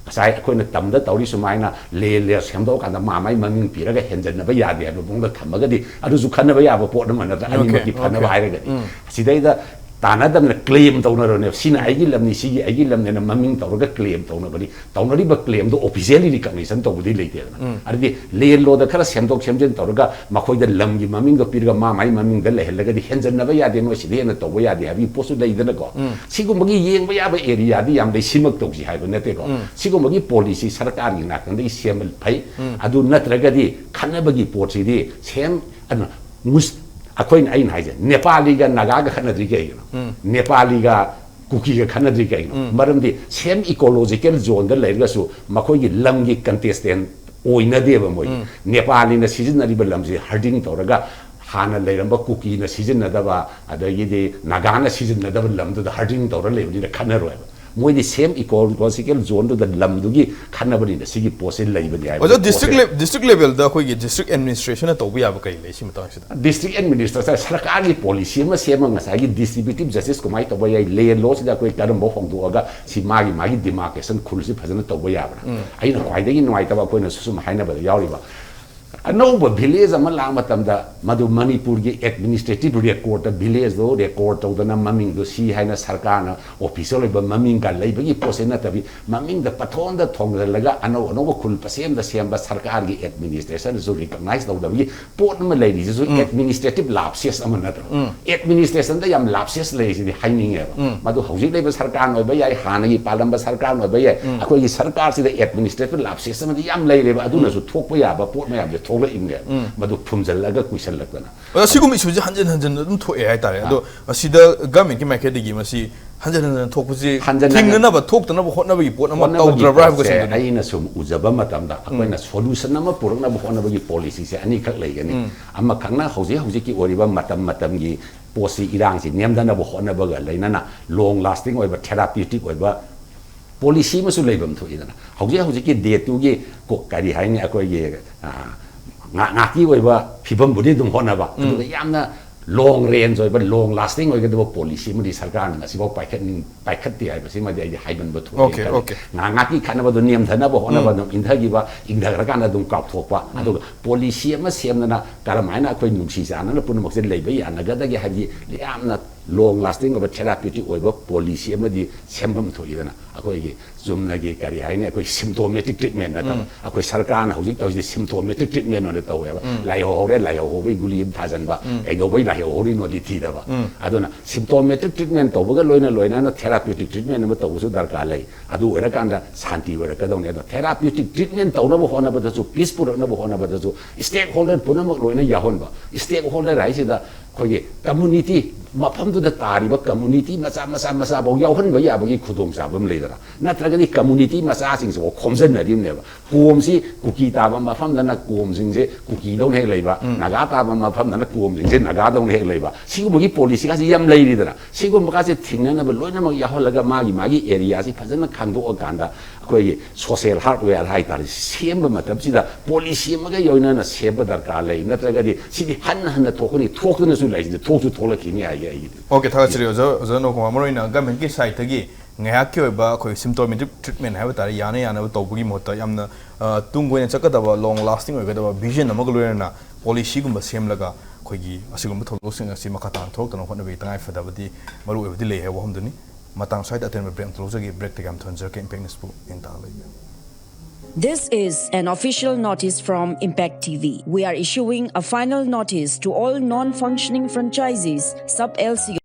ꯉꯁꯥꯏ ꯑꯩꯈꯣꯏꯅ ꯇꯝꯗ ꯇꯧꯔꯤ ꯁꯨꯃꯥꯏꯅ layer layer ꯁꯦꯝꯗꯣꯛꯑꯀꯥꯟꯗ ꯃꯥ ꯃꯥꯏ ꯃꯃꯤꯡ ꯄꯤꯔꯒ ꯍꯦꯟꯖꯟꯅꯕ ꯌꯥꯗꯦ ꯍꯥꯏꯕ ꯃꯑꯣꯡꯗ ꯊꯝꯃꯒꯗꯤ ꯑꯗꯨꯁꯨ ꯈꯟꯅꯕ ꯌꯥꯕ ꯄꯣꯠ ꯑꯃ ꯅꯠꯇ꯭ꯔꯥ? Okay, ꯑꯅꯤꯃꯛꯀꯤ ꯐꯅꯕ okay. ꯍꯥꯏꯔꯒꯗꯤ꯫ ꯁꯤꯗꯩꯗ ꯇꯥꯟꯅꯗꯕꯅ ꯀ꯭ꯂꯦꯝ ꯇꯧꯅꯔꯕꯅꯦꯕ꯫ ꯁꯤꯅ ꯑꯩꯒꯤ ꯂꯝꯅꯤ, ꯁꯤꯒꯤ ꯑꯩꯒꯤ ꯂꯝꯅꯦꯅ ꯃꯃꯤꯡ ꯇꯧꯔꯒ ꯀ꯭ꯂꯦꯝ ꯇꯧꯅꯕꯅꯤ꯫ ꯇꯧꯅꯔꯤꯕ ꯀ꯭ꯂꯦꯝꯗꯣ ꯑꯣꯐꯤꯁꯤꯌꯦꯜꯂꯤ ꯔꯤꯀꯛꯅꯤꯁꯟ ꯇꯧꯕꯗꯤ ꯂꯩꯇꯦꯗꯅ꯫ ꯑꯗꯨꯗꯤ ꯂꯦꯟ ꯂꯣꯗ ꯈꯔ ꯁꯦꯝꯗꯣꯛ ꯁꯦꯝꯖꯤꯟ ꯇꯧꯔꯒ ꯃꯈꯣꯏꯗ ꯂꯝꯒꯤ ꯃꯃꯤꯡꯗꯣ ꯄꯤꯔꯒ ꯃꯥ ꯃꯥꯏ ꯃꯃꯤꯡꯗ ꯂꯩꯍꯜꯂꯒꯗꯤ ꯍꯦꯟꯖꯟꯅꯕ ꯌꯥꯗꯦ, ꯅꯣꯏ ꯁꯤꯗ ꯍꯦꯟꯅ ꯇꯧꯕ ꯌꯥꯗꯦ ꯍꯥꯏꯕꯒꯤ ꯄꯣꯠꯁꯨ ꯂꯩꯗꯅꯀꯣ꯫ ꯁꯤꯒꯨꯝꯕꯒꯤ ꯌꯦꯡꯕ ꯌꯥꯕ ꯑꯦꯔꯤꯌꯥꯗꯤ ꯌꯥꯝ ꯂꯩ, ꯁꯤꯃꯛ ꯇꯧꯁꯤ ꯍꯥꯏꯕ ꯅꯠꯇꯦꯀꯣ꯫ ꯁꯤꯒꯨꯝꯕꯒꯤ ꯄꯣꯂꯤꯁꯤ ꯁꯔꯀꯥꯔꯒꯤ ꯅꯥꯀꯟꯗꯒꯤ ꯁꯦꯝꯕ ꯐꯩ꯫ ꯑꯗꯨ ꯅꯠꯇ꯭ꯔꯒꯗꯤ ꯈꯠꯅꯕꯒꯤ ꯄꯣꯠꯁꯤꯗꯤ ꯁꯦꯝ ꯑꯗꯨꯅ ꯃꯨꯁ-, ꯑꯩꯈꯣꯏꯅ, ꯑꯩꯅ ꯍꯥꯏꯁꯦ, ꯅꯦꯄꯥꯂꯤꯒ ꯅꯥꯒꯥꯒ ꯈꯠꯅꯗ꯭ꯔꯤ ꯀꯩꯒꯤꯅꯣ? ꯅꯦꯄꯥꯂꯤꯒ ꯀꯨꯀꯤꯒ ꯈꯠꯅꯗ꯭ꯔꯤ ꯀꯩꯒꯤꯅꯣ? ꯃꯔꯝꯗꯤ ꯁꯦꯝ ꯏꯀꯣꯂꯣꯖꯤꯀꯦꯜ ꯖꯣꯟꯗ ꯂꯩꯔꯒꯁꯨ ꯃꯈꯣꯏꯒꯤ ꯂꯝꯒꯤ ꯀꯟꯇꯦꯁꯇꯦꯟ ꯑꯣꯏꯅꯗꯦꯕ ꯃꯣꯏ꯫ ꯅꯦꯄꯥꯂꯤꯅ ꯁꯤꯖꯤꯟꯅꯔꯤꯕ ꯂꯝꯁꯦ ꯍꯔꯗꯤꯡ ꯇꯧꯔꯒ ꯍꯥꯟꯅ ꯂꯩꯔꯝꯕ ꯀꯨꯀꯤꯅ ꯁꯤꯖꯤꯟꯅꯗꯕ, ꯑꯗꯒꯤꯗꯤ ꯅꯥꯒꯥꯅ ꯁꯤꯖꯤꯟꯅꯗꯕ ꯂꯝꯗꯨꯗ ꯍꯔꯗꯤꯡ ꯇꯧꯔ ꯂꯩꯕꯅꯤꯅ ꯈꯠꯅꯔꯣꯏꯕ꯫ ꯃꯣꯏꯗꯤ ꯁꯦꯝ ꯏꯀꯣꯂꯣꯖꯤꯀꯦꯜ ꯖꯣꯟꯗꯨꯗ ꯂꯝꯗꯨꯒꯤ ꯈꯠꯅꯕꯅꯤꯅ ꯁꯤꯒꯤ ꯄꯣꯠꯁꯦ ꯂꯩꯕꯅꯤ ꯍꯥꯏꯕ ꯑꯣꯖꯥ, ꯄꯣꯠꯁꯦ꯫ ꯗꯤꯁꯇ꯭ꯔꯤꯛ ꯗꯤꯁꯇ꯭ꯔꯤꯛ ꯂꯦꯚꯦꯜꯗ ꯑꯩꯈꯣꯏꯒꯤ ꯗꯤꯁꯇ꯭ꯔꯤꯛ ꯑꯦꯗꯃꯤꯅꯤꯁꯇ꯭ꯔꯦꯁꯟꯅ ꯇꯧꯕ ꯌꯥꯕ ꯀꯔꯤ ꯂꯩ ꯁꯤ ꯃꯇꯥꯡꯁꯤꯗ? ꯗꯤꯁꯇ꯭ꯔꯤꯛ ꯑꯦꯗꯃꯤꯅꯤꯁꯇ꯭ꯔꯦꯁꯟ ꯁꯔꯀꯥꯔꯒꯤ ꯄꯣꯂꯤꯁꯤ ꯑꯃ ꯁꯦꯝꯃꯒ ꯉꯁꯥꯏꯒꯤ ꯗꯤꯁꯇ꯭ꯔꯤꯕ꯭ꯌꯨꯇꯤꯞ ꯖꯁꯇꯤꯁ ꯀꯃꯥꯏꯅ ꯇꯧꯕ ꯌꯥꯏ, ꯂꯦꯟ ꯂꯣꯁꯤꯗ ꯑꯩꯈꯣꯏ ꯀꯔꯝꯕ ꯍꯣꯡꯗꯣꯛꯑꯒ ꯁꯤ ꯃꯥꯒꯤ ꯃꯥꯒꯤ ꯗꯤꯃꯥꯔꯀꯦꯁꯟ ꯈꯨꯜꯁꯤ ꯐꯖꯅ ꯇꯧꯕ ꯌꯥꯕ꯭ꯔꯥ? ꯑꯩꯅ ꯈ꯭ꯋꯥꯏꯗꯒꯤ ꯅꯨꯡꯉꯥꯏꯇꯕ ꯑꯩꯈꯣꯏꯅꯁꯨ ꯁꯨꯝ ꯍꯥꯏꯅꯕꯗ ꯌꯥꯎꯔꯤꯕ ꯑꯅꯧꯕ ꯚꯤꯂꯦꯖ ꯑꯃ ꯂꯥꯛꯄ ꯃꯇꯝꯗ ꯃꯗꯨ ꯃꯅꯤꯄꯨꯔꯒꯤ ꯑꯦꯗꯃꯤꯅꯤꯁꯇ꯭ꯔꯦꯇꯤꯚ ꯔꯦꯀꯣꯔꯗꯇ ꯚꯤꯂꯦꯖꯗꯣ ꯔꯦꯀꯣꯔꯗ ꯇꯧꯗꯅ ꯃꯃꯤꯡꯗꯣ ꯁꯤ ꯍꯥꯏꯅ ꯁꯔꯀꯥꯔꯅ ꯑꯣꯐꯤꯁꯤꯌꯦꯜ ꯑꯣꯏꯕ ꯃꯃꯤꯡꯒ ꯂꯩꯕꯒꯤ ꯄꯣꯠꯁꯦ ꯅꯠꯇꯕꯤ ꯃꯃꯤꯡꯗ ꯄꯊꯣꯟꯗ ꯊꯣꯡꯖꯤꯜꯂꯒ ꯑꯅꯧ ꯑꯅꯧꯕ ꯈꯨꯜ ꯄꯁꯦꯝꯗ ꯁꯦꯝꯕ ꯁꯔꯀꯥꯔꯒꯤ ꯑꯦꯗꯃꯤꯅꯤꯁꯇ꯭ꯔꯦꯁꯟꯁꯨ ꯔꯤꯀꯛꯅꯥꯏꯁ ꯇꯧꯗꯕꯒꯤ ꯄꯣꯠ ꯑꯃ ꯂꯩꯔꯤꯁꯤꯁꯨ ꯑꯦꯗꯃꯤꯅꯤꯁꯇ꯭ꯔꯦꯇꯤꯚ ꯂꯥꯞꯁꯦꯁ ꯑꯃ ꯅꯠꯇ꯭ꯔꯣ? ꯑꯦꯗꯃꯤꯅꯤꯁꯇ꯭ꯔꯦꯁꯟꯗ ꯌꯥꯝ ꯂꯥꯞꯁꯦꯁ ꯂꯩꯔꯤꯁꯤꯗꯤ ꯍꯥꯏꯅꯤꯡꯉꯦꯕ꯫ ꯃꯗꯨ ꯍꯧꯖꯤꯛ ꯂꯩꯕ ꯁꯔꯀꯥꯔꯅ ꯑꯣꯏꯕ ꯌꯥꯏ, ꯍꯥꯟꯅꯒꯤ ꯄꯥꯜꯂꯝꯕ ꯁꯔꯀꯥꯔꯅ ꯑꯣꯏꯕ ꯌꯥꯏ꯫ ꯑꯩꯈꯣꯏꯒꯤ ꯁꯔꯀꯥꯔꯁꯤꯗ ꯑꯦꯗꯃꯤꯅꯤꯁꯇ꯭ꯔꯦꯇꯤꯚ ꯂꯥꯞꯁꯦꯁ ꯑꯃꯗꯤ ꯌꯥꯝ ꯂꯩꯔꯦꯕ, ꯑꯗꯨꯅꯁꯨ ꯊꯣꯛꯄ ꯌꯥꯕ ꯄꯣꯠ ꯃꯌꯥꯝꯁꯦ ꯊꯣꯛꯂꯛꯏꯕꯅꯦꯕ꯫ ꯃꯗꯨ ꯐꯨꯝꯖꯜꯂꯒ ꯀꯨꯏꯁꯜꯂꯛꯇꯅ꯫ ꯑꯗꯣ ꯁꯤꯒꯨꯝꯕ ꯏꯁꯨꯁꯦ ꯍꯟꯖꯤꯟ ꯍꯟꯖꯤꯟ ꯑꯗꯨꯝ ꯊꯣꯛꯑꯦ ꯍꯥꯏꯇꯥꯔꯦ꯫ ꯑꯗꯣ ꯃꯁꯤꯗ ꯒꯚꯔꯟꯃꯦꯟꯠꯀꯤ ꯃꯥꯏꯀꯩꯗꯒꯤ ꯃꯁꯤ ꯍꯟꯖꯤꯟ ꯍꯟꯖꯤꯟ ꯊꯣꯛꯄꯁꯤ ꯍꯟꯖꯤꯟ ꯍꯟꯖꯤꯟ ꯊꯤꯡꯅꯅꯕ, ꯊꯣꯛꯇꯅꯕ ꯍꯣꯠꯅꯕꯒꯤ ꯄꯣꯠ ꯑꯃ ꯍꯣꯠꯅꯕꯒꯤ ꯇꯧꯗ꯭ꯔꯕ꯭ꯔꯥ ꯍꯥꯏꯕ ꯄꯣꯠꯁꯦ ꯀꯣꯏꯁꯟꯗꯨꯅꯤ꯫ ꯑꯩꯅ ꯁꯨꯝ ꯎꯖꯕ ꯃꯇꯝꯗ ꯑꯩꯈꯣꯏꯅ ꯁꯣꯂꯨꯁꯟ ꯑꯃ ꯄꯨꯔꯛꯅꯕ ꯍꯣꯠꯅꯕꯒꯤ ꯄꯣꯂꯤꯁꯤꯁꯦ ꯑꯅꯤꯈꯛ ꯂꯩꯒꯅꯤ꯫ ꯑꯃꯈꯛꯅ ꯍꯧꯖꯤꯛ ꯍꯧꯖꯤꯛꯀꯤ ꯑꯣꯏꯔꯤꯕ ꯃꯇꯝ ꯃꯇꯝꯒꯤ ꯄꯣꯠꯁꯤ, ꯏꯔꯥꯡꯁꯤ ꯅꯦꯝꯊꯅꯕ ꯍꯣꯠꯅꯕꯒ ꯂꯣꯏꯅꯅ ꯂꯣꯡ ꯂꯥꯁꯇꯤꯡ ꯑꯣꯏꯕ, ꯊꯦꯔꯥꯄ꯭ꯌꯨꯇꯤꯛ ꯑꯣꯏꯕ ꯄꯣꯂꯤꯁꯤ ꯑꯃꯁꯨ ꯂꯩꯐꯝ ꯊꯣꯛꯏꯗꯅ꯫ ꯍꯧꯖꯤꯛ ꯍꯧꯖꯤꯛꯀꯤ ꯗꯦꯠꯇꯨꯒꯤ ꯀꯣ-, ꯀꯔꯤ ꯍꯥꯏꯅꯤ, ꯑꯩꯈꯣꯏꯒꯤ, ꯑ, ꯉꯥ-, ꯉꯥꯛꯀꯤ ꯑꯣꯏꯕ ꯐꯤꯕꯝꯕꯨꯗꯤ ꯑꯗꯨꯝ ꯍꯣꯠꯅꯕ, ꯑꯗꯨꯒ ꯌꯥꯝꯅ ꯂꯣꯡ ꯔꯦꯟꯖ ꯑꯣꯏꯕ, ꯂꯣꯡ ꯂꯥꯁꯇꯤꯡ ꯑꯣꯏꯒꯗꯕ ꯄꯣꯂꯤꯁꯤ ꯑꯃꯗꯤ ꯁꯔꯀꯥꯔꯅ ꯉꯁꯤꯐꯥꯎ ꯄꯥꯏꯈꯠꯅꯤꯡ-, ꯄꯥꯏꯈꯠꯇꯦ ꯍꯥꯏꯕꯁꯤꯃꯗꯤ ꯑꯩꯗꯤ ꯍꯥꯏꯃꯟꯕ ꯊꯣꯛꯑꯦ Okay, ꯈꯜꯂꯤ꯫ okay. ꯉꯥꯏꯍꯥꯛ ꯉꯥꯏꯍꯥꯛꯀꯤ ꯈꯠꯅꯕꯗꯨ ꯅꯦꯝꯊꯅꯕ ꯍꯣꯠꯅꯕ, ꯑꯗꯨꯝ ꯏꯪꯊꯈꯤꯕ, ꯏꯪꯊꯈ꯭ꯔꯀꯥꯟꯗ ꯑꯗꯨꯝ ꯀꯥꯎꯊꯣꯛꯄ, ꯑꯗꯨꯒ ꯄꯣꯂꯤꯁꯤ ꯑꯃ ꯁꯦꯝꯗꯅ ꯀꯔꯝꯍꯥꯏꯅ ꯑꯩꯈꯣꯏ ꯅꯨꯡꯁꯤ ꯆꯥꯟꯅꯅ ꯄꯨꯝꯅꯃꯛꯁꯦ ꯂꯩꯕ ꯌꯥꯅꯒꯗꯒꯦ ꯍꯥꯏꯕꯗꯤ ꯌꯥꯝꯅ ꯂꯣꯡ ꯂꯥꯁꯇꯤꯡ ꯑꯣꯏꯕ ꯊꯦꯔꯥꯄ꯭ꯌꯨꯇꯤꯛ ꯑꯣꯏꯕ ꯄꯣꯂꯤꯁꯤ ꯑꯃꯗꯤ ꯁꯦꯝꯐꯝ ꯊꯣꯛꯏꯗꯅ꯫ ꯑꯩꯈꯣꯏꯒꯤ ꯆꯨꯝꯅꯒꯤ ꯀꯔꯤ ꯍꯥꯏꯅꯤ, ꯑꯩꯈꯣꯏ ꯁꯤꯝꯇꯣꯃꯦꯇꯤꯛ ꯇ꯭ꯔꯤꯠꯃꯦꯟ ꯅꯠꯇꯕ, ꯑꯩꯈꯣꯏ ꯁꯔꯀꯥꯔꯅ ꯍꯧꯖꯤꯛ ꯇꯧꯔꯤꯁꯤꯗꯤ ꯁꯤꯝꯇꯣꯃꯦꯇꯤꯛ ꯇ꯭ꯔꯤꯠꯃꯦꯟ ꯑꯣꯏꯅ ꯇꯧꯋꯦꯕ꯫ ꯂꯥꯏꯍꯧ ꯍꯧꯔꯦ, ꯂꯥꯏꯍꯧ ꯍꯧꯕꯒꯤ ꯒꯨꯂꯤ ꯑꯃ ꯊꯥꯖꯟꯕ, ꯀꯩꯗꯧꯕꯩ ꯂꯥꯏꯍꯧ ꯍꯧꯔꯤꯅꯣꯗꯤ ꯊꯤꯗꯕ꯫ ꯑꯗꯨꯅ ꯁꯤꯝꯇꯣꯃꯦꯇꯤꯛ ꯇ꯭ꯔꯤꯠꯃꯦꯟ ꯇꯧꯕꯒ ꯂꯣꯏꯅ ꯂꯣꯏꯅꯅ ꯊꯦꯔꯥꯄ꯭ꯌꯨꯇꯤꯛ ꯇ꯭ꯔꯤꯠꯃꯦꯟ ꯑꯃ ꯇꯧꯕꯁꯨ ꯗꯔꯀꯥꯔ ꯂꯩ꯫ ꯑꯗꯨ ꯑꯣꯏꯔꯀꯥꯟꯗ ꯁꯥꯟꯇꯤ ꯑꯣꯏꯔꯛꯀꯗꯧꯅꯦ꯫ ꯑꯗꯣ ꯊꯦꯔꯥꯄ꯭ꯌꯨꯇꯤꯛ ꯇ꯭ꯔꯤꯠꯃꯦꯟ ꯇꯧꯅꯕ ꯍꯣꯠꯅꯕꯗꯁꯨ, ꯄꯤꯁ ꯄꯨꯔꯛꯅꯕ ꯍꯣꯠꯅꯕꯗꯁꯨ ꯁ꯭ꯇꯦꯛ ꯍꯣꯜꯗꯔ ꯄꯨꯝꯅꯃꯛ ꯂꯣꯏꯅ ꯌꯥꯎꯍꯟꯕ꯫ ꯁ꯭ꯇꯦꯛ ꯍꯣꯜꯗꯔ ꯍꯥꯏꯁꯤꯗ ꯑꯩꯈꯣꯏꯒꯤ ꯀꯝꯃꯨꯅꯤꯇꯤ, ꯃꯐꯝꯗꯨꯗ ꯇꯥꯔꯤꯕ ꯀꯝꯃꯨꯅꯤꯇꯤ ꯃꯆꯥ ꯃꯆꯥ ꯃꯆꯥꯐꯥꯎ ꯌꯥꯎꯍꯟꯕ ꯌꯥꯕꯒꯤ ꯈꯨꯗꯣꯡꯆꯥꯕ ꯑꯃ ꯂꯩꯗꯅ꯫ ꯅꯠꯇ꯭ꯔꯒꯗꯤ ꯀꯝꯃꯨꯅꯤꯇꯤ ꯃꯆꯥꯁꯤꯡꯁꯤꯐꯥꯎ ꯈꯣꯝꯖꯤꯟꯅꯔꯤꯕꯅꯦꯕ꯫ ꯀꯣꯝꯁꯤ ꯀꯨꯀꯤ ꯇꯥꯕ ꯃꯐꯝꯗꯅ ꯀꯣꯝꯁꯤꯡꯁꯦ ꯀꯨꯀꯤꯗꯧꯅ ꯍꯦꯛ ꯂꯩꯕ, ꯅꯥꯒꯥ ꯇꯥꯕ ꯃꯐꯝꯗꯅ ꯀꯣꯝꯁꯤꯡꯁꯦ ꯅꯥꯒꯥꯗꯧꯅ ꯍꯦꯛ ꯂꯩꯕ꯫ ꯁꯤꯒꯨꯝꯕꯒꯤ ꯄꯣꯂꯤꯁꯤꯒꯁꯤ ꯌꯥꯝ ꯂꯩꯔꯤꯗꯅ꯫ ꯁꯤꯒꯨꯝꯕꯒꯁꯦ ꯊꯦꯡꯅꯅꯕ ꯂꯣꯏꯅꯃꯛ ꯌꯥꯎꯍꯜꯂꯒ ꯃꯥꯒꯤ ꯃꯥꯒꯤ ꯑꯦꯔꯤꯌꯥꯁꯤ ꯐꯖꯅ ꯈꯪꯗꯣꯛꯑꯀꯥꯟꯗ ꯑꯩꯈꯣꯏꯒꯤ ꯁꯣꯁꯤꯌꯦꯜ ꯍꯥꯔꯗꯋꯦꯌꯔ ꯍꯥꯏꯇꯥꯔꯦ, ꯁꯦꯝꯕ ꯃꯇꯝꯁꯤꯗ ꯄꯣꯂꯤꯁꯤ ꯑꯃꯒ ꯂꯣꯏꯅꯅ ꯁꯦꯝꯕ ꯗꯔꯀꯥꯔ ꯂꯩ꯫ ꯅꯠꯇ꯭ꯔꯒꯗꯤ ꯁꯤꯗꯤ ꯍꯟꯅ ꯍꯟꯅ ꯊꯣꯛꯀꯅꯤ, ꯊꯣꯛꯇꯨꯅꯁꯨ ꯂꯩꯁꯤꯗꯤ ꯊꯣꯛꯁꯨ ꯊꯣꯛꯂꯛꯈꯤꯅꯤ ꯍꯥꯏꯒꯦ ꯑꯩꯒꯤꯗꯤ꯫ ꯑꯣꯀꯦ, ꯊꯥꯒꯠꯆꯔꯤ ꯑꯣꯖꯥ, ꯑꯣꯖꯥ ꯅꯣꯡꯀꯨꯃꯥꯔ꯫ ꯃꯔꯨꯑꯣꯏꯅ ꯒꯚꯔꯟꯃꯦꯟꯠꯀꯤ ꯁꯥꯏꯠꯇꯒꯤ ꯉꯥꯏꯍꯥꯛꯀꯤ ꯑꯣꯏꯕ ꯑꯩꯈꯣꯏ ꯁꯤꯝꯇꯣꯃꯦꯇꯤꯛ ꯇ꯭ꯔꯤꯠꯃꯦꯟ ꯍꯥꯏꯕ ꯇꯥꯔꯦ, ꯌꯥꯅ ꯌꯥꯅꯕ ꯇꯧꯕꯒꯤ ꯃꯍꯨꯠꯇ ꯌꯥꯝꯅ, ꯑ, ꯇꯨꯡ ꯀꯣꯏꯅ ꯆꯠꯀꯗꯕ, ꯂꯣꯡ ꯂꯥꯁꯇꯤꯡ ꯑꯣꯏꯒꯗꯕ ꯚꯤꯖꯟ ꯑꯃꯒ ꯂꯣꯏꯅꯅ ꯄꯣꯂꯤꯁꯤꯒꯨꯝꯕ ꯁꯦꯝꯂꯒ ꯑꯩꯈꯣꯏꯒꯤ ꯑꯁꯤꯒꯨꯝꯕ ꯊꯧꯗꯣꯛꯁꯤꯡ ꯑꯁꯤ ꯃꯈꯥ ꯇꯥꯅ ꯊꯣꯛꯂꯛꯇꯅꯕ ꯍꯣꯠꯅꯕꯒꯤ ꯇꯉꯥꯏ ꯐꯗꯕꯗꯤ ꯃꯔꯨ ꯑꯣꯏꯕꯗꯤ ꯂꯩ ꯍꯥꯏꯕ ꯋꯥꯐꯝꯗꯨꯅꯤ꯫ ꯃꯇꯥꯡ ꯁ꯭ꯋꯥꯏꯗ ꯑꯇꯦꯟꯕ ꯕ꯭ꯔꯦꯛ ꯑꯃ ꯂꯧꯖꯒꯦ꯫ ꯕ꯭ꯔꯦꯛꯇꯒꯤ ꯌꯥꯝ ꯊꯣꯟꯖꯔꯛꯀꯦ ꯏꯝꯄꯦꯛ ꯅ꯭ꯌꯨꯁꯄꯨ ꯌꯦꯡ ꯇꯥꯔ ꯂꯩꯕꯤꯌꯨ꯫ This is an official notice from Impact T V. We are issuing a final notice to all non-functioning franchisees, sub L C